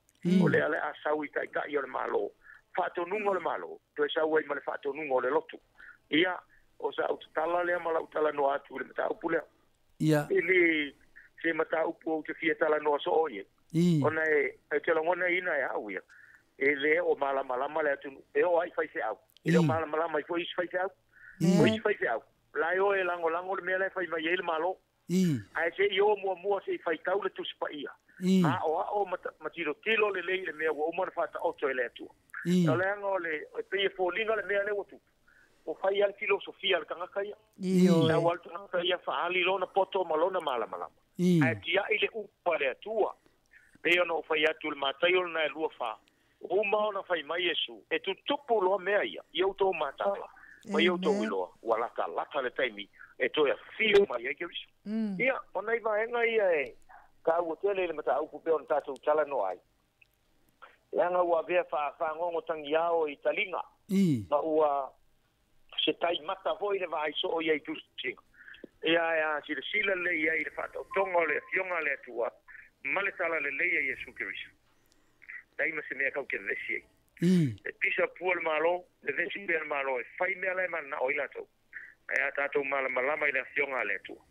O lea le a sau i taitai o le Malo, faatonuga o le Malo, toe sau ai ma le faatonuga o le lotu. Ia, o sa tatala lea ma lau talanoa atu i le mataupu lea. E le se mataupu ou te fia talanoa soo i ai. Ona e te lagonaina e au ia, e le o malamalama le atunuu, e oo lava i faifeau. E le o malamalama ai foi isi faifeau. O isi faifeau, la e o e lagolago le mea la e fai mai ai le Malo. Ae se i o muamua se i faitau le Tusi Paia, aoao ma tilotilo lelei i le mea ua uma ona faataoto e le Atua. O leaga o le, e pei e foliga le mea lea ua tupu, ua fai lava le filosofia a le tagata ia. Sau lava le tagata ia faaali lona poto ma lona malamalama, ae tiai le upu a le Atua. Pei ona ou fai atu i le Mataio lena e 24, ua uma ona fai mai Iesu, e tutupu loa mea ia i outou matala ma i outou iloa, ua latalata le taimi e toe afio mai ai Keriso. Ia, o nai vaega ia e taua tele i le mataupu pei ona tatou talanoa ai, leaga ua avea faagogotagiao i taliga, ma ua se taimata foi le vaai soo ia i tusiga. Ia, ae a silasila lelei i ai i le faataotoga o le Afioga a le Atua ma le talalelei a Iesu Keriso, leai ma se mea kau te vevesi ai. E pisa pua le Malo, vevesi pea le Malo e fai mea la e mananao ai latou. Ae a tatou malamalama i le Afioga a le Atua,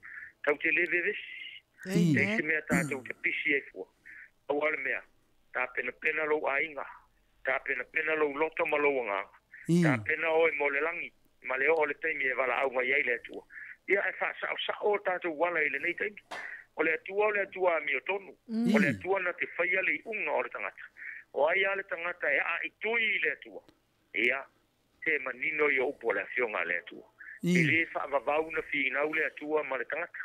tau te le vevesi. Leai se mea tatou te pisi ai fua. Pau lava le mea, tapenapena lou aiga, tapenapena lou loto ma lou agaga, tapena oe mo le lagi, ma le oo o le taimi e valaau mai ai le Atua. Ia, ae faasaosao o tatou ala i lenei taimi. O le Atua o le Atua amiotonu. O le Atua na te faia le iuga o le tagata. O ai lava le tagata e aaitui i le Atua, ia, se manino ia upu a le Afioga a le Atua. E le faavavau na finau le Atua ma le tagata.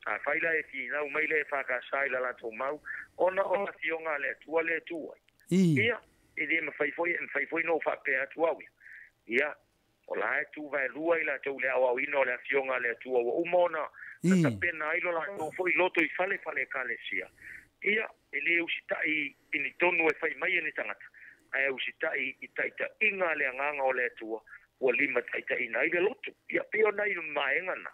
Afai la e finau mai le EFKS i la latou mau, ona o le Afioga a le Atua le tu ai. Ia, e le mafai foi, e mafai foi ona ou faapea atu au ia. Ia, o la e tu vaelua i latou i le aoaoina o le Afioga a le Atua ua uma ona tapena ai lo latou foi loto i fale fale ekalesia. Ia, e le usitai i ni tonu e fai mai e ni tagata, ae usitai i taitaiga a le Agaga o le Atua ua limataitaiina ai le lotu. Ia, pei o nai vaega na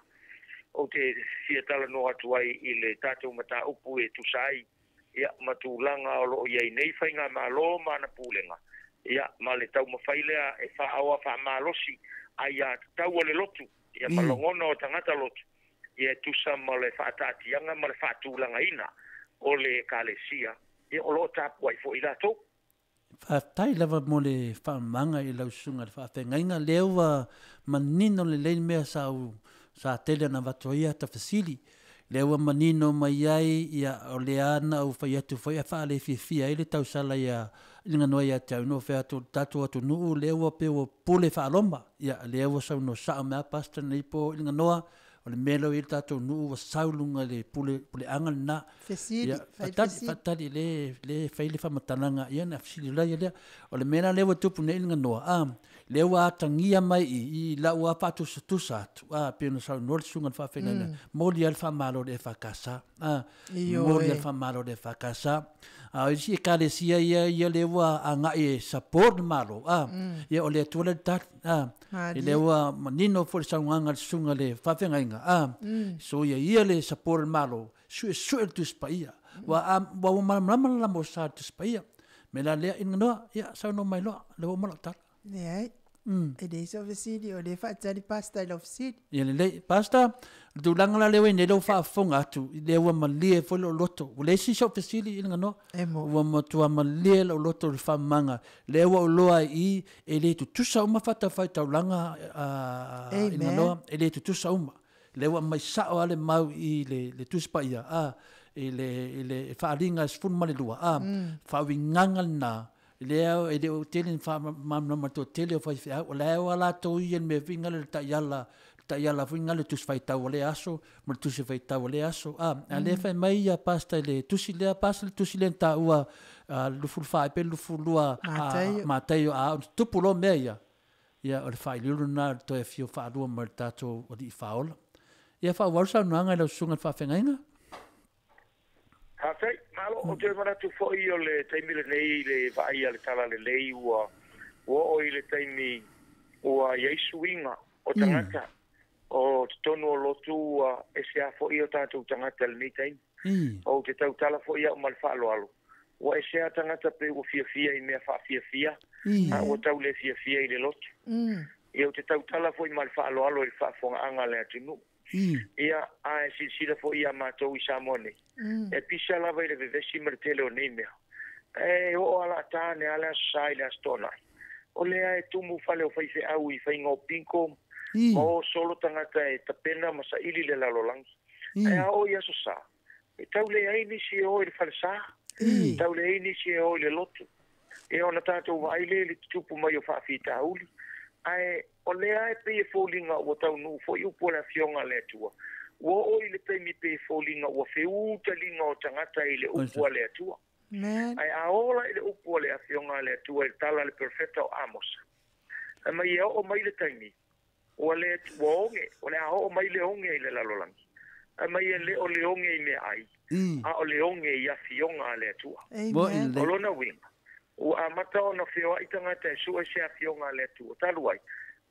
ou te fia talanoa atu ai i le tatou mataupu e tusa ai, ia, ma tulaga o lo o i ai nei faigamalo ma ana pulega, ia, ma le taumafai lea e faaoa faamalosi aiatatau a le lotu, ia, ma lagona o tagata lotu, ia, e tusa ma le faataatiaga ma le faatulagaina o le Ekalesia, ia, o lo o tapuai foi latou. Faafetai lava mo le faamamaga i lau susuga i le faafeagaiga, lea ua manino lelei le mea sa ou sa tele ona avatu ai ata fesili. Lea ua manino mai ai, ia, o lea na ou fai atu foi a faalefiafia ai le tausala ia Liganoa ia te au, no fai atu le tatou atunuu lea ua pei ua pule faa-Roma. Ia, lea ua saunoa sao mai a Pastor nei po i Liganoa, o le mea lea ua i ai le tatou nuu ua sau luga i le pule puleaga lena. Fesili, Ia, fai faatali, fesili. faatali le le fai le faamatalaga, ia ona fesili laia lea. O le mea la lea ua tupu nei i Liganoa, a, lea ua atagia mai i i lau lava faatusatusa atu, a, pei ona saunoa le susuga i le faafeagaiga, momoli lava le faamalo i le EFKS, a, momoli lava le faamalo i le EFKS. A o isi ekalesia ia, ia lea ua agai e support le Malo, a, ia o le Atua lea e tali, a, i lea ua manino foi le saunoaga a le susuga i le faafeagaiga, a, soia ia le support a le Malo, suesue le Tusi Paia. Ua, a, ua malamalama le lama o sa i le Tusi Paia. Me la lea, Inga Noa, ia, saunoa mai loa, lea ua uma lau tala. Leai. E le so fesili o le faatali pasta i lau fesili. Ia lelei, pasta, le tulaga la lea ua i nei lou faafofoga atu, i lea ua malie foi lou loto. Ua leai se isi ou fesili i le ganoa. E mo. Ua matua malie lou loto i le faamamaga. Lea ua ou iloa ai i i, e le tutusa uma fatafaitaulaga i le ganoa. E le tutusa uma. Lea ua aumai sao lava le mau i le, le Tusi Paia, a, i le, i le faaaliga e 12, a, faauigaga lena, lea e le o tele ni faamalamalama toatele o faifeau, o la e o a latou ia i le mea foi lea le taiala, le taiala foi lea le tusi faitau o lea aso ma le tusi faitau o lea aso. A, a lea fai mai ia pastor i le tusi lea, pastor le tusi lea na taua, 24 pe 22, Mataio. Mataio, a o tupu loa mea ia, ia o le faailiulu lena o le toe afio faalua mai o le tatou Alii Faaola. Ia faaauau le saunoaga i lau susuga i le faafeagaiga. Faafetai. Malo, ou te manatu foi o le taimi lenei i le vaai a le Talalelei ua oo i le taimi ua i ai suiga o tagata. O totonu o lotu ua ese lava foi o tatou tagata i lenei taimi. Ou te tautala foi au ma le faaaloalo, ua ese lava tagata pei ua fiafia i mea faafiafia, a ua tau le fiafia i le lotu. Ia ou te tautala foi ma le faaaloalo i le faafofogaaga a le atunuu. Ia, a e silasila foi ia matou i Samoa nei, e pisa lava i le vevesi ma le tele o nei mea. E oo lava laata ane lava le Aso Sa i le Aso Toonai. O lea e tumu fale o faifeau i faiga o bingo ma o solo tagata e tapena ma saili le lalolagi. Ae a oo i Aso Sa, e tau leai nisi e o i le falesa, tau leai nisi e o i le lotu. Ia ona tatou vaai lea i le tutupu mai o faafitauli. Ae o lea e pei e foliga ua taunuu foi upu o le Afioga a le Atua. Ua oo i le taimi pei e foliga ua feū taliga o tagata i le upu a le Atua. Ae a ola i le upu a le Afioga a le Atua i le tala a le perofeta o Amosa, fai mai e oo mai le taimi ua le ua oge, o le a oo mai le oge i le lalolagi. Fai mai e le o le oge i meaai, a o le oge i afioga a le Atua. O lona uiga, ua amata ona feoai tagata e sue se afioga a le Atua. Talu ai,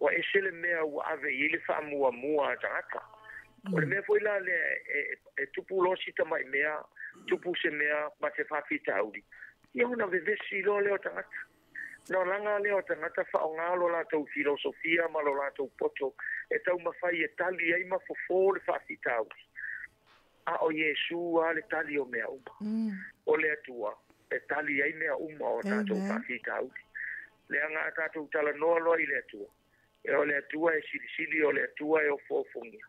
ua ese le mea ua ave i ai le faamuamua a tagata. O le mea foi la lea e tupu loa si tamai mea, tupu se mea ma se faafitauli, ia ona vevesi loa lea o tagata. Na laga lea o tagata faaaoga lo latou filosofia ma lo latou poto e taumafai e tali ai ma fofo le faafitauli. A o Iesu lava le tali o mea uma. O le Atua e tali ai mea uma o tatou faafitauli. Leaga a tatou talanoa loa i le Atua, e o le Atua e silisili, o le Atua e ofoofogia.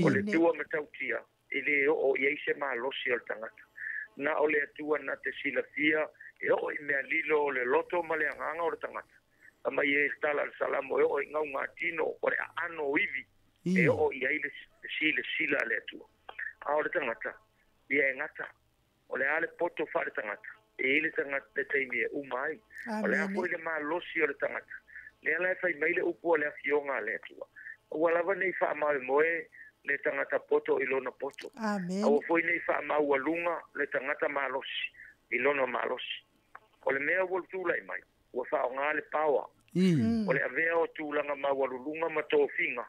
O le Atua matautia, e le oo i ai se malosi o le tagata. Na o le Atua na te silafia e oo i mea lilo o le loto ma le agaga o le tagata. A mai e tala le Salamo e oo i gaugatino o le aano o ivi, e oo i ai le silasila a le Atua. A o le tagata, ia e gata. O le a le poto faale tagata, e i ai le tagata le taimi e uma ai. O le a foi le malosi o le tagata, lea la e fai mai le upu a le Afioga a le Atua. Ua lava nei faamaoemoe le tagata poto i lona poto. Aua foi nei faamaualuga le tagata malosi i lona malosi. O le mea ua tulai mai, ua faaaoga le power. O le avea o tulaga maualuluga ma tofiga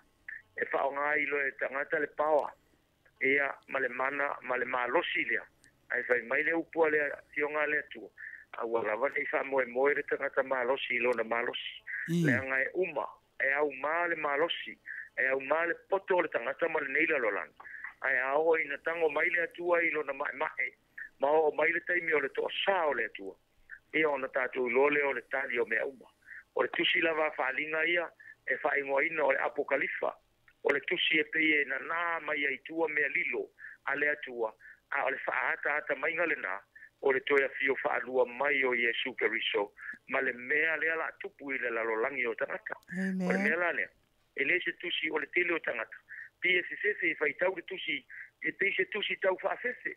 e faaaoga ai loa e tagata le power. Ia, ma le mana ma le malosi lea. Ae fai mai le upu a le Afioga a le Atua, a ua lava nei faamoemoe le tagata malosi i lona malosi. Leaga e uma, e aumā le malosi, e aumā le poto o le tagata ma lenei lalolagi. Ae a oo ina tago mai le Atua i lona maemae, ma oo mai le taimi o le toasā o le Atua, ia ona tatou iloa lea o le tali o mea uma. O le tusi lava a faaaliga ia e faaigoaina o le Apokalifa, o le tusi e pei e nanā mai ai tua mea lilo a le Atua, a o le faaataata maiga lenā o le toe afio faalua mai o Iesu Keriso ma le mea lea la tupu i le lalolagi o tagata. O le mea la lea, e le se tusi o le tele o tagata, pei e fefefe e faitau le tusi, e pei se tusi tau faafefe.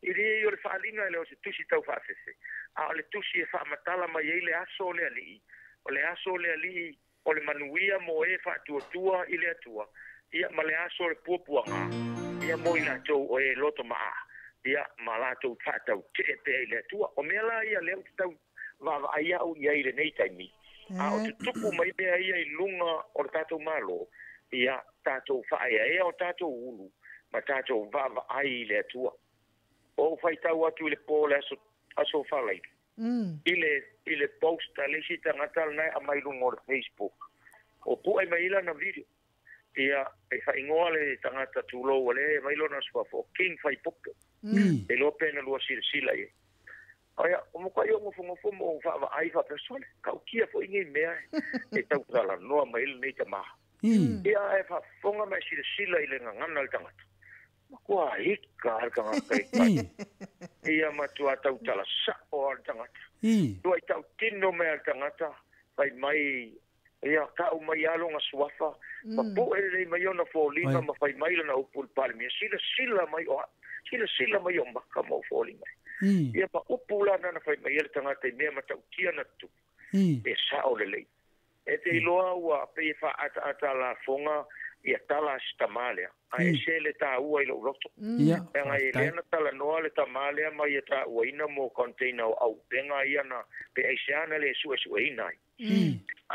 E leai o le faaaliga e le o se tusi tau faafefe, a o le tusi e faamatala mai ai le aso o le Alii, o le aso o le Alii o le manuia mo e faatuatua i le Atua, ia ma le aso o le puapuaga, ia mo i latou o e loto maa, ia ma latou faatautee pea i le Atua. O mea la ia lea ou te tau vaavaai au i ai i lenei taimi, a o tutupu mai mea ia i luga o le tatou Malo, ia tatou faaeaea o tatou ulu ma tatou vaavaai i le Atua. O ou faitau atu i le po o le aso Falaili, i le post a le isi tagata lena e aumai i luga o le Facebook. O pu'e mai lana video. Ia e faaigoa le tagata tulou ua lea e mai lona suafa o King Faipopo. E iloa pe na lua silasila i ai. Aia, o matuai ou nofonofo ma ou vaavaai faapea, Sole, tautia foi nei mea e tautalanoa mai ai lenei tamā. Ia, ae faafofoga ma e silasila i le gagana a le tagata. Matua ika lava le tagata i tai. Ia matua tautala sa'o lava le tagata. Tuai tautino mai lava le tagata, fai mai, ia ta'u mai lava lona suafa, ma pu'e lelei mai ona foliga ma fai mai lana upu i le Palemia, Silasila mai o a'u, silasila mai ou maka ma ou foliga. Ia ma upu la na na fai mai ai le tagata i mea matautia na tutupu, e sa'o lelei. E te iloa ua pei e faaataata lafoga ia tala a si tamā lea, ae ese le tāua i lou loto. Leaga e lea na talanoa le tamā lea ma ia tāuaina mo container o auupega ia na pe aisea na le suesueina ai.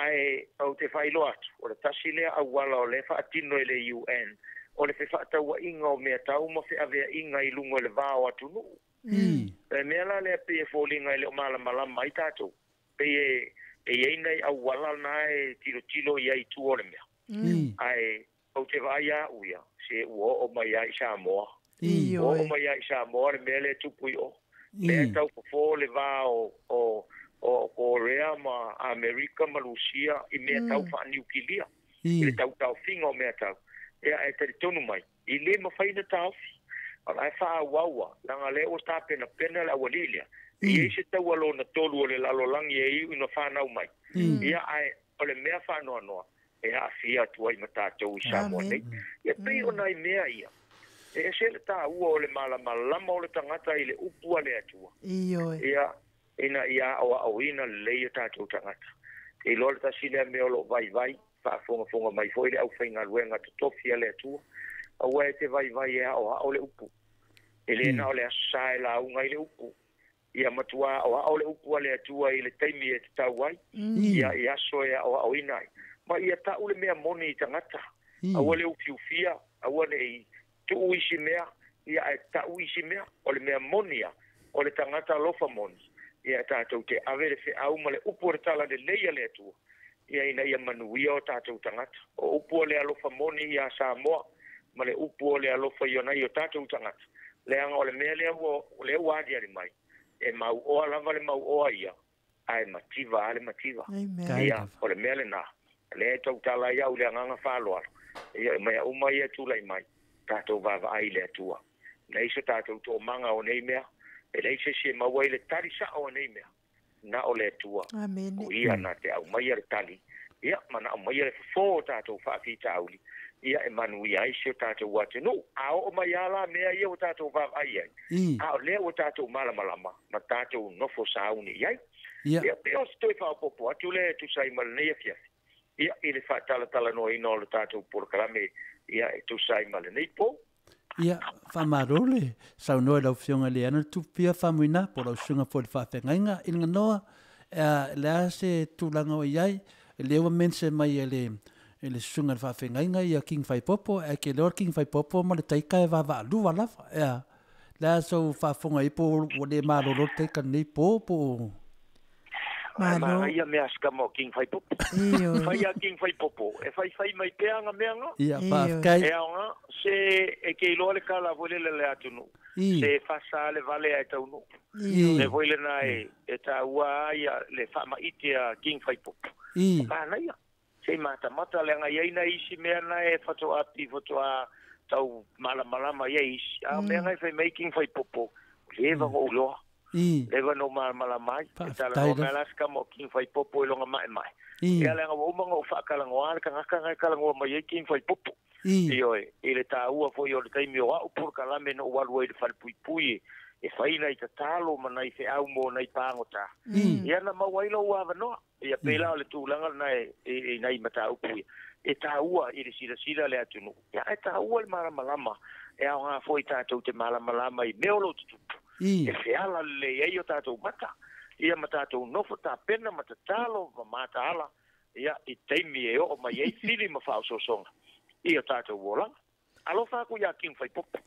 Ae ou te faailoa atu, o le tasi lea auala o lea faatino e le UN, o le fefaatauaiga o mea tau ma feaveaiga i luga o le va o atunuu. O le mea la lea pei e foliga e le o malamalama ai tatou, pei e i ai nai auala na e tilotilo i ai i tua o le mea. Ae ou te vaai a au ia, se ua oo mai lava i Samoa. Ua oo mai lava i Samoa le mea lea e tupu i o. Lea e tau fofo le va o, o, o Korea ma Amerika ma Lusia i mea tau faaniukilia, i le tau taofiga o mea tau. Ia, ae talitonu mai, i le mafai ona taofi. O la e faaauau lava, leaga lea ua tapenapena le aualii lea. E i ai se taua lona tolu o le lalolagi e iu ina fanau mai. Ia, ae o le mea faanoanoa, e aafia atu ai ma tatou i Samoa nei. Ia pei o nai mea ia, e ese le taua o le malamalama o le tagata i le upu a le Atua. Ia, ina ia aoaoina lelei o tatou tagata. Te iloa le tasi lea mea o lo o vaivai, faafogafoga mai foi le aufaigaluega totofi a le Atua, aua e te vaivai e aoao le upu. E le na o le Aso Sa e lauga ai le upu. Ia matua aoao le upu a le Atua i le taimi e tatau ai, ia i aso e aoaoina ai. Ma ia ta'u le mea moni i tagata, aua le ufiufia, aua ne i tuu isi mea, ia ae ta'u isi mea. O le mea moni a, o le tagata alofa moni, ia tatou te ave le feau ma le upu o le talalelei a le Atua, ia ina ia manuia o tatou tagata. O upu o le alofa moni iā Samoa, ma le upu o le alofa i ona i o tatou tagata. Leaga o le mea lea ua, lea ua aliali mai, e mauoa lava le mauoa ia, ae mativa lava le mativa. Ia, o le mea lenā, lea e tautala ai au i le agaga faaaloalo, ia, mea uma ia e tulai mai, tatou vaavaai i le Atua. Leai so tatou toomaga o nei mea, e leai se isi e maua ai le tali sa'o o nei mea, na o le Atua. O Ia na te aumaia le tali, ia, ma na aumaia le fofo o tatou faafitauli, ia e manuia ai si o tatou atunuu. A oo mai lava la mea ia ua tatou vaavaai i ai, a o lea ua tatou malamalama ma tatou nofo sauni i ai. Ia, pei o se toe faaopoopo atu lea e tusa ai ma lenei afiafi, ia, i le faatalatalanoaina o le tatou polokalame, ia, e tusa ai ma lenei po. Ia, faamalo le saunoa i lau Afioga i le Leana Tupia Faumuina, po o lau Susuga foi i le Faafeagaiga i Laganoa. Le a se tulaga o i ai, lea ua mention mai e le e le Susuga i le Faafeagaiga ia King Faipopo, ae ke iloa le King Faipopo ma le taika e vaavaalua lava. Ea, le a sou faafofoga i ai po ua le malolo le taika i lenei po, po o... Malo. Manaia mea si tama o King Faipopo. Ioe. Fai a King Faipopo, e faifai mai pea ana mea nga. Ia, faafetai. E aoga, se e ke iloa le kala foi lele a le atunuu, se e fasa le vale ae taunuu. Le foi lena e, e taua ai le faamaite a King Faipopo. Manaia, se i matamata leaga i ai nai isi mea na e fatoa pi fatoa tau malamalama i ai isi. A o mea nga e fai mai King Faipopo, leva ona ou iloa. Leva ona ou malamalama ai. E talanoa mai la si tama o King Faipopo i lona maemae. Ia leaga ua uma ona ou faatalagoa le tagata na e talanoa mai ai King Faipopo. Ioe, i le taua foi o le taimi o a'u polokalame na ou alu ai i le falepuipui e fai nai tatalo ma nai feau mo nai pagota. Ia na maua ai lou avanoa. Ia pei la o le tulaga lena e i nai mataupu ia. E taua i le silasila a le atunuu. Ia ae taua le malamalama e aoga foi tatou te malamalama i mea o lo o tutupu. E feala lelei ai o tatou mata, ia ma tatou nofo tapena ma tatalo ma mataala, ia, i taimi e oo mai ai fili ma faaosoosoga i o tatou olaga. Alofa aku iā King Faipopo.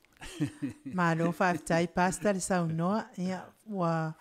Malo faafetai Pastor le saunoa, ia ua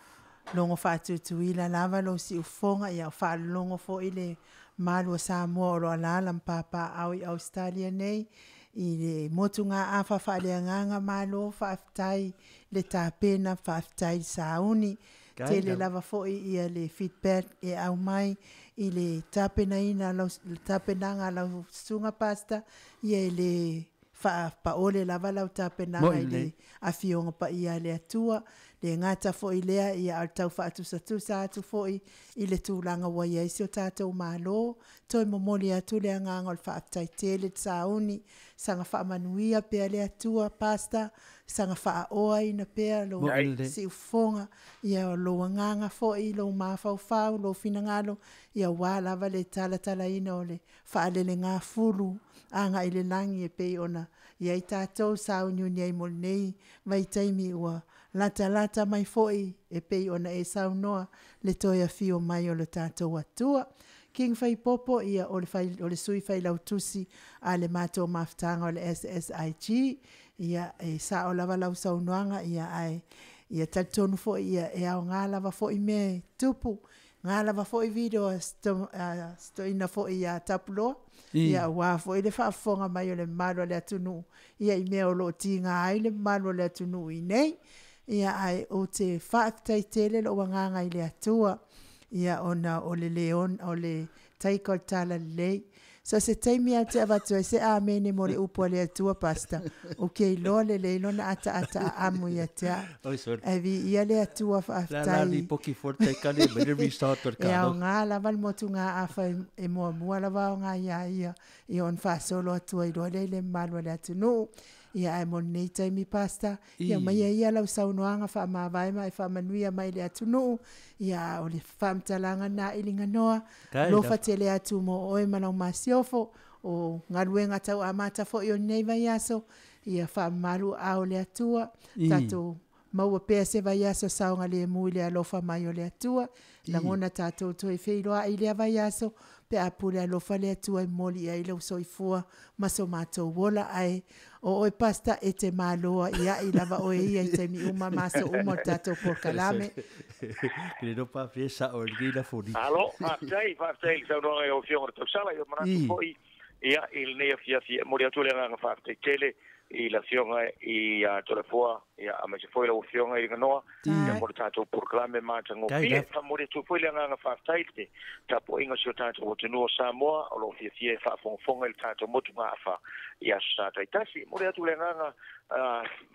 logo faatutuila lava lou siufoga, ia o faalologo foi le Malu o Samoa o lo o alaala ma papaaao i Ausetalia nei i le motugaafa faaleagaga malo faafetai le tapena faafetai le sauni. Tele lava foi ia le feedback e aumai i le tapenaina lau tapenaga a lau susuga Pastor ia e le faapaole lava lau tapenaga i le Afioga Paia a le Atua, le gata foi lea ia a o le tau faatusatusa atu foi i le tulaga ua i ai si o tatou Malo, toe momoli atu le agaga o le faafetai tele le sauni, saga faamanuia pea le Atua, Pastor, saga faaoaina pea lou siufofoga, ia lou agaga foi, lou mafaufau, lou finagalo, ia aua lava le talatalaina o le faalelegafulu agai i le lagi e pei ona i ai tatou sauniuni ai mo lenei vaitaimi ua latalata mai foi e pei ona e saunoa le toe afio mai o le tatou Atua. King Faipopo, ia o le, fai, o le sui failautusi a le matou mafutaga o le SSIG, ia e sao lava lau saunoaga, ia ae ia talitonu foi ia e aoga lava foi mea e tupu Ngā lava foi video a Stoina foi ia Tapuloa, ia aua foi le faafofoga mai o le mamalu o le atunuu, ia i mea o lo o tiga ai le mamalu o le atunuu i nei. Ia ae ou te faafetai tele lou agaga i le Atua, ia ona o le leona, o le taika o le talalelei. So se taimi lava ou te avatu ai se amene mo le upu a le Atua, Pastor, ou ke iloa lelei lona ataata aamu ia te au. Oi, sorry. Ae viia le Atua La la faafetai. lipoki fo le taika le mai le result o le E kalo. aoga lava le motugaafa e muamua lava aoga iā ia, ia ona faasolo atu ai loa lea i le mamalu o le atunuu. Ia ae mo lenei taimi, Pastor, ia aumaia ia lau saunoaga faamavae ma e faamanuia mai i le atunuu. Ia a o le faamatalaga lena i Liganoa, alofa tele atu mo oe ma lau masiofo, o galuega tau amata foi o lenei vaiaso, ia faamamalu aao o le Atua, tatou maua pea se vaiaso saogalemu i le alofa mai o le Atua, lagona tatou toe feiloai i lea vaiaso, pe a pule alofa le Atua e momoli i ai lou soifua ma so matou ola. Ae o oe Pastor e te malo aiai lava oe ia i taimi uma ma aso uma o le tatou polokalame. Alo, faafetai, faafetai i le saunoaga i lau Afioga i le Tausala. Ia manatu foi ia i lenei afiafi e momoli atu le agaga faafetai tele i le Afioga i a Toleafoa, ia aemaise foi lau Afioga i Liganoa, ia mo le tatou polokalame matagofie. E faamomoli atu foi le agaga faafetai i le tapuaiga o si o tatou atunuu o Samoa o lo o fiafia e faafogafoga i le tatou motugaafa i Aso Sa taitasi. E momoli atu le agaga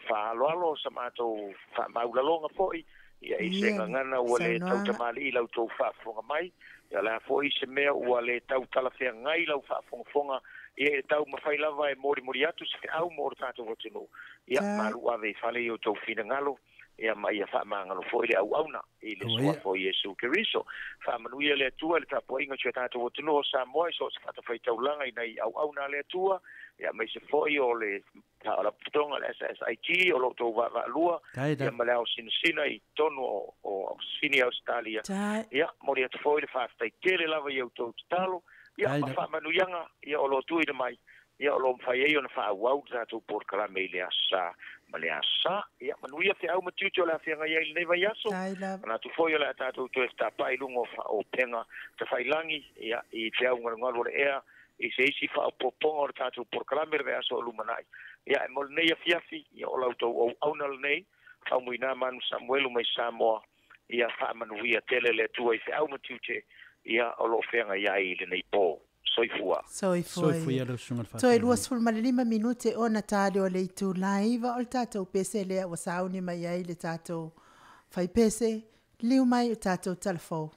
faaaloalo o sa matou faamaulalonga foi ia i se gagana ua le tautamalii i la outou faafofoga mai, ia o le a foi se mea ua le tau talafeagai lau faafogafoga, ia e taumafai lava e molimoli atu se feau mo le tatou atunuu, ia malu ave i fale i outou finagalo, ia ma ia faamagalo foi le auauna i le Suafa o Iesu Keriso. Faamanuia le Atua i le tapuaiga o si o tatou atunuu o Samoa i so o se fatafaitaulaga i nai auauna a le Atua, ia aemaise foi o le Faalapotopotoga o le SSIG o lo outou vaavaalua ia ma le ao sinasina i totonu o Sini Ausetalia. Ia, momoli atu foi le faafetai tele lava i a outou tatalo ia ma faamanuiaga ia o lo o tuuina mai ia o lo o mafai ai ona faaauau le tatou polokalame i le Aso Sa ma le Aso Sa. Ia, manuia feau ma tiute o le a feagai ai i lenei vaiaso. Manatu foi o le a tatou toe fetapai i luga o upega tafailagi ia i peau galugalu o le ea i se isi faaopoopoga o le tatou polokalame i le vaiaso o lumanai. Ia, e mo lenei afiafi, ia o la outou auauna lenei, Faumuina Manu Samuelu mai Samoa, ia faamanuia tele le Atua i feau ma tiute, ia o lo o feagai ai i lenei po. Soifua. Soifua ia. Toe 25 minute ona tali o le itula e 9 o le tatou pese lea ua sauni mai ai le tatou faipese, liliu mai i le tatou talafou.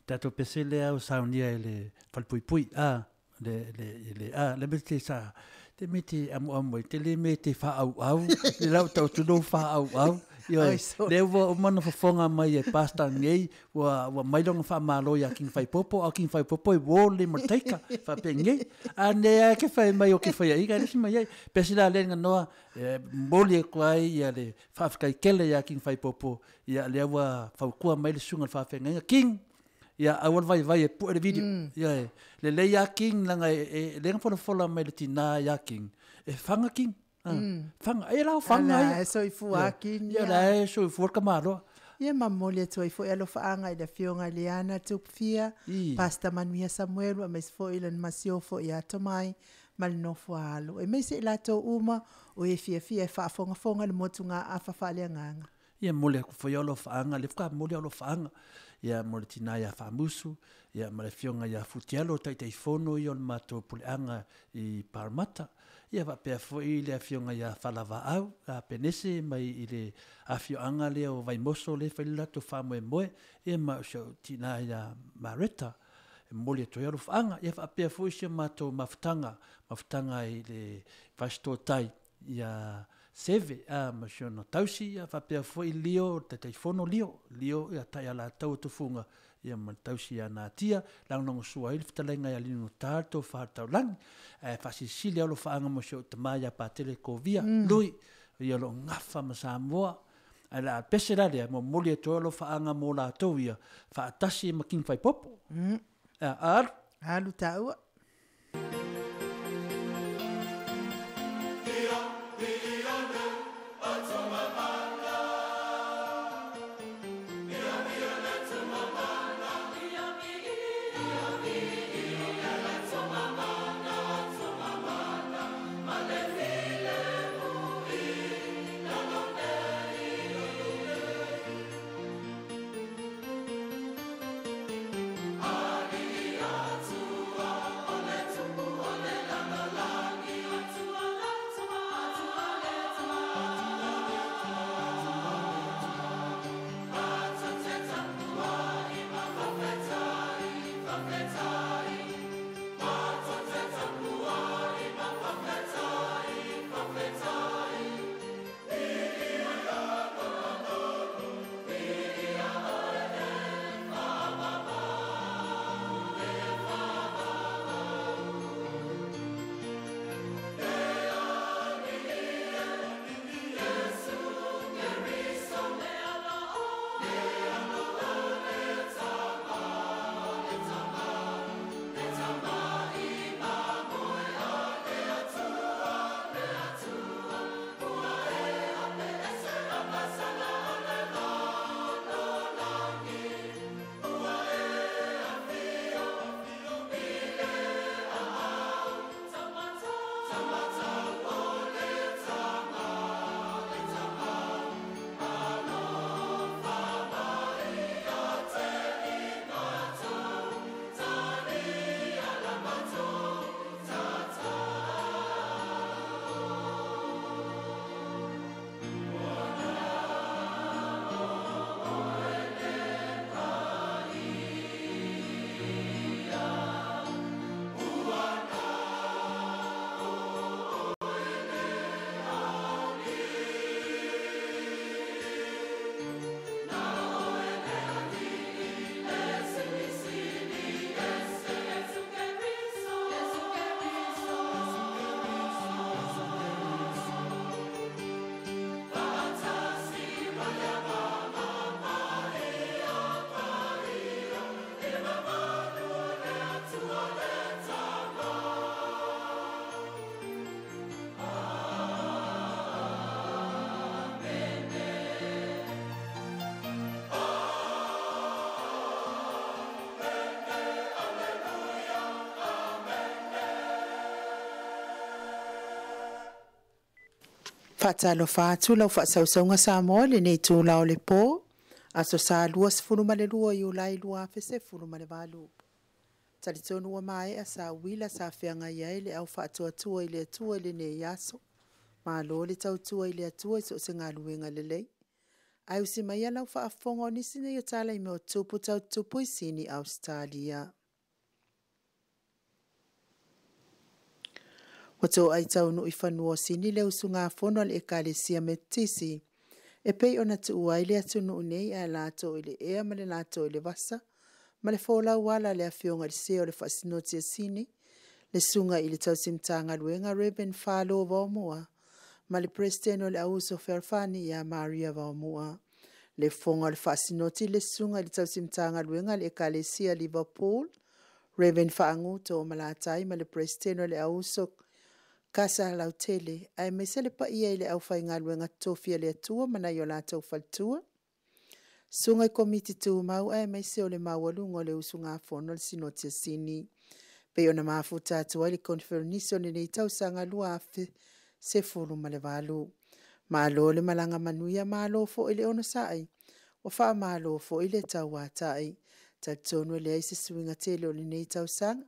Tatou pese lea ua saunia e le falepuipui a le le le a le me te sa te me te amuamu ai te le me te faaauau le lau tau tu faaauau ioe le ua uma na fofoga mai e pastor nei ua ua mai lona faamalo ia King Faipopo a King Faipopo e wo le ma taika faapengei a ne a ke fai mai o ke fai ai ga le mai ai pesi la le nganoa e moli e kuai ia le faafetai tele ia King Faipopo ia lea ua fautua mai le susuga i le faafeagaiga King ia aua le vaivai e pue le video ia e lelei ia King leaga e lea na folafola mai le tina ia King e faga King faga e la o faga ia e soifua King ia la e soifua le tamaloa. Ia mamoli atu ai foi alofaaga i le afioga i le Ana Tupufia, Pastor Manuia Samuelu, aemaise foi i lana masiofo ia Tomai ma le nofo a alo. Aemaise i latou uma o e fiafia e faafogafoga i le motugaafa faaleagaga. Ia momoli atu foi alofaaga, lea faatoa momoli alofaaga, ia mo le tina ia Faamusu, ia ma le afioga ia Futialo, Taitaifono ia o le matou puleaga i Parramatta. Ia faapea foi le afioga ia Falavaau a Penese mai i le afioaga lea o Vaimoso lea e fai le latou faamoemoe, ia ma o si au tina ia Mareta, e momoli atu ai alofaaga. Ia faapea foi si o matou mafutaga, mafutaga i le Fasitotai ia Seve a ma si ona tausi, ia faapea foi Lio, le Taitaifono Lio, Lio ia Taialataua Tufuga, ia ma le tausi ia Natia, lagolagosua ai le fetalaiga ia Linugata le tofa o le taulagi. Ae faasilisili alofaaga mo si ou tama ia Patele Kovia, Lui, ia o lo o gafa ma Samoa. Ae le a pese la lea, momoli atu ai alofaaga mo latou ia, faatasi ma King Faipopo. Alu. Alu taua. Faatalofa atu lau faasausauga Samoa i lenei itula o le po, aso Sa 22 Iulai 2018. Talitonu ua maea sa uila sa feagai ai le au faatuatua i le Atua i lenei aso. Malo le tautua i le Atua i so o se galuega lelei. Ae usi mai lau faafofoga o nisi nei o tala i mea o tupu tau tupu i Sini Ausetalia. Ua toai taunuu i fanua o Sini le usugafono a le Ekalesia Metotisi, e pei ona tuua ai le atunuu nei ae latou i le ea ma le latou i le vasa, ma le folau ala a le afioga i le Sea o le Faasinoti a Sini, le susuga i le Tausi-Matagaluega Reverend Falo Vaomua, ma le Peresetene o le Auuso Fealofani ia Maria Vaomua. Le fofoga o le Faasinoti le susuga i le Tausi-Matagaluega a le Ekalesia Liverpool, Reverend Faaguto Malatai ma le Peresetene o le Auuso Kasa Lautele, aemaise le paia i le aufaigaluega totofi a le Atua ma nai o latou faletua. Susuga i Komiti Tumau aemaise o le maualuga o le usugafono a le Sinoti a Sini. Pei ona mafuta atu ai le Koniferenisi o lenei tausaga 2018. Malo le malaga manuia, malo foi le onosai, ua faamalo foi le tauatai. Talitonu e leai se suiga tele o lenei tausaga,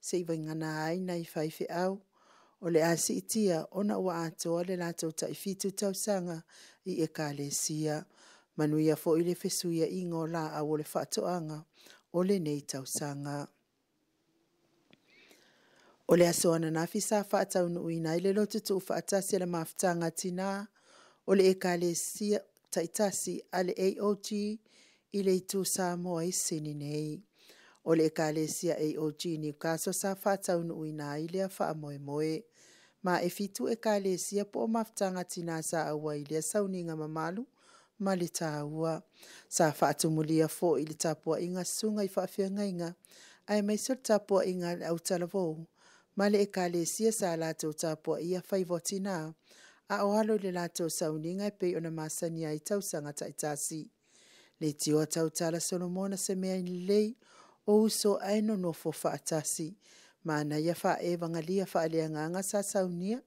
se i vagana ai nai faifeau o le a siitia ona ua atoa le latou tai-7 tausaga i Ekalesia. Manuia foi le fesuiaiga o laau o le faatoaga o lenei tausaga. O le aso ananafi sa faataunuuina ai le lotu tuufaatasi a le Mafutaga a Tina o le Ekalesia Taitasi a le AOG i le itu Samoa i Sini nei. O le Ekalesia AOG Newcastle sa faataunuuina ai lea faamoemoe. Ma e 7 Ekalesia po o Mafutaga a Tina sa auai i lea sauniga mamalu ma le taua. Sa faatumulia foi i le tapuaiga susuga i faafeagaiga aemaise o le tapuaiga a le autalavou ma le Ekalesia sa latou tapuaia faiva o tina a o alo i le latou sauniga e pei ona masani ai tausaga taitasi. Leitioa tautala Solomona se mea lelei o uso ae nonofo faatasi. Manaia faaevagalia faaleagaga sa saunia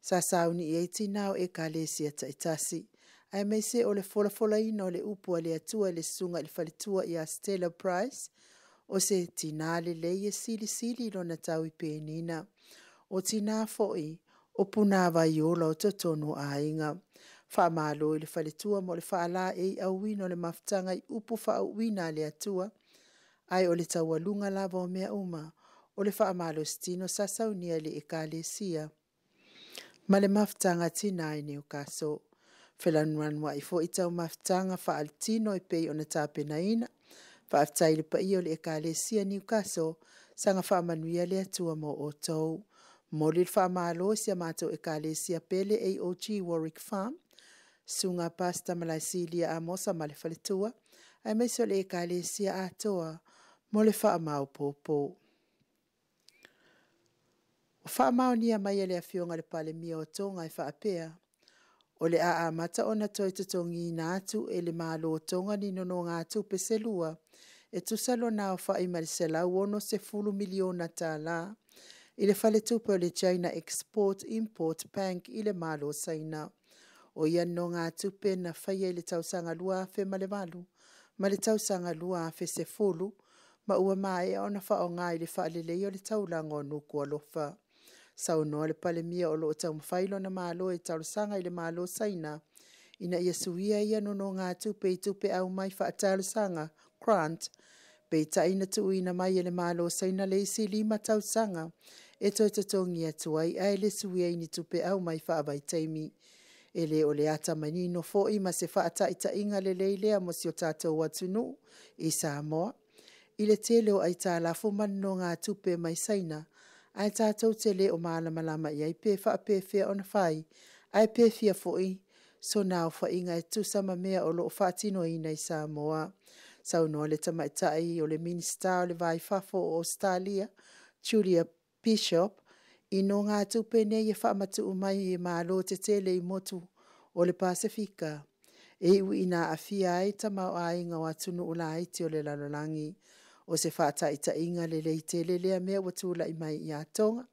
sa sauni i ai tina o Ekalesia taitasi. Aemaise o le folafolaina o le upu a le Atua i le susuga i le faletua ia Stella Price, o se tina lelei e silisili lona tau i penina. O tina foi o punāvai ola o totonu o aiga. Faamalo i le faletua mo le faalaei auina o le mafutaga i upu faauuina a le Atua, ae o le taualuga lava o mea uma, o le faamalositino sa saunia i le Ekalesia ma le mafutaga tina i Newcastle. Felanulanuai foi tau mafutaga faalitino e pei ona tapenaina. Faafetai i le paia o le Ekalesia Newcastle, saga faamanuia le Atua mo outou. Momoli le faamalo i si a matou Ekalesia pele AOG Warwick Farm, Susuga Pastor Malaesilia Amosa ma le faletua, aemaise o le Ekalesia atoa mo le faamaopoopo. Ua faamaonia mai e le Afioga i le Palemia o Toga e faapea, o le a amata ona toe totogiina atu e le Malo o Toga ni nonogatupe se lua e tusa lona aofai ma le $160 miliona tala i le faletupe o le China Export Import Bank i le Malo o Saina. O ia nonogatupe na faia i le tausaga 2008 ma le tausaga 2010 ma ua maea ona faaaoga i le faaleleia o le taulaga o Nukualofa. Saunoa le Palemia o lo o taumafai lona Malo e talosaga i le Malo Saina ina ia suia ia nonogatupe i tupe aumai faatalosaga grant, peitai na tuuina mai e le Malo Saina le isi 5 tausaga e toe totogi atu ai ae le suia i ni tupe aumai faavaitaimi. E le o le ata manino foi ma se faataitaiga lelei lea mo si o tatou atunuu i Samoa i le tele o aitalafu ma nonogatupe mai Saina, ae tatou te le o malamalama i ai pe faapefea ona fai, ae pe fia foi sona aofaiga e tusa ma mea o lo o faatinoina i Samoa. Saunoa le tamaitai o le Minisita o le Va i Fafo o Ausetalia, Julia Bishop, i nogatupe nei e faamatuu mai e Malo tetele i motu o le Pasefika, e iu ina aafia ai tamaoaiga o atunuu laiti o le lalolagi. O se faataitaiga lelei tele lea mea ua tulai mai ia Toga,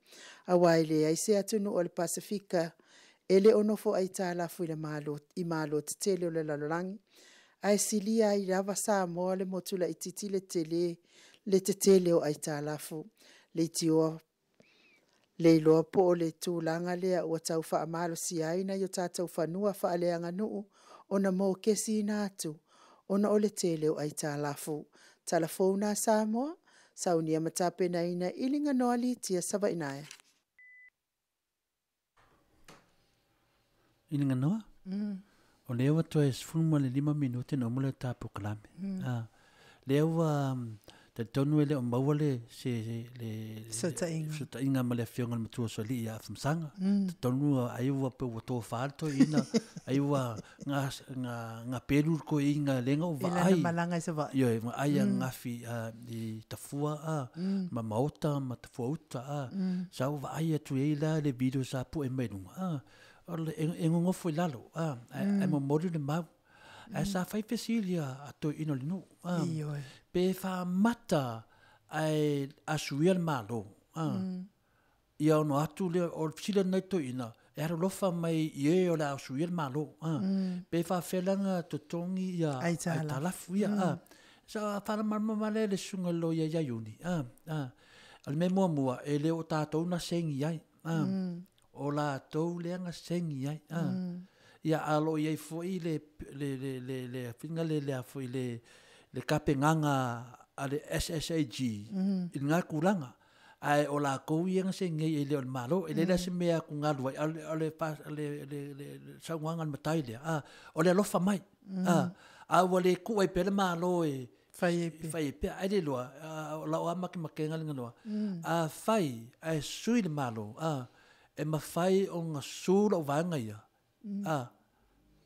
aua e leai se atunuu o le Pasefika e le o nofo aitalafu i le Malo, i Malo tetele o le lalolagi, ae silia ai lava Samoa le motu laitiiti le tele le tetele o aitalafu. Leitioa le iloa po o le tulaga lea ua tau faamalosia ai nai o tatou fanua faaleaganuu ona mokesiina atu ona o le tele o aitalafu. Talafou nā Samoa, saunia ma tapenaina i Liganoa Litia Savainaea. I Liganoa? O lea ua toe 15 minute na uma le tatou kalame. Lea ua talitonu e le o maua le se le fesootaiga ma le afioga i le matua o Sualii ia Afamasaga. Talitonu ai ua pe ua tofa le toeaina, ai ua ga pelu le toeaina lea na ou vaai. I lana malaga i Savaii. Ioe, vaai ananafi i Tafua ma Maota ma Tafua uta. Sa ou vaai atu i ai la le video sa pue mai luga. O le e nonofo i lalo, ae momoli le mau. Ae sa fai fesili a toeaiina o le nuu, a, pe faamata ae a suia le Malo, a, ia ono atu lea, o le fesili a lenei toeaina, e alolofa mai i e o le a suia le Malo, a, pe faapefea la ona totogi ia aitalafu ia, a. Sa faamalamalama lea e le susuga i le loia ia Iuni, a, a. O le mea muamua, e le o tatou na segi ai, a, o latou lea na segi ai, a. Ia, a o lo o i ai foi le, le, le, le, le, faiga lea, le a foi, le, le tapenaga a le SSAG i lena tulaga. Ae o latou ia na segi ai e le o le Malo. E leai la se mea e atugalu ai, a o le, o le, le, le, le saunoaga a le matai lea, a, o le alofa mai, a, a ua le tuu ai pea le Malo e fai ai pea, fai ai pea. Ai le iloa, o lau lava matematega le ganoa, afai ae sui le Malo, a, e mafai ona su lau vaega ia, a,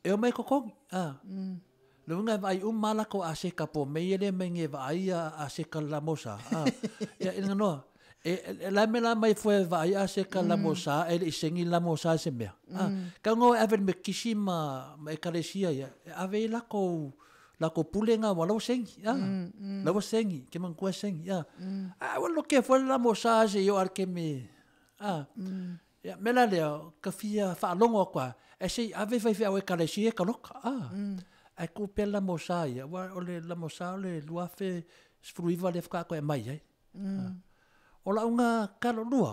e omai e totogi, a. Le uiga e vaai uma lava latou aseta po o mea ia lea e aumai nei e vaai aseta a le lamosa, a. Ia, i le ganoa, e le a le mea o le a omai ai fua e vaai aseta a le lamosa ae le i saini le lamosa i se mea, a. Tau ina o e ave i le metotisi ma ekalesia ia, e ave ai latou latou pule na aua la ua saini, a. La ua saini, ke manatua e saini, a. Ae ua lotea fua le lamosa seia oo lava i le taimi, a. Ia, mea la lea, ka fia faalogo atu lava, ae se i ave faifeau ekalesia e taloka, a. Ae tuu pea le lamosa ia, aua o le lamosa o le 2019 lea faatoa toe aumai ai. O lau na talo lua,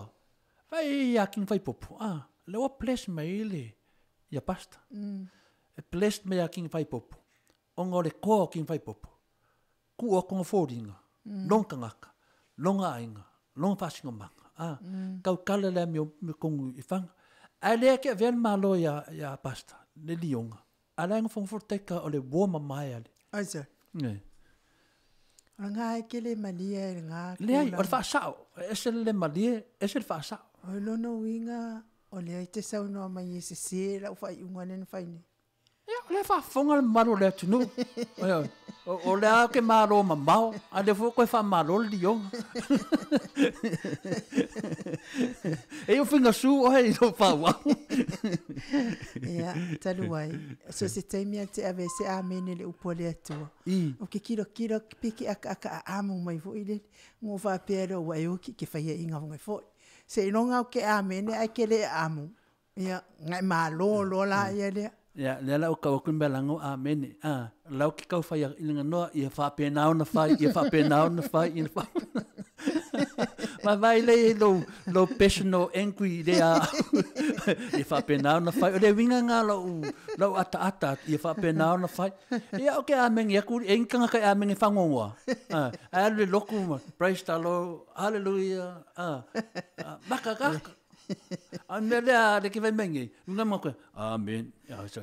vaai ia King Faipopo, a, lea ua bless mai le, ia Pastor. E bless mai ia King Faipopo, ona o le toa o King Faipopo, tuu atu ona foliga, lona tagata, lona aiga, lona faasinomaga, a, tautala le amiotonu i faga. Ae le te avea le Malo ia, ia Pastor, le lioga, a o la e nofonofo le taita o le uo mamae a le. Aisa. Ne. O le ga e ke le malie e le ga. Leai, o le faasao, e ese le le malie, ese le faasao. O lona uiga, o lea e te saunoa mai e sese lau faaiuga lea na fai nei. Ia, o lea e faafofoga le mamalu o le atunuu. Ioe. O lea ou te malo mamao, a o lea foi ua toe faamalo le lioga. E i ai faiga su oe i lou faaauau. Ia, talu ai, so se taimi lava e te ave ai se amene i le upu a le Atua, ou te kilokilo pe ke akaaka aamu mai foi lele. Ua ou faapea loa, ua e oki ke faiaiga foi. Seiloga ou ke amene ae ke le aamu, Ia, na e malo loa la ia lea. Ia, lea la ua tau atu le mea laga o amene. A, la ou te tau fai i le ganoa, ia faapena ona fai, ia faapena ona fai, ia fa... Vaavaai lea i lou, lou personal angry lea. Ia faapena ona fai. O le uiga lena o lau, lau ataata atu, ia faapena ona fai. Ia, ou te amene atu, e i ai ni tagata e amene fagogoa. A, ae alu i le lotu ma, praise the Lord, hallelujah, a, a, makakaka. A mea lea le ke vai mai nei, nga ma koe, amen.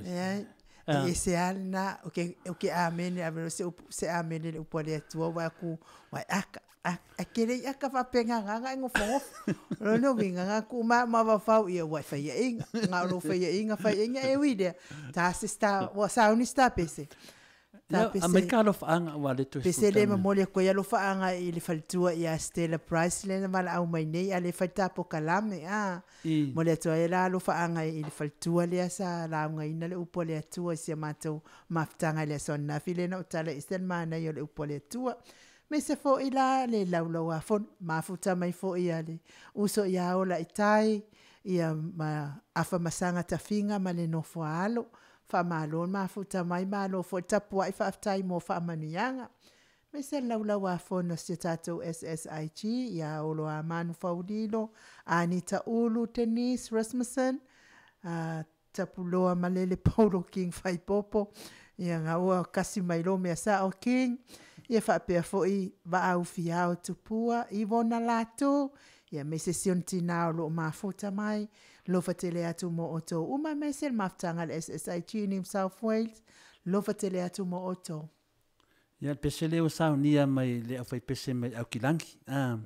Leai, e ese lava lena, o ke, o ke amene ave loa se upu, se amene i le upu a le Atua ua aku, ua e aka, aka, e ke le i aka faapena agaga e nofonofo. O lona uiga, na tuu mai mafaufau ia ua e faiaina, na o lou faiaina, faiaina, e ui i lea, ta se sta, ua sauni se tapese. Ia, aumai ka alofaaga ua le toe Pese le momoli atu ai alofaaga i le faletua ia Stella Price lea na valaau mai nei a le fai ta pokalame a. Momoli atu ai la alofaaga i le faletua lea sa laugaina le upu a le Atua i si a matou mafutaga i le aso ananafi lea na ou tala ese le manaia o le upu a le Atua. Aemaise foi la le laulauafono mafuta mai foi a le uso ia Ola i tai ia ma Afamasaga Tafiga ma le nofo a alo. Faamalo le mafuta mai, malo foi le tapuai, faafetai mo faamanuiaga. Aemaise le laulau-a-fono a si o tatou SSIG ia Olo Amanu Faulilo, Anita Ulu, Denise Rasmussen, Tapuloa Malele Paulo King Faipopo, ia nga ua kasi mai lou mea sao King, ia faapea foi Vaau Fiao Tupua, Ivona Latu, ia aemaise si ona tina o lo o mafuta mai. Lofa tele atu mo outou uma aemaise le mafutaga a le SSIG New South Wales. Lofa tele atu mo outou. Ia, le pese lea ua saunia mai le aufaipese mai Aukilagi, a,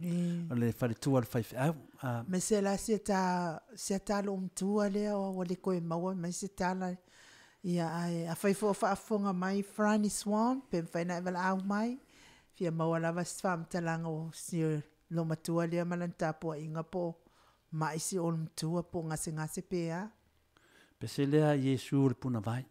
o le faletua o le faifeau, a. Aemaise la sia ta, sia ta lou matua lea ua le toe maua mai se tala, ia ae afai foi o faafofoga mai Franny Swan, pe mafai ona e valaau mai, fia maua lava se faamatalaga o si lou matua lea ma lana tapuaiga po o Mai si olo matua po o gasegase pe a. Pese lea Iesu o le punavai.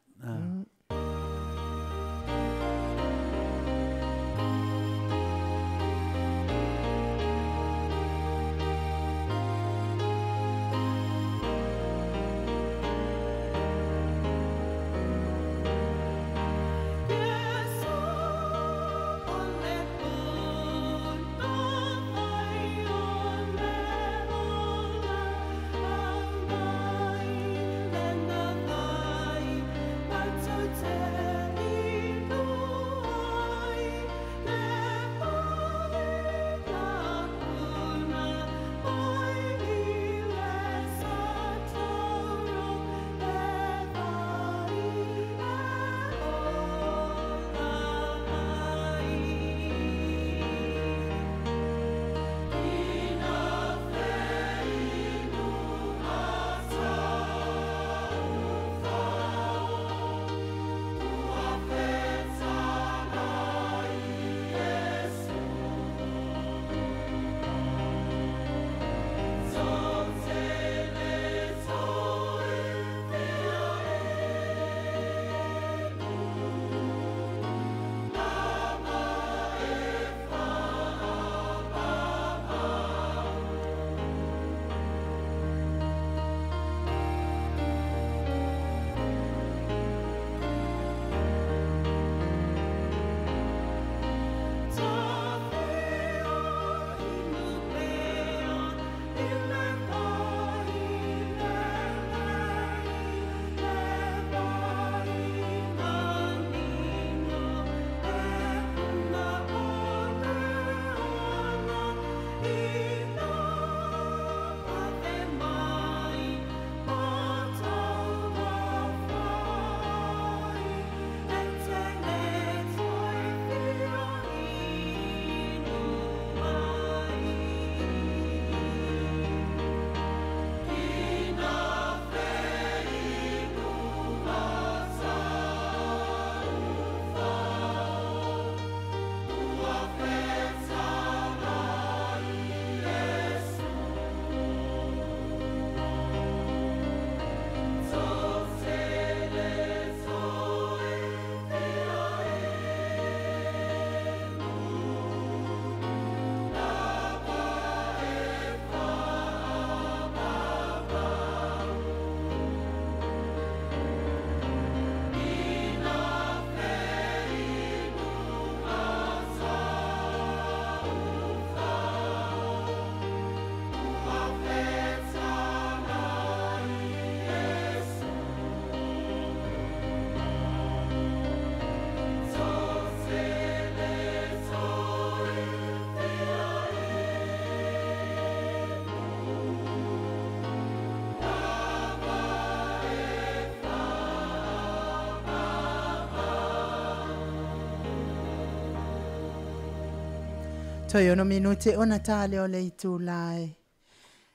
Toe ono minute ona tā leo le itu lai.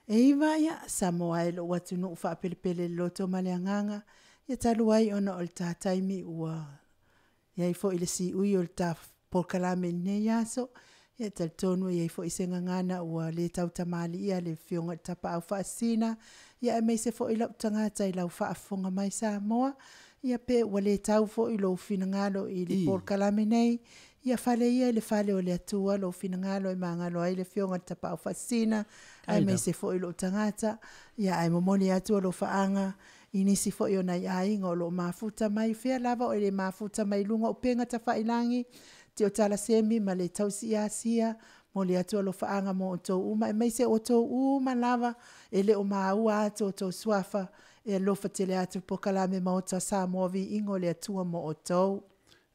E iwa ia, Samoa e lo atu nuu whaapelepele loto ma le anganga, ia talu ai ona o le tātaimi ua ia i fo i le si ui o le tā polokalame nei aso, ia talitonu ia i fo i se gagana ua le tautamali ia le fioga i tapaau faasina, ia e meise fo i lau tagata i lau faafofoga mai Samoa, ia pe ua le tau fo i lou finagalo i le polokalame nei, ia fale ia i le fale o le Atua lou finagalo e magalo ai le afioga i le Tapaau Faasisina, aemaise foi lou tagata, ia ae momoli atu alofaaga i nisi foi o nai aiga o loo mafuta mai, fea lava o e le mafuta mai luga o upega tafailagi, ti o talasemi ma le tausi asia, moli atu alofaaga mo outou uma, aemaise outou uma lava e le o maua atu outou suafa, e alofa tele atu polokalame Maota Samoa viiga o le Atua mo outou.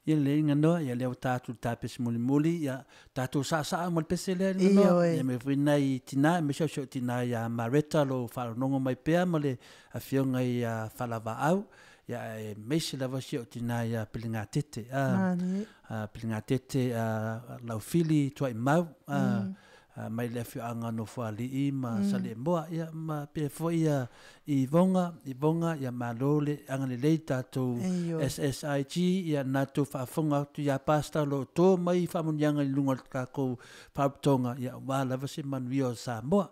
Ia lelei nganoa, ia lea ua tatou i le tapesi mulimuli, ia tatou saasaa ma le pese lea nganoa. Ia me foi nai tina, me sio sio tina ia Mareta lo faalogo mai pea ma le afioga ia Falavaau. Ia e meisi lava sio tina ia Piligatete. Piligatete Laufili Tuaimau. Mai le afioaga Nofoalii ma Saleimoa, ia ma pea foi ia Ivonga, Ivonga, ia malo le agalelei tatou SSIG, ia natou faafofoga atu ia Pastor lo to mai faamuniaga i luga o le tatou faauputoga, ia ua lava se manuia o Samoa.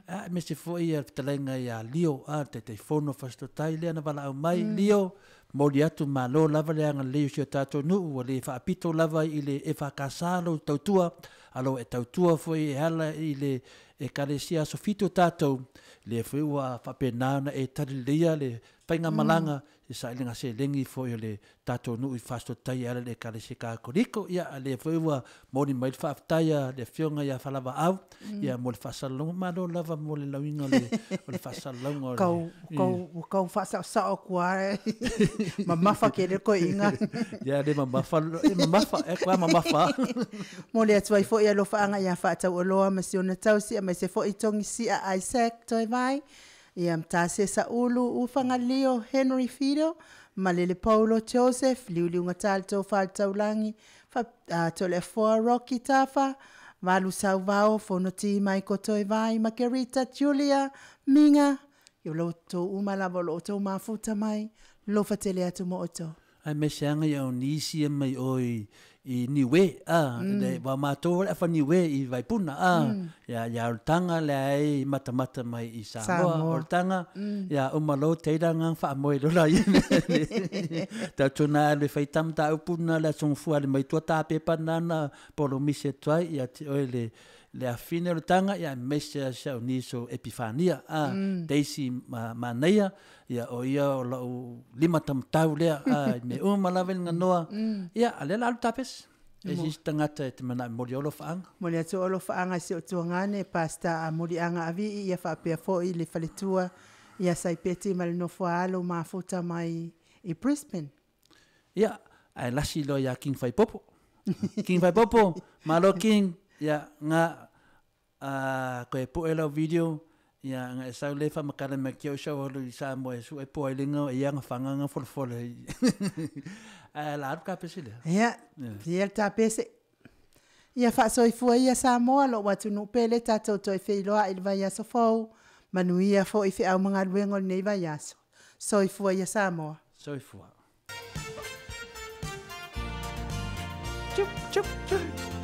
Aemaise foi ia fetalaiga ia Lio, le Taitaifono Fasitotai lea na valaau mai, Lio, moli atu malo lava le agalelei o si o tatou nuu, ua le faapito lava i le EFKS lou tautua, alo e tautua foi e ala i le Ekalesia aso 7 tatou, lea foi ua faapena ona e talileia le faigamalaga i sailiga seleni foi o le tatou nuu i Fasitotai e ala i le Ekalesia Katoliko. Ia lea foi ua moli mai le faafetai a le afioga ia Falavaau, ia mo le faasalalauga, malo lava mo le lauina o le faasalalauga o le Kau kau kau faasaosao kua mamafa ke le koiga. Ia le mamafa, e mamafa, e kwa mamafa. Mo le atu ai foi alofaaga ia faataualoa ma si ona tausi, aemaise foi Togisia Isaac Toevai, ia Matase Saulu Ufagalio Henry Fido, Malele Paulo Joseph, Liuliuga Tale Tofa le Taulagi, Toleafoa Rocky Tafa, Valu Sauvao, Fonoti Michael Toevai, Margarita Julia Minga, ia lo outou uma lava o lo outou mafuta mai, lofa tele atu mo outou. Ai me se anga ia o nisi e mai oi i Niue, le wa mātou le afa Niue i Vaipuna, ia ia o le tanga le ai matamata mai i Samoa, o le tanga, ia umalo teiranga whaamoe lola i Tau tuna le whaitam ta upuna le songfua le mai tua tā pepa nana polo mise tuai, ia te oe le le afine o le tanga, ia mesia sa o niso Epifania, Daisy Manaia, ia o ia o lau lima tamatau lea, me uma lava le nganoa, ia a lea la alu tapesi. E sisi tagata e te mana moli olo whaanga. Moli atu olo whaanga si o tuangane, Pastor a Moliaga Avii, ia whaapea foi le faletua, ia Saipeti ma le nofo alo mafuta mai i Brisbane. Ia, ai lasi lo ia King Whaipopo. King Whaipopo, malo King, ia ngā koe poe lau video, ia ngā e sau le whamakara me kia o sau holo i Samoa e su e poa i lenga, e ia ngā whanganga folofolo. La aru ka pese lea. Ia, ia le tapese. Ia faasoifua ia Samoa lo atunuu pele tatou toe feiloai i le vaiaso fou, manuia foi feau ma galuega o lenei vaiaso. Soifua ia Samoa. Soifua. Chup, chup, chup.